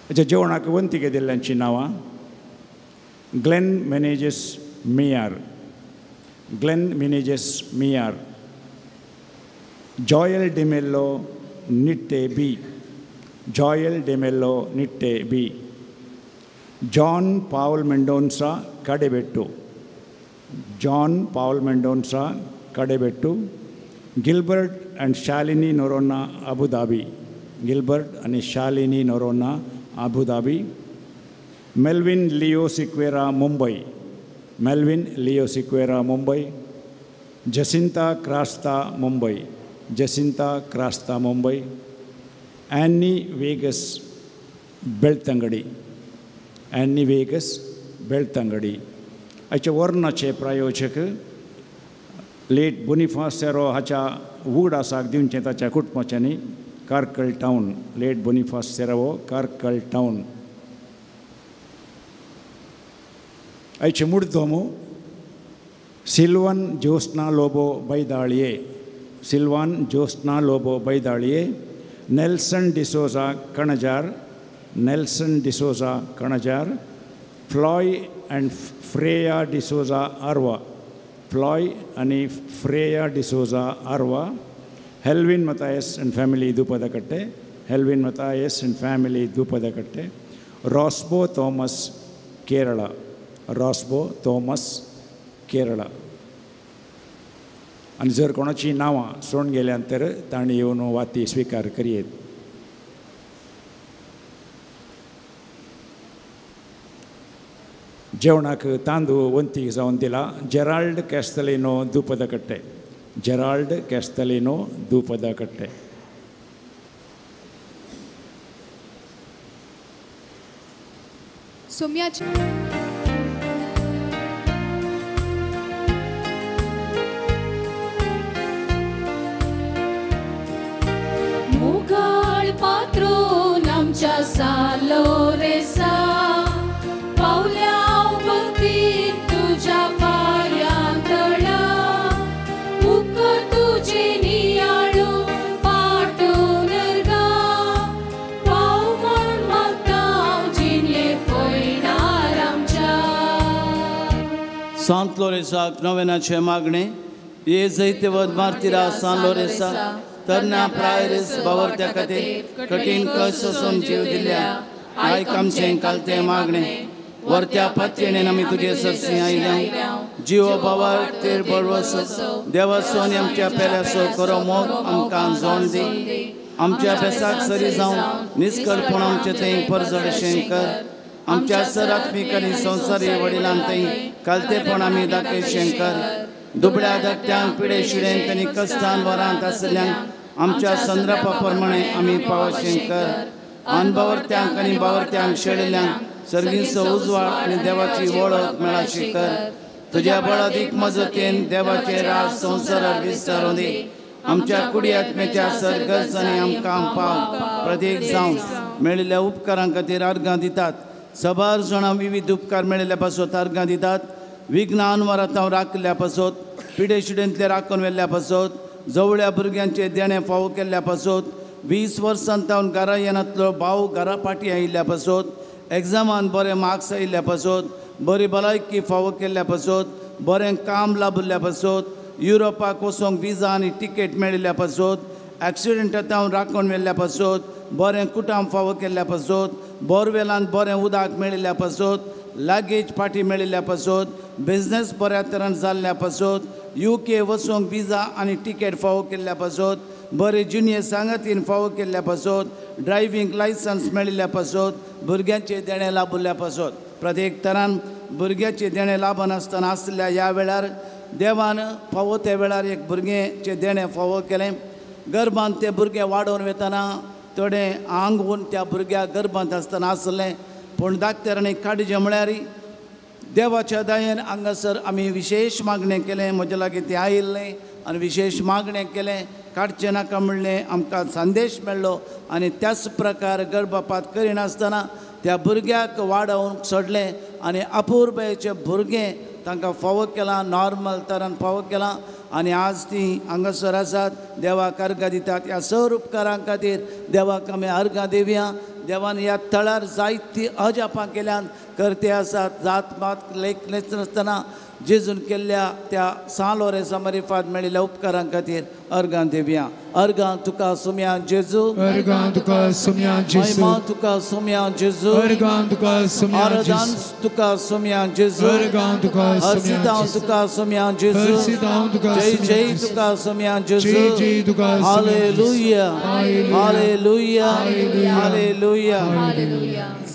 अशें जेवणाक वंतिके दिल्ल्यांचीं नांवां ग्लेन मेनेजीस मियार, ग्लेन मिनेजीस मियार, जॉयल डिमेल्लो निट्टे बी, जॉयल डिमेल्लो निट्टे बी, जॉन पावल Mendonsa Kadebettu, John Paul Mendonca Kadebettu, Gilbert and Shalini Noronha Abu Dhabi, Gilbert आनी Shalini Noronha Abu Dhabi, Melvin Leo Sequeira Mumbai, Melvin Leo Sequeira Mumbai, Jacinta Crasta Mumbai, Jacinta Crasta Mumbai, Annie Vegas Belthangady, Annie Vegas Belthangady. हाचे वर्णाचे प्रायोजक लेट बोनिफास सेरो हाच्या उगडासाक दिवचें ताच्या कुटुंबाच्यांनी Karkala town, late Boniface Serrao Karkala town. आयचे मुडदोमो सिल्वन Jyotsna Lobo बैदाळये, Silvan Jyotsna Lobo Baidalye, Nelson D'Souza Kanajar, Nelson D'Souza Kanajar, Floy and Freya D'Souza Arva, Floy आनी Freya D'Souza Arva, Helvin Mathias and family Doopadakatte, Helvin Mathias and family Doopadakatte, Rosbo Thomas Kerala, Rosbo Thomas Kerala. आनी जर कोणाची नांवां सोडून गेल्यान तर तांणी येवन वाती स्विकार करयेत. जेवणाक तांदूळ वंतीक जावन दिला जेराल्ड कॅस्तलिनो दुपदकट्टे, जेराल्ड कॅस्तलिनो दुपदकट्टे. सोम्याची मुगाळ लोरेसा, पावल्या भक्ती तुज्या पांयां तळा, उपकार तुजे नियाळू पाटोनर गा, पाव म्हण मागता हांव जिणये फयणार आमच्या. सांत लोरेसाक नवेनाचें मागणें. ये जैतवत मार्तिरा सान लोरेसा, तरण्या प्रायरीस बावरत्या खातीर कठीण कश्ट सोसून जीव दिल्या, आयक आमचें कालतें मागणें. वर्त्या पातयेन आमी तुजे सरशी आयल्या, जिवो बावर तेर बळवसो देवासो आमच्या पेल्यासो करो मोग आमकां जोण दी. आमच्या बेसाक सरी जावन निस्कळपण आमचें थंय परजडशें कर. आमच्या सरात्मीक आनी संवसारी वडिलां थंय कालतेपण आमी दाखयशें कर. दुबळ्या धाकट्यांक पिडे शिडेंत आनी कश्टान वरांत आसल्ल्यांक आमच्या संद्रपा प्रमाणे आमी पावशें कर. अनबावरत्यांक आनी बावरत्यांक शेळिल्ल्यांक सर्गीचो उजवाड आनी देवाची वळख मेळाशी कर. तुज्या बळादीक मजतीन देवाचे राज संवसारार विस्तारून दी. आमच्या कुडी आत्म्याच्या सरगर्जांनी आमकां पाव प्रत्येक जावन मेळिल्ल्या उपकारां खातीर अर्गां दितात. सबार जाणां विविध उपकार मेळिल्ल्या पासत अर्गां दितात. विघ्नान वरांत राखिल्ल्या पासत, पिडे शिडेंतले राखून व्हेल्ल्या पासत, जवळ्या भुरग्यांचे देणें फावो केल्ल्या पासत, 20 वर्सां तावन घरा येनातलो भाव घरा फाटीं आयिल्ल्या पासत, एग्जामान बरे मार्क्स आयिल्ल्या पासत, बरी भलायकी फावो केल्ल्या पासत, बरें काम लाबिल्ल्या पासत, युरोपाक वचोंक विजा आनी तिकेट मेळिल्ल्या पासत, एक्सिडंटा तावन राखून व्हेल्ल्या पासत, बरें कुटाम फावो केल्ल्या पासत, बोरवेलान बरें उदक मेळिल्ल्या पासत, लगेज फाटीं मेळिल्ल्या पासत, बिजनेस बऱ्या तरान जाल्ल्या पासत, UK वचोंक विजा आनी तिकेट फावो केल्ल्या पासत, बरे जिणये सांगातीन फावो केल्ल्या पासत, ड्रायव्हींग लायसन्स मेळिल्ल्या पासत, भुरग्यांचे देणें लाबिल्ल्या पासत. प्रत्येक तरान भुरग्याचें देणें लाबनासतना आसल्या ह्या वेळार देवान फावो त्या वेळार एक भुरग्याचें देणें फावो केलें. गर्भांत तें भुरगें वाडोवन वतना थोडें आंगून त्या भुरग्या गर्भांत आसतना आसलें, पूण डाक्टरांनी काडचें म्हळ्यार देवाच्या दयेन हांगासर आमी विशेश मागणें केलें. म्हज्या लागीं तें आयिल्लें आनी विशेश मागणें केलें, काडचें नाका म्हणलें. आमकां संदेश मेळ्ळो आनी त्याच प्रकार गर्भपात करिनासतना त्या भुरग्याक वाडोवंक सोडलें आनी अपुरबायेचें भुरगें तांकां फावो केलां, नॉर्मल तरान फावो केलां आनी आज तीं हांगासर आसात. देवाक अर्गां दितात. ह्या सर उपकारां खातीर देवाक आमी अर्गां दिवया. देवान ह्या थळार जायतीं अजापां केल्यान करते आसात. जात मात लेख नासतना जेजून केल्ल्या त्या सान लोरेसा मारिफात मेळिल्ल्या उपकारां खातीर अर्गां दिवया. अर्गां तुका सुम्या जेजू, अर्गां तुका सुम्या जेजू, महिमा तुका सुम्या जेजू, अर्गां तुका सुम्या आराधन तुका सुम्या जेजू, अर्गां तुका हर्षितां तुका सुम्या जेजू, हर्षितां तुका जय जय तुका सुम्या जेजू, जय जय तुका. Hallelujah, hallelujah, hallelujah.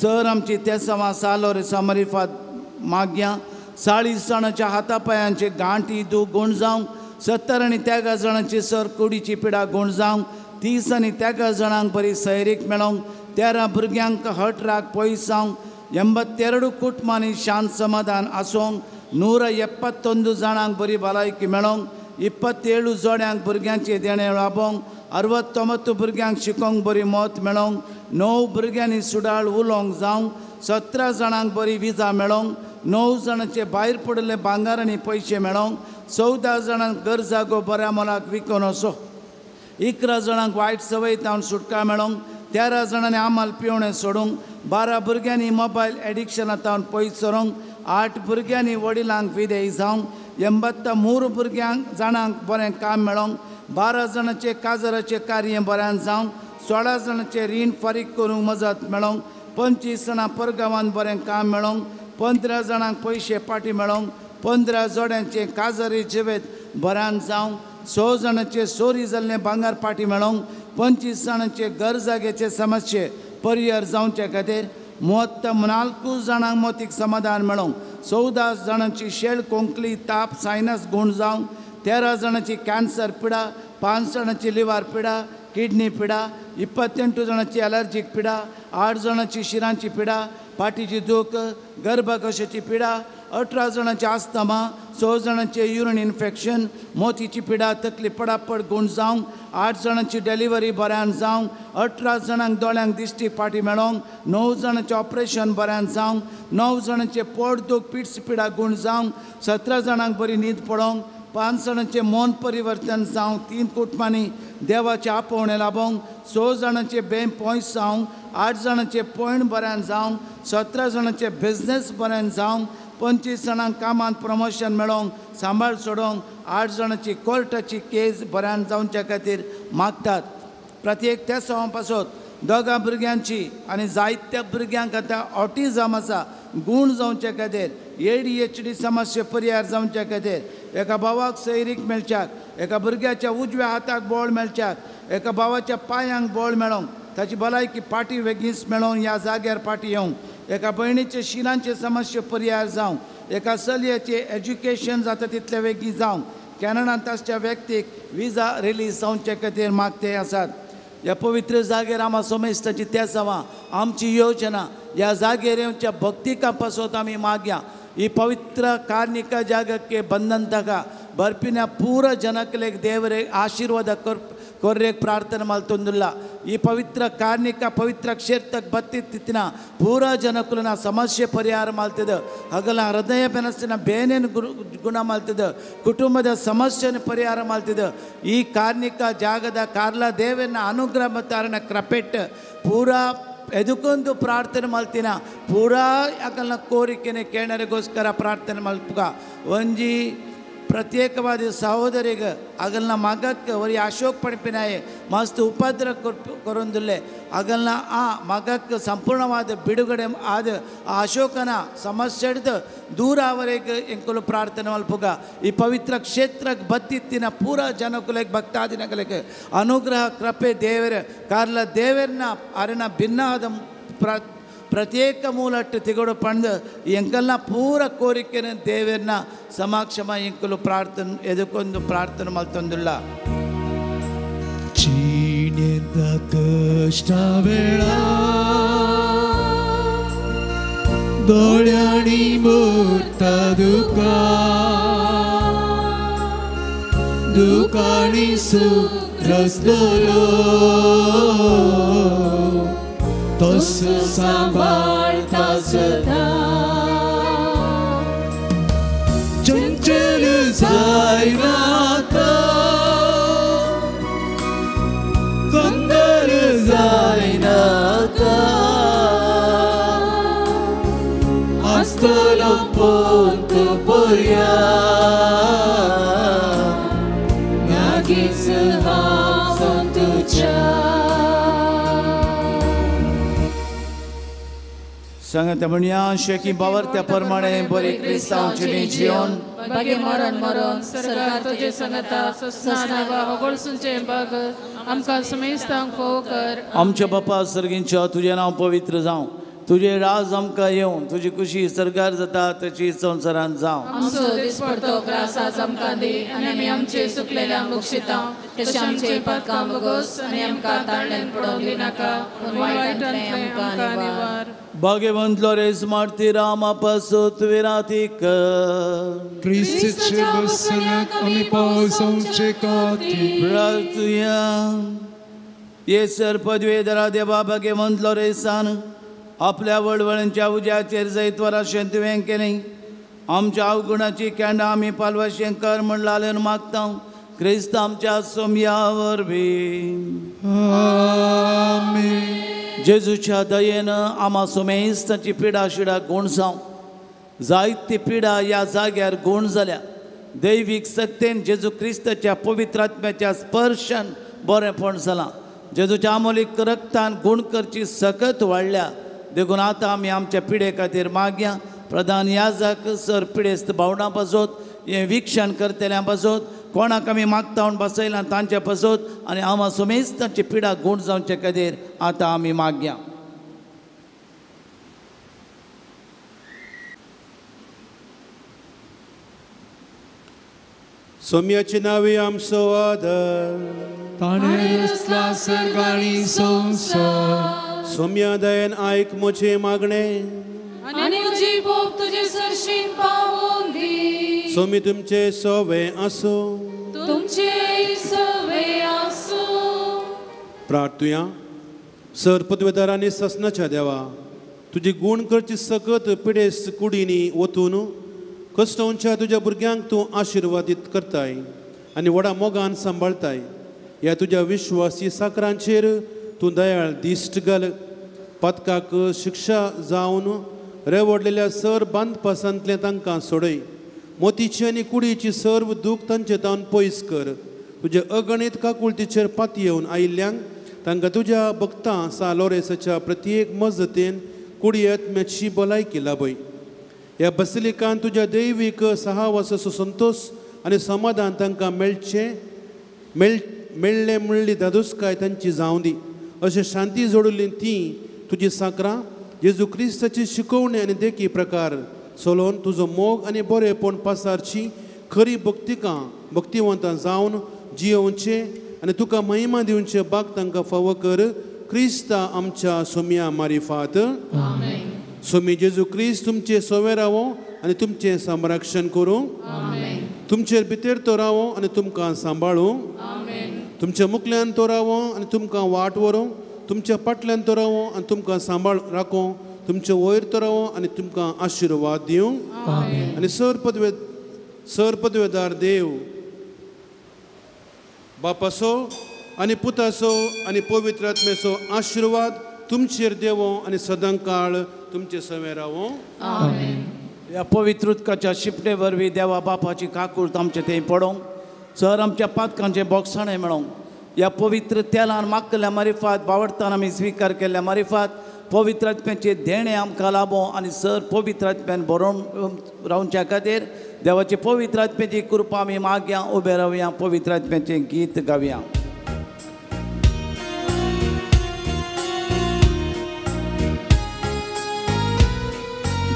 सर आमची तेसांवां सान लोरेसा मारिफात मागया. 40 जाणांच्या हातापायांचे गांठी दूख गूण जावंक, 70 आनी 13 जाणांची सर कुडीची पिडा गूण जावंक, 30 आनी 13 जाणांक बरी सैरीक मेळोंक, 13 भुरग्यांक हट राग पयस जावंक, 82 कुटुंबांनी शांत समाधान आसूंक, 171 जाणांक बरी भलायकी मेळोंक, 27 जोड्यांक भुरग्यांचे देणें लाबोवंक, 69 भुरग्यांक शिकोवंक बरी मत मेळोंक, 9 भुरग्यांनी सुडाळ उलोवंक जावंक, 17 जाणांक बरी विजा मेळोंक, 9 जाणांचे भायर पडिल्ले भांगर आनी पयशे मेळोंक, 14 जाणांक घर जागो बऱ्या मोलाक विकून असो, 11 जाणांक वायट संवय तावन सुटका मेळोंक, 13 जाणांनी आमल पिवणें सोडूंक, 12 भुरग्यांनी मोबायल एडिक्शना तावन पयस सरोंक, 8 भुरग्यांनी वडिलांक विदेय जावंक, 83 भुरग्यांक जाणांक बरें काम मेळोंक, 12 जाणांचे काजराचें कार्य बऱ्यान जावंक, 16 जाणांचें रीण फारीक करूंक मजत मेळोंक, 25 जाणां परगांवांत बरें काम मेळोंक, 15 जाणांक पयशे पाटी मेळोंक, 15 जोड्यांचें काजारी जिवेत बऱ्यान जावंक, 6 जाणांचे चोरी जाल्लें भांगर पाटी मेळोंक, 25 जाणांचे घर जाग्याचे समस्ये परियर जावचे खातीर 4 जाणांक मोतीक समाधान मेळोंक, 14 जाणांची शेळ कोंकली ताप सायनस गूण जावंक, 13 जाणांची कॅन्सर पिडा, 5 जाणांची लिव्हर पिडा, किडनी पिडा, 28 जाणांची अलर्जीक पिडा, 8 जाणांची शिरांची पिडा, पाटीची दूख, गर्भकशाची पिडा, 18 जाणांची आस्थमा, 6 जाणांचे युरिन इन्फेक्शन मोतीची पिडा तकली पडापड गूण जावंक 8 जाणांची डिलिव्हरी बऱ्यान जावंक 18 जाणांक दोळ्यांक दिश्टी फाटी मेळोंक 9 जाणांचें ऑपरेशन बऱ्यान जावंक 9 जाणांचें पोट दूख पिट्स पिडा गूण जावंक 17 जाणांक बरी न्हीद पडोंक 5 जाणांचें मन परिवर्तन जावंक 3 कुटुंबांनी देवाचें आपोवणें लाबोवंक 6 जाणांचें बेम पयस जावंक 8 जाणांचें पयण बऱ्यान जावंक 17 जाणांचें बिजनेस बऱ्यान जावंक 25 जाणांक कामांत प्रमोशन मेळोवंक सांबाळ सोडोवंक 8 जाणांची कोर्टाची केस बऱ्यान जावच्या खातीर मागतात. प्रत्येक त्या सवां पासत 2 भुरग्यांची आनी जायत्या भुरग्यांक आतां ऑटिजम आसा गूण जावचे खातीर ADHD समस्या परिहार जावच्या खातीर एका भावाक सैरीक मेळच्याक एका भुरग्याच्या उजव्या हाताक बळ मेळच्याक एका भावाच्या पांयांक बळ मेळोवंक ताची भलायकी पाटी वेगींच मेळोवन ह्या जाग्यार पाटी येवंक एका भयणीचे शिलांचे समस्या परिहार जावंक एका चलयेचें एज्युकेशन जाता तितलें वेगीं जावंक कॅनडांत आसच्या व्यक्तीक विजा रिलीज जावचे खातीर मागते आसात. ह्या पवित्र जागेर आमा सोमेस्ताची तेसांवां आमची योजना ह्या जागेर येवच्या भक्तिका पासत आमी मागया. ही पवित्र कार्निका जागके बंधन ताका ಬರ್ಪಿನ ಪೂರ ಜನಕಲೆಗ್ ದೇವರೇ ಆಶೀರ್ವಾದ ಕೊರ್ರೆಗ್ ಪ್ರಾರ್ಥನೆ ಮಲ್ತೊಂದುಲ್ಲ. ಈ ಪವಿತ್ರ ಕಾರ್ಣಿಕ ಪವಿತ್ರ ಕ್ಷೇತ್ರಕ್ಕೆ ಬತ್ತಿತ್ತಿನ ಪೂರ ಜನಕುಲನ ಸಮಸ್ಯೆ ಪರಿಹಾರ ಮಲ್ತದ ಹಗಲ ಹೃದಯ ಬೆನಸಿನ ಬೇನೇನು ಗುಣ ಮಲ್ತದ ಕುಟುಂಬದ ಸಮಸ್ಯೆಯನ್ನು ಪರಿಹಾರ ಮಲ್ತದ. ಈ ಕಾರ್ಣಿಕ ಜಾಗದ ಕಾರ್ಲ ದೇವನ ಅನುಗ್ರಹ ಮತ್ತು ಅರಣ ಕೃಪೆಟ್ ಪೂರಾ ಎದುಕೊಂದು ಪ್ರಾರ್ಥನೆ ಮಲ್ತಿನ ಪೂರಾ ಅಗಲ್ನ ಕೋರಿಕೆನೆ ಕೇಳರಿಗೋಸ್ಕರ ಪ್ರಾರ್ಥನೆ ಮಲ್ಪುಗ. ಒಂಜಿ ಪ್ರತ್ಯೇಕವಾದ ಸಹೋದರಿಗೆ ಅಗಲ್ನ ಮಗಕ್ಕೆ ಒರಿ ಅಶೋಕ್ ಪಣಿಪಿನಾಯೆ ಮಸ್ತ್ ಉಪದ್ರ ಕೊರೊಂದುಲ್ಲೆ ಅಗಲ್ನ ಆ ಮಗಕ್ಕೆ ಸಂಪೂರ್ಣವಾದ ಬಿಡುಗಡೆ ಆದ ಆ ಅಶೋಕನ ಸಮಸ್ಯೆ ಹಿಡಿದು ದೂರ ಅವರಿಗೆ ಎಂಕುಲು ಪ್ರಾರ್ಥನೆ ಮಲ್ಪುಗ. ಈ ಪವಿತ್ರ ಕ್ಷೇತ್ರಕ್ಕೆ ಬತ್ತಿತ್ತಿನ ಪೂರ ಜನಕುಲೆಗೆ ಭಕ್ತಾದಿನಗಳಿಗೆ ಅನುಗ್ರಹ ಕೃಪೆ ದೇವರ ಕಾರ್ಲ ದೇವರನ್ನ ಅರಣ ಭಿನ್ನಾದ ಪ್ರತ್ಯೇಕ ಮೂಲಟ್ಟು ತಿಗೋಡು ಪಂಡು ಎಂಕಲ್ನ ಪೂರ ಕೋರಿಕೆನ ದೇವರನ್ನ ಸಮಾಕ್ಷಮ ಎಂಕಲು ಪ್ರಾರ್ಥನೆ ಎದಕ್ಕೊಂದು ಪ್ರಾರ್ಥನೆ ಮಲ್ತೊಂದುಲ್ಲ. ಚೀಣಿದ ಕಷ್ಟ ವೇಳ ದೋಳ್ಯಾಣಿ ಮೂರ್ತ ದುಃಖ ದುಃಖಾಣಿ ಸುರಸ್ಲೋ तस सांभाळता सदा चंचल जायनाका कंदर जायनाका आसतलो पोंत पर्या लागींच हांव तुज्या. सांगता म्हणया शेकी बावर त्या प्रमाणे बरी क्रिस्तांवची जिवन बागे मरण मरण सरकार तुझे संगता ससना वा होगळसूंचे बाग आमकां समेस्तांक फोव कर. आमच्या बापा सर्गींच्या तुजें नांव पवित्र जावं, तुजें राज आमकां येवं, तुजी खुशी सरकार जाता तशी संवसारांत जावं. आमचो दिसपडतो ग्रास आज आमकां दी आनी आमी आमचे सुकलेल्या मुक्षिता तशें आमचे पातकां बोगोस आनी आमकां ताळ्यान पडोवंक दिनाका पूण वायटांतलें आमकां निवार. भाग्यवंत लोरेस मार्ती रामा पासत विराती कर क्रिस्ताचे बसनाक आमी पावसाचे खातीर प्रार्थुया. येसर पदवेधरा देवा भाग्यवंत लोरेसान आपल्या वळवळांच्या उज्याचेर जैतवर अशें तुवें केलें. आमच्या अवगुणाची केंडां आमी पालवाशें कर म्हण लालन मागता क्रिस्त आमच्या सोमया वरवीं. आमेन. जेजूच्या दयेन आमा सोमेस्ताची पिडा शिडा गूण जावं. जायती पिडा ह्या जाग्यार गूण जाल्या. दैवीक सक्तेन जेजू क्रिस्ताच्या पवित्र आत्म्याच्या स्पर्शान बरेंपण जालां. जेजूच्या आमोलीक रक्तान गूण करची सकत वाडल्या. देखून आतां आमी आमच्या पिडे खातीर मागया. प्रधान याजक सर पिडेस्त भावणां पासत हें विक्षण करतल्यां पासत कोणाक आमी मागता म्हूण बसयलां तांचे पासत आनी आमा समेस्तांची पिडा गूण जावचे खातीर आतां आमी मागया. सोम्याचे नावे आमचो आदर ताणें रचला सर्ग आनी संवसार. सोम्या दयेन आयक म्हजें मागणें आनी म्हजी भोग तुजे सरशीं पावोवन दी. सोमी तुमचे सवे आसो. तुमचे सवे आसो. प्रार्थुया. सर पदवेदारांनी ससनाच्या देवा, तुजी गूण करची सकत पिडेस्त कुडींनी वतून कश्टवच्या तुज्या भुरग्यांक तूं आशिर्वादीत करताय आनी व्हडा मोगान सांबाळताय. ह्या तुज्या विश्वासी साकरांचेर तूं दयाळ दिश्ट घाल. पातकाक शिक्षा जावन रेवडलेल्या सर बांदपासांतलें तांकां सोडय. मोतीची आनी कुडीची सर्व दूख तांचे तावन पयस कर. तुज्या अगणीत काकुळतीचेर पातयेवन आयिल्ल्यांक तांकां तुज्या भक्तां सा लोरेसाच्या प्रत्येक मजतीन कुडयेत मेची भलायकी लाभय. ह्या बसलिकान तुज्या दैवीक सहावासाचो संतोश आनी समाधान तांकां मेळचें मेळ्ळें म्हणली दादोसकाय तांची जावं दी. अशें शांती जोडिल्ली ती तुजी साकरां जेजू क्रिस्ताची शिकोवणी आनी देखी प्रकार चलोवन तुजो मोग आनी बरेपण पासारची खरी भक्तिकां भक्तिवंतां जावन जियोवचें आनी तुका महिमा दिवचे बाग तांकां फावो कर. क्रिस्ता आमच्या सोम्या मारिफात. सोमी जेजू क्रिस्त तुमचे सोवे रावो आनी तुमचें संरक्षण करूं. तुमचेर भितर तो रावो आनी तुमकां सांबाळूं. तुमच्या मुखल्यान तो रावो आनी तुमकां वाट व्हरूं. तुमच्या फाटल्यान तो रावो आनी तुमकां सांबाळ राखो. तुमचे वयर तो रावो आनी तुमकां आशिर्वाद दिवं. आनी सर पदवेदार देव बापासो आनी पुतासो आनी पवित्र आत्म्याचो आशिर्वाद तुमचेर देवो आनी सदांकाळ तुमचे सवे रावो. ह्या पवित्र उदकाच्या शिपटे वरवीं देवा बापाची काकूळत आमचे थंय पडोंक, सर आमच्या पातकांचें बोगसाणें मेळोंक. ह्या पवित्र तेलान मागल्या मारिफात बावडतान आमी स्विकार केल्ल्या मारिफात पवित्र आत्म्याचें देणें आमकां लाबो आनी सर पवित्र आत्म्यान बरोवन रावच्या खातीर देवाचे पवित्र आत्म्याची कृपा आमी मागया. उबे रावया, पवित्र आत्म्याचें गीत गावया.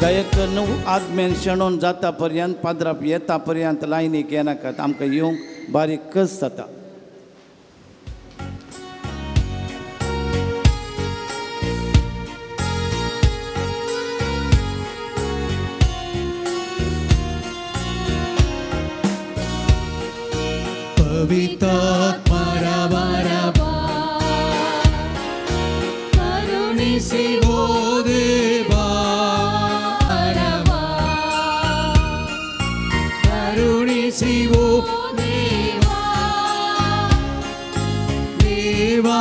गायक न्हू आदमेन शेणोन जाता पर्यंत पाद्राप येता पर्यंत लायनीक येनाकात. आमकां येवंक बारीक कस जाता. पवित्रात्मा रवा करुणिसी ओ देवा रवा करुणिसी ओ देवा ದೇವಾ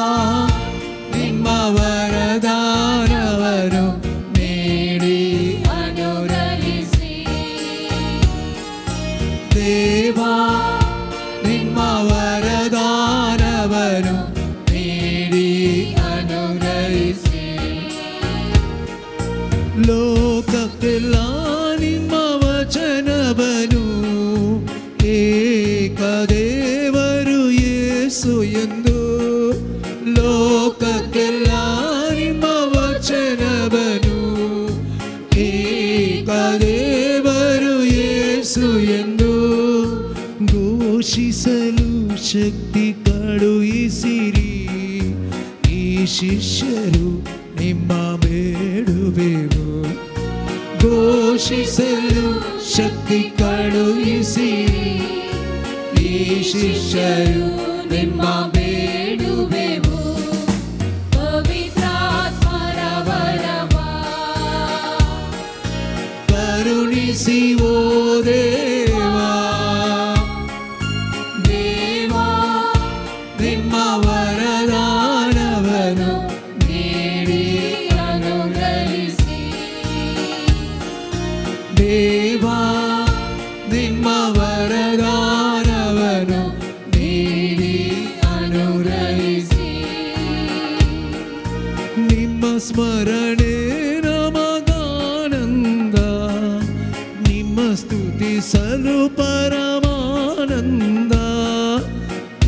ನಿಮ್ಮ ವರದಾನವನ್ನು ನೀಡಿ ಅನುಗ್ರಹಿಸಿ. ದೇವಾ ನಿಮ್ಮ ವರದಾನವನ್ನು ನೀಡಿ ಅನುಗ್ರಹಿಸಿ. ಲೋಕಕ್ಕೆಲ್ಲ ನಿಮ್ಮ ವಚನವನು ಏಕದೇವರು ಯೇಸು ಎಂದು ಲೋಕಕ್ಕೆಲ್ಲ ನಿಮ್ಮ ವಚನವನು ಏಕದೇವರು ಯೇಸು ಎಂದು ಘೋಷಿಸಲು ಶಕ್ತಿ ಕಳುಹಿಸಿರಿ. ಈ ಶಿಷ್ಯರು ನಿಮ್ಮ ಬೇಡುವೆವು. ಘೋಷಿಸಲು ಶಕ್ತಿ ಕಳುಹಿಸಿರಿ. ಈ ಶಿಷ್ಯರು ನಿಮ್ಮ ಬೇಡುವೆವು. ಪವಿತ್ರಾತ್ಮರ ವರವಾ ಕರುಣಿಸಿ ಓ ದೇವಾ ದೇವಾ ನಿಮ್ಮ ವರದಾನವನ್ನು ನೀಡಿ ಅನುಗ್ರಹಿಸಿ. ದೇವಾ ನಿಮ್ಮ ವರದಾನವನ್ನು ನೀಡಿ ಅನುಗ್ರಹಿಸಿ. ನಿಮ್ಮ ಸ್ಮರಣೆ ನಮಗಾನಂದ, ನಿಮ್ಮ ಸ್ತುತಿಸಲು ಪರಮಾನಂದ.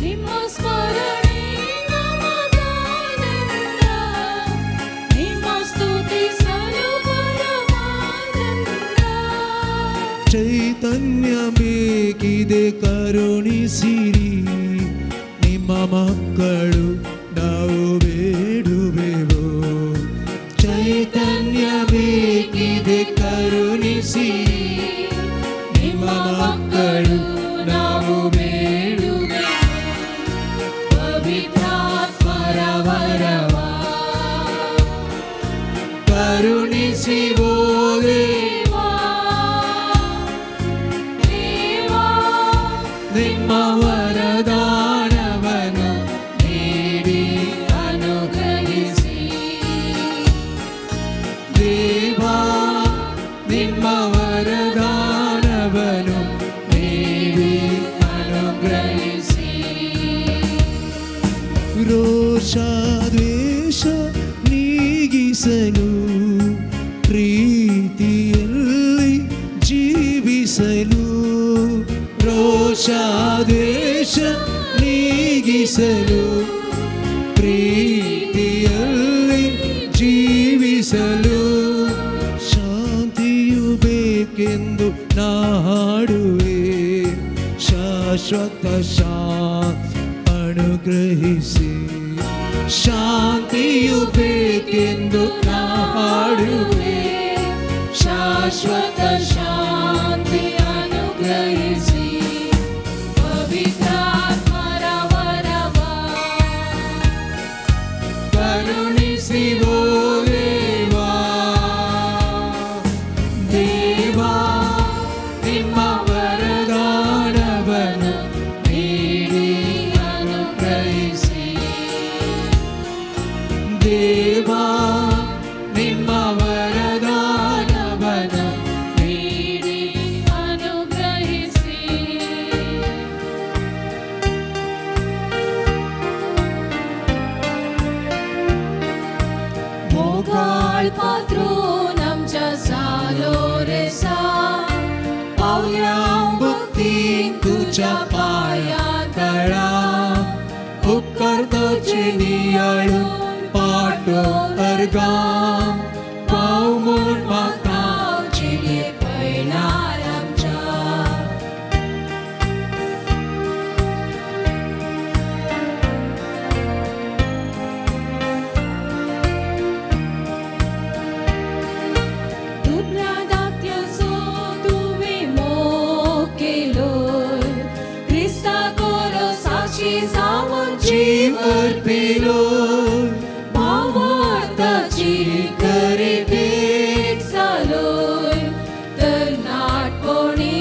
ನಿಮ್ಮ ಸ್ಮರಣೆ ನಮಗಾನಂದ, ನಿಮ್ಮ ಸ್ತುತಿಸಲು ಪರಮಾನಂದ. ಚೈತನ್ಯ ಬೇಕಿದೆ ಕರುಣಿಸಿರಿ, ನಿಮ್ಮ ಮಕ್ಕಳು ನಾವು ಬೇಡುವೆವು. ಚೈತನ್ಯ ಬೇಕಿದೆ ಕರುಣಿಸಿರಿ, ನಿಮ್ಮ ನಿಮ್ಮ ಮಕ್ಕಳು ನಾವು ಬೇಡುವೆ ಪವಿತ್ರಾತ್ಮರ ವರವ ಕರುಣಿಸಿ ಓ ದೇವಾ ದೇವಾ ನಿಮ್ಮ ವರದಾನವನ್ನು ನೀಡಿ ಅನುಗ್ರಹಿಸಿ ದೇವಾ ನಿಮ್ಮ ವರದಾನವನ್ನು ನೀಡಿ ಅನುಗ್ರಹಿಸಿ ರೋಷ ದ್ವೇಷ ನೀಗಿಸಲು ಪ್ರೀತಿಯಲ್ಲಿ ಜೀವಿಸಲು ರೋಷ ದ್ವೇಷ ನೀಗಿಸಲು ಪ್ರೀತಿಯಲ್ಲಿ ಜೀವಿಸಲು ಶಾಂತಿಯು ಬೇಕೆಂದು ನಾ ಹಾಡುವೆ ಶಾಶ್ವತ ಶಾಂತಿ ಅನುಗ್ರಹಿಸಿ ಶಾಂತಿಯು ಬೇಕೆಂದು ನಾ ಹಾಡುವೆ ಶಾಶ್ವತ ಶಾಂತಿ ಅನುಗ್ರಹಿಸಿ ಪವಿತ್ರಾತ್ಮರ ವರವ ಕರುಣಿಸಿ ಓ ದೇವಾ ದೇವಾ ನಿಮ್ಮ ವರದಾನವನ್ನು ನೀಡಿ ಅನುಗ್ರಹಿಸಿ ದೇವಾ ನಿಮ್ಮ ವರದಾನವನ್ನು ನೀಡಿ ಅನುಗ್ರಹಿಸಿ मोगाळ पात्रून आमच्या जालो रे सा पावल्या भक्तीन तुझ्या पाया तळा उपकर्तोचे नियाळून पाटो अर्गा पाव म्हूण मागता जिणे पयणार आमच्या दुबळ्या दाखत्याचो तुवें मोग केलोय क्रिस्ता कोरो साक्षी जावन जीव अर्पिलो भावार्थाची करे देख जालोय तर नाटपणी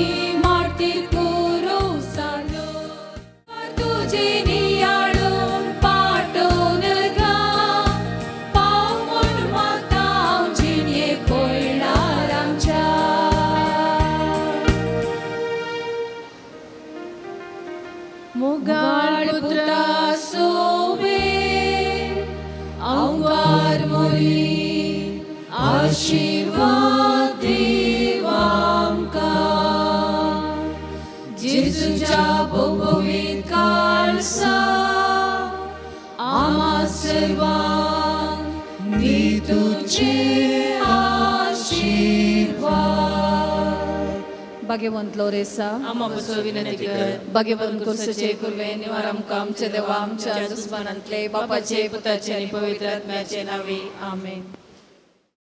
मार्तीर कुरो जालोय तुजे नियाळून पाटोवन गा पाव म्हूण मागता हांव जिणये पयणार आमच्या मुगाळ पुत्रा सोवे अंगार मोरी आशीर्वाद देवांका जेजूच्या भोगवीत काळसा आमा सर्वांक दी तुझे आशीर्वाद भाग्यवंत लोरेसा आमा बसो विनंती कर भाग्यवंत कुर्सचे कुर्वे निवार आमकां आमच्या देवा आमच्या दुस्मानांतले बापाचे पुताचे आनी पवित्र आत्म्याचे नावे आमेन.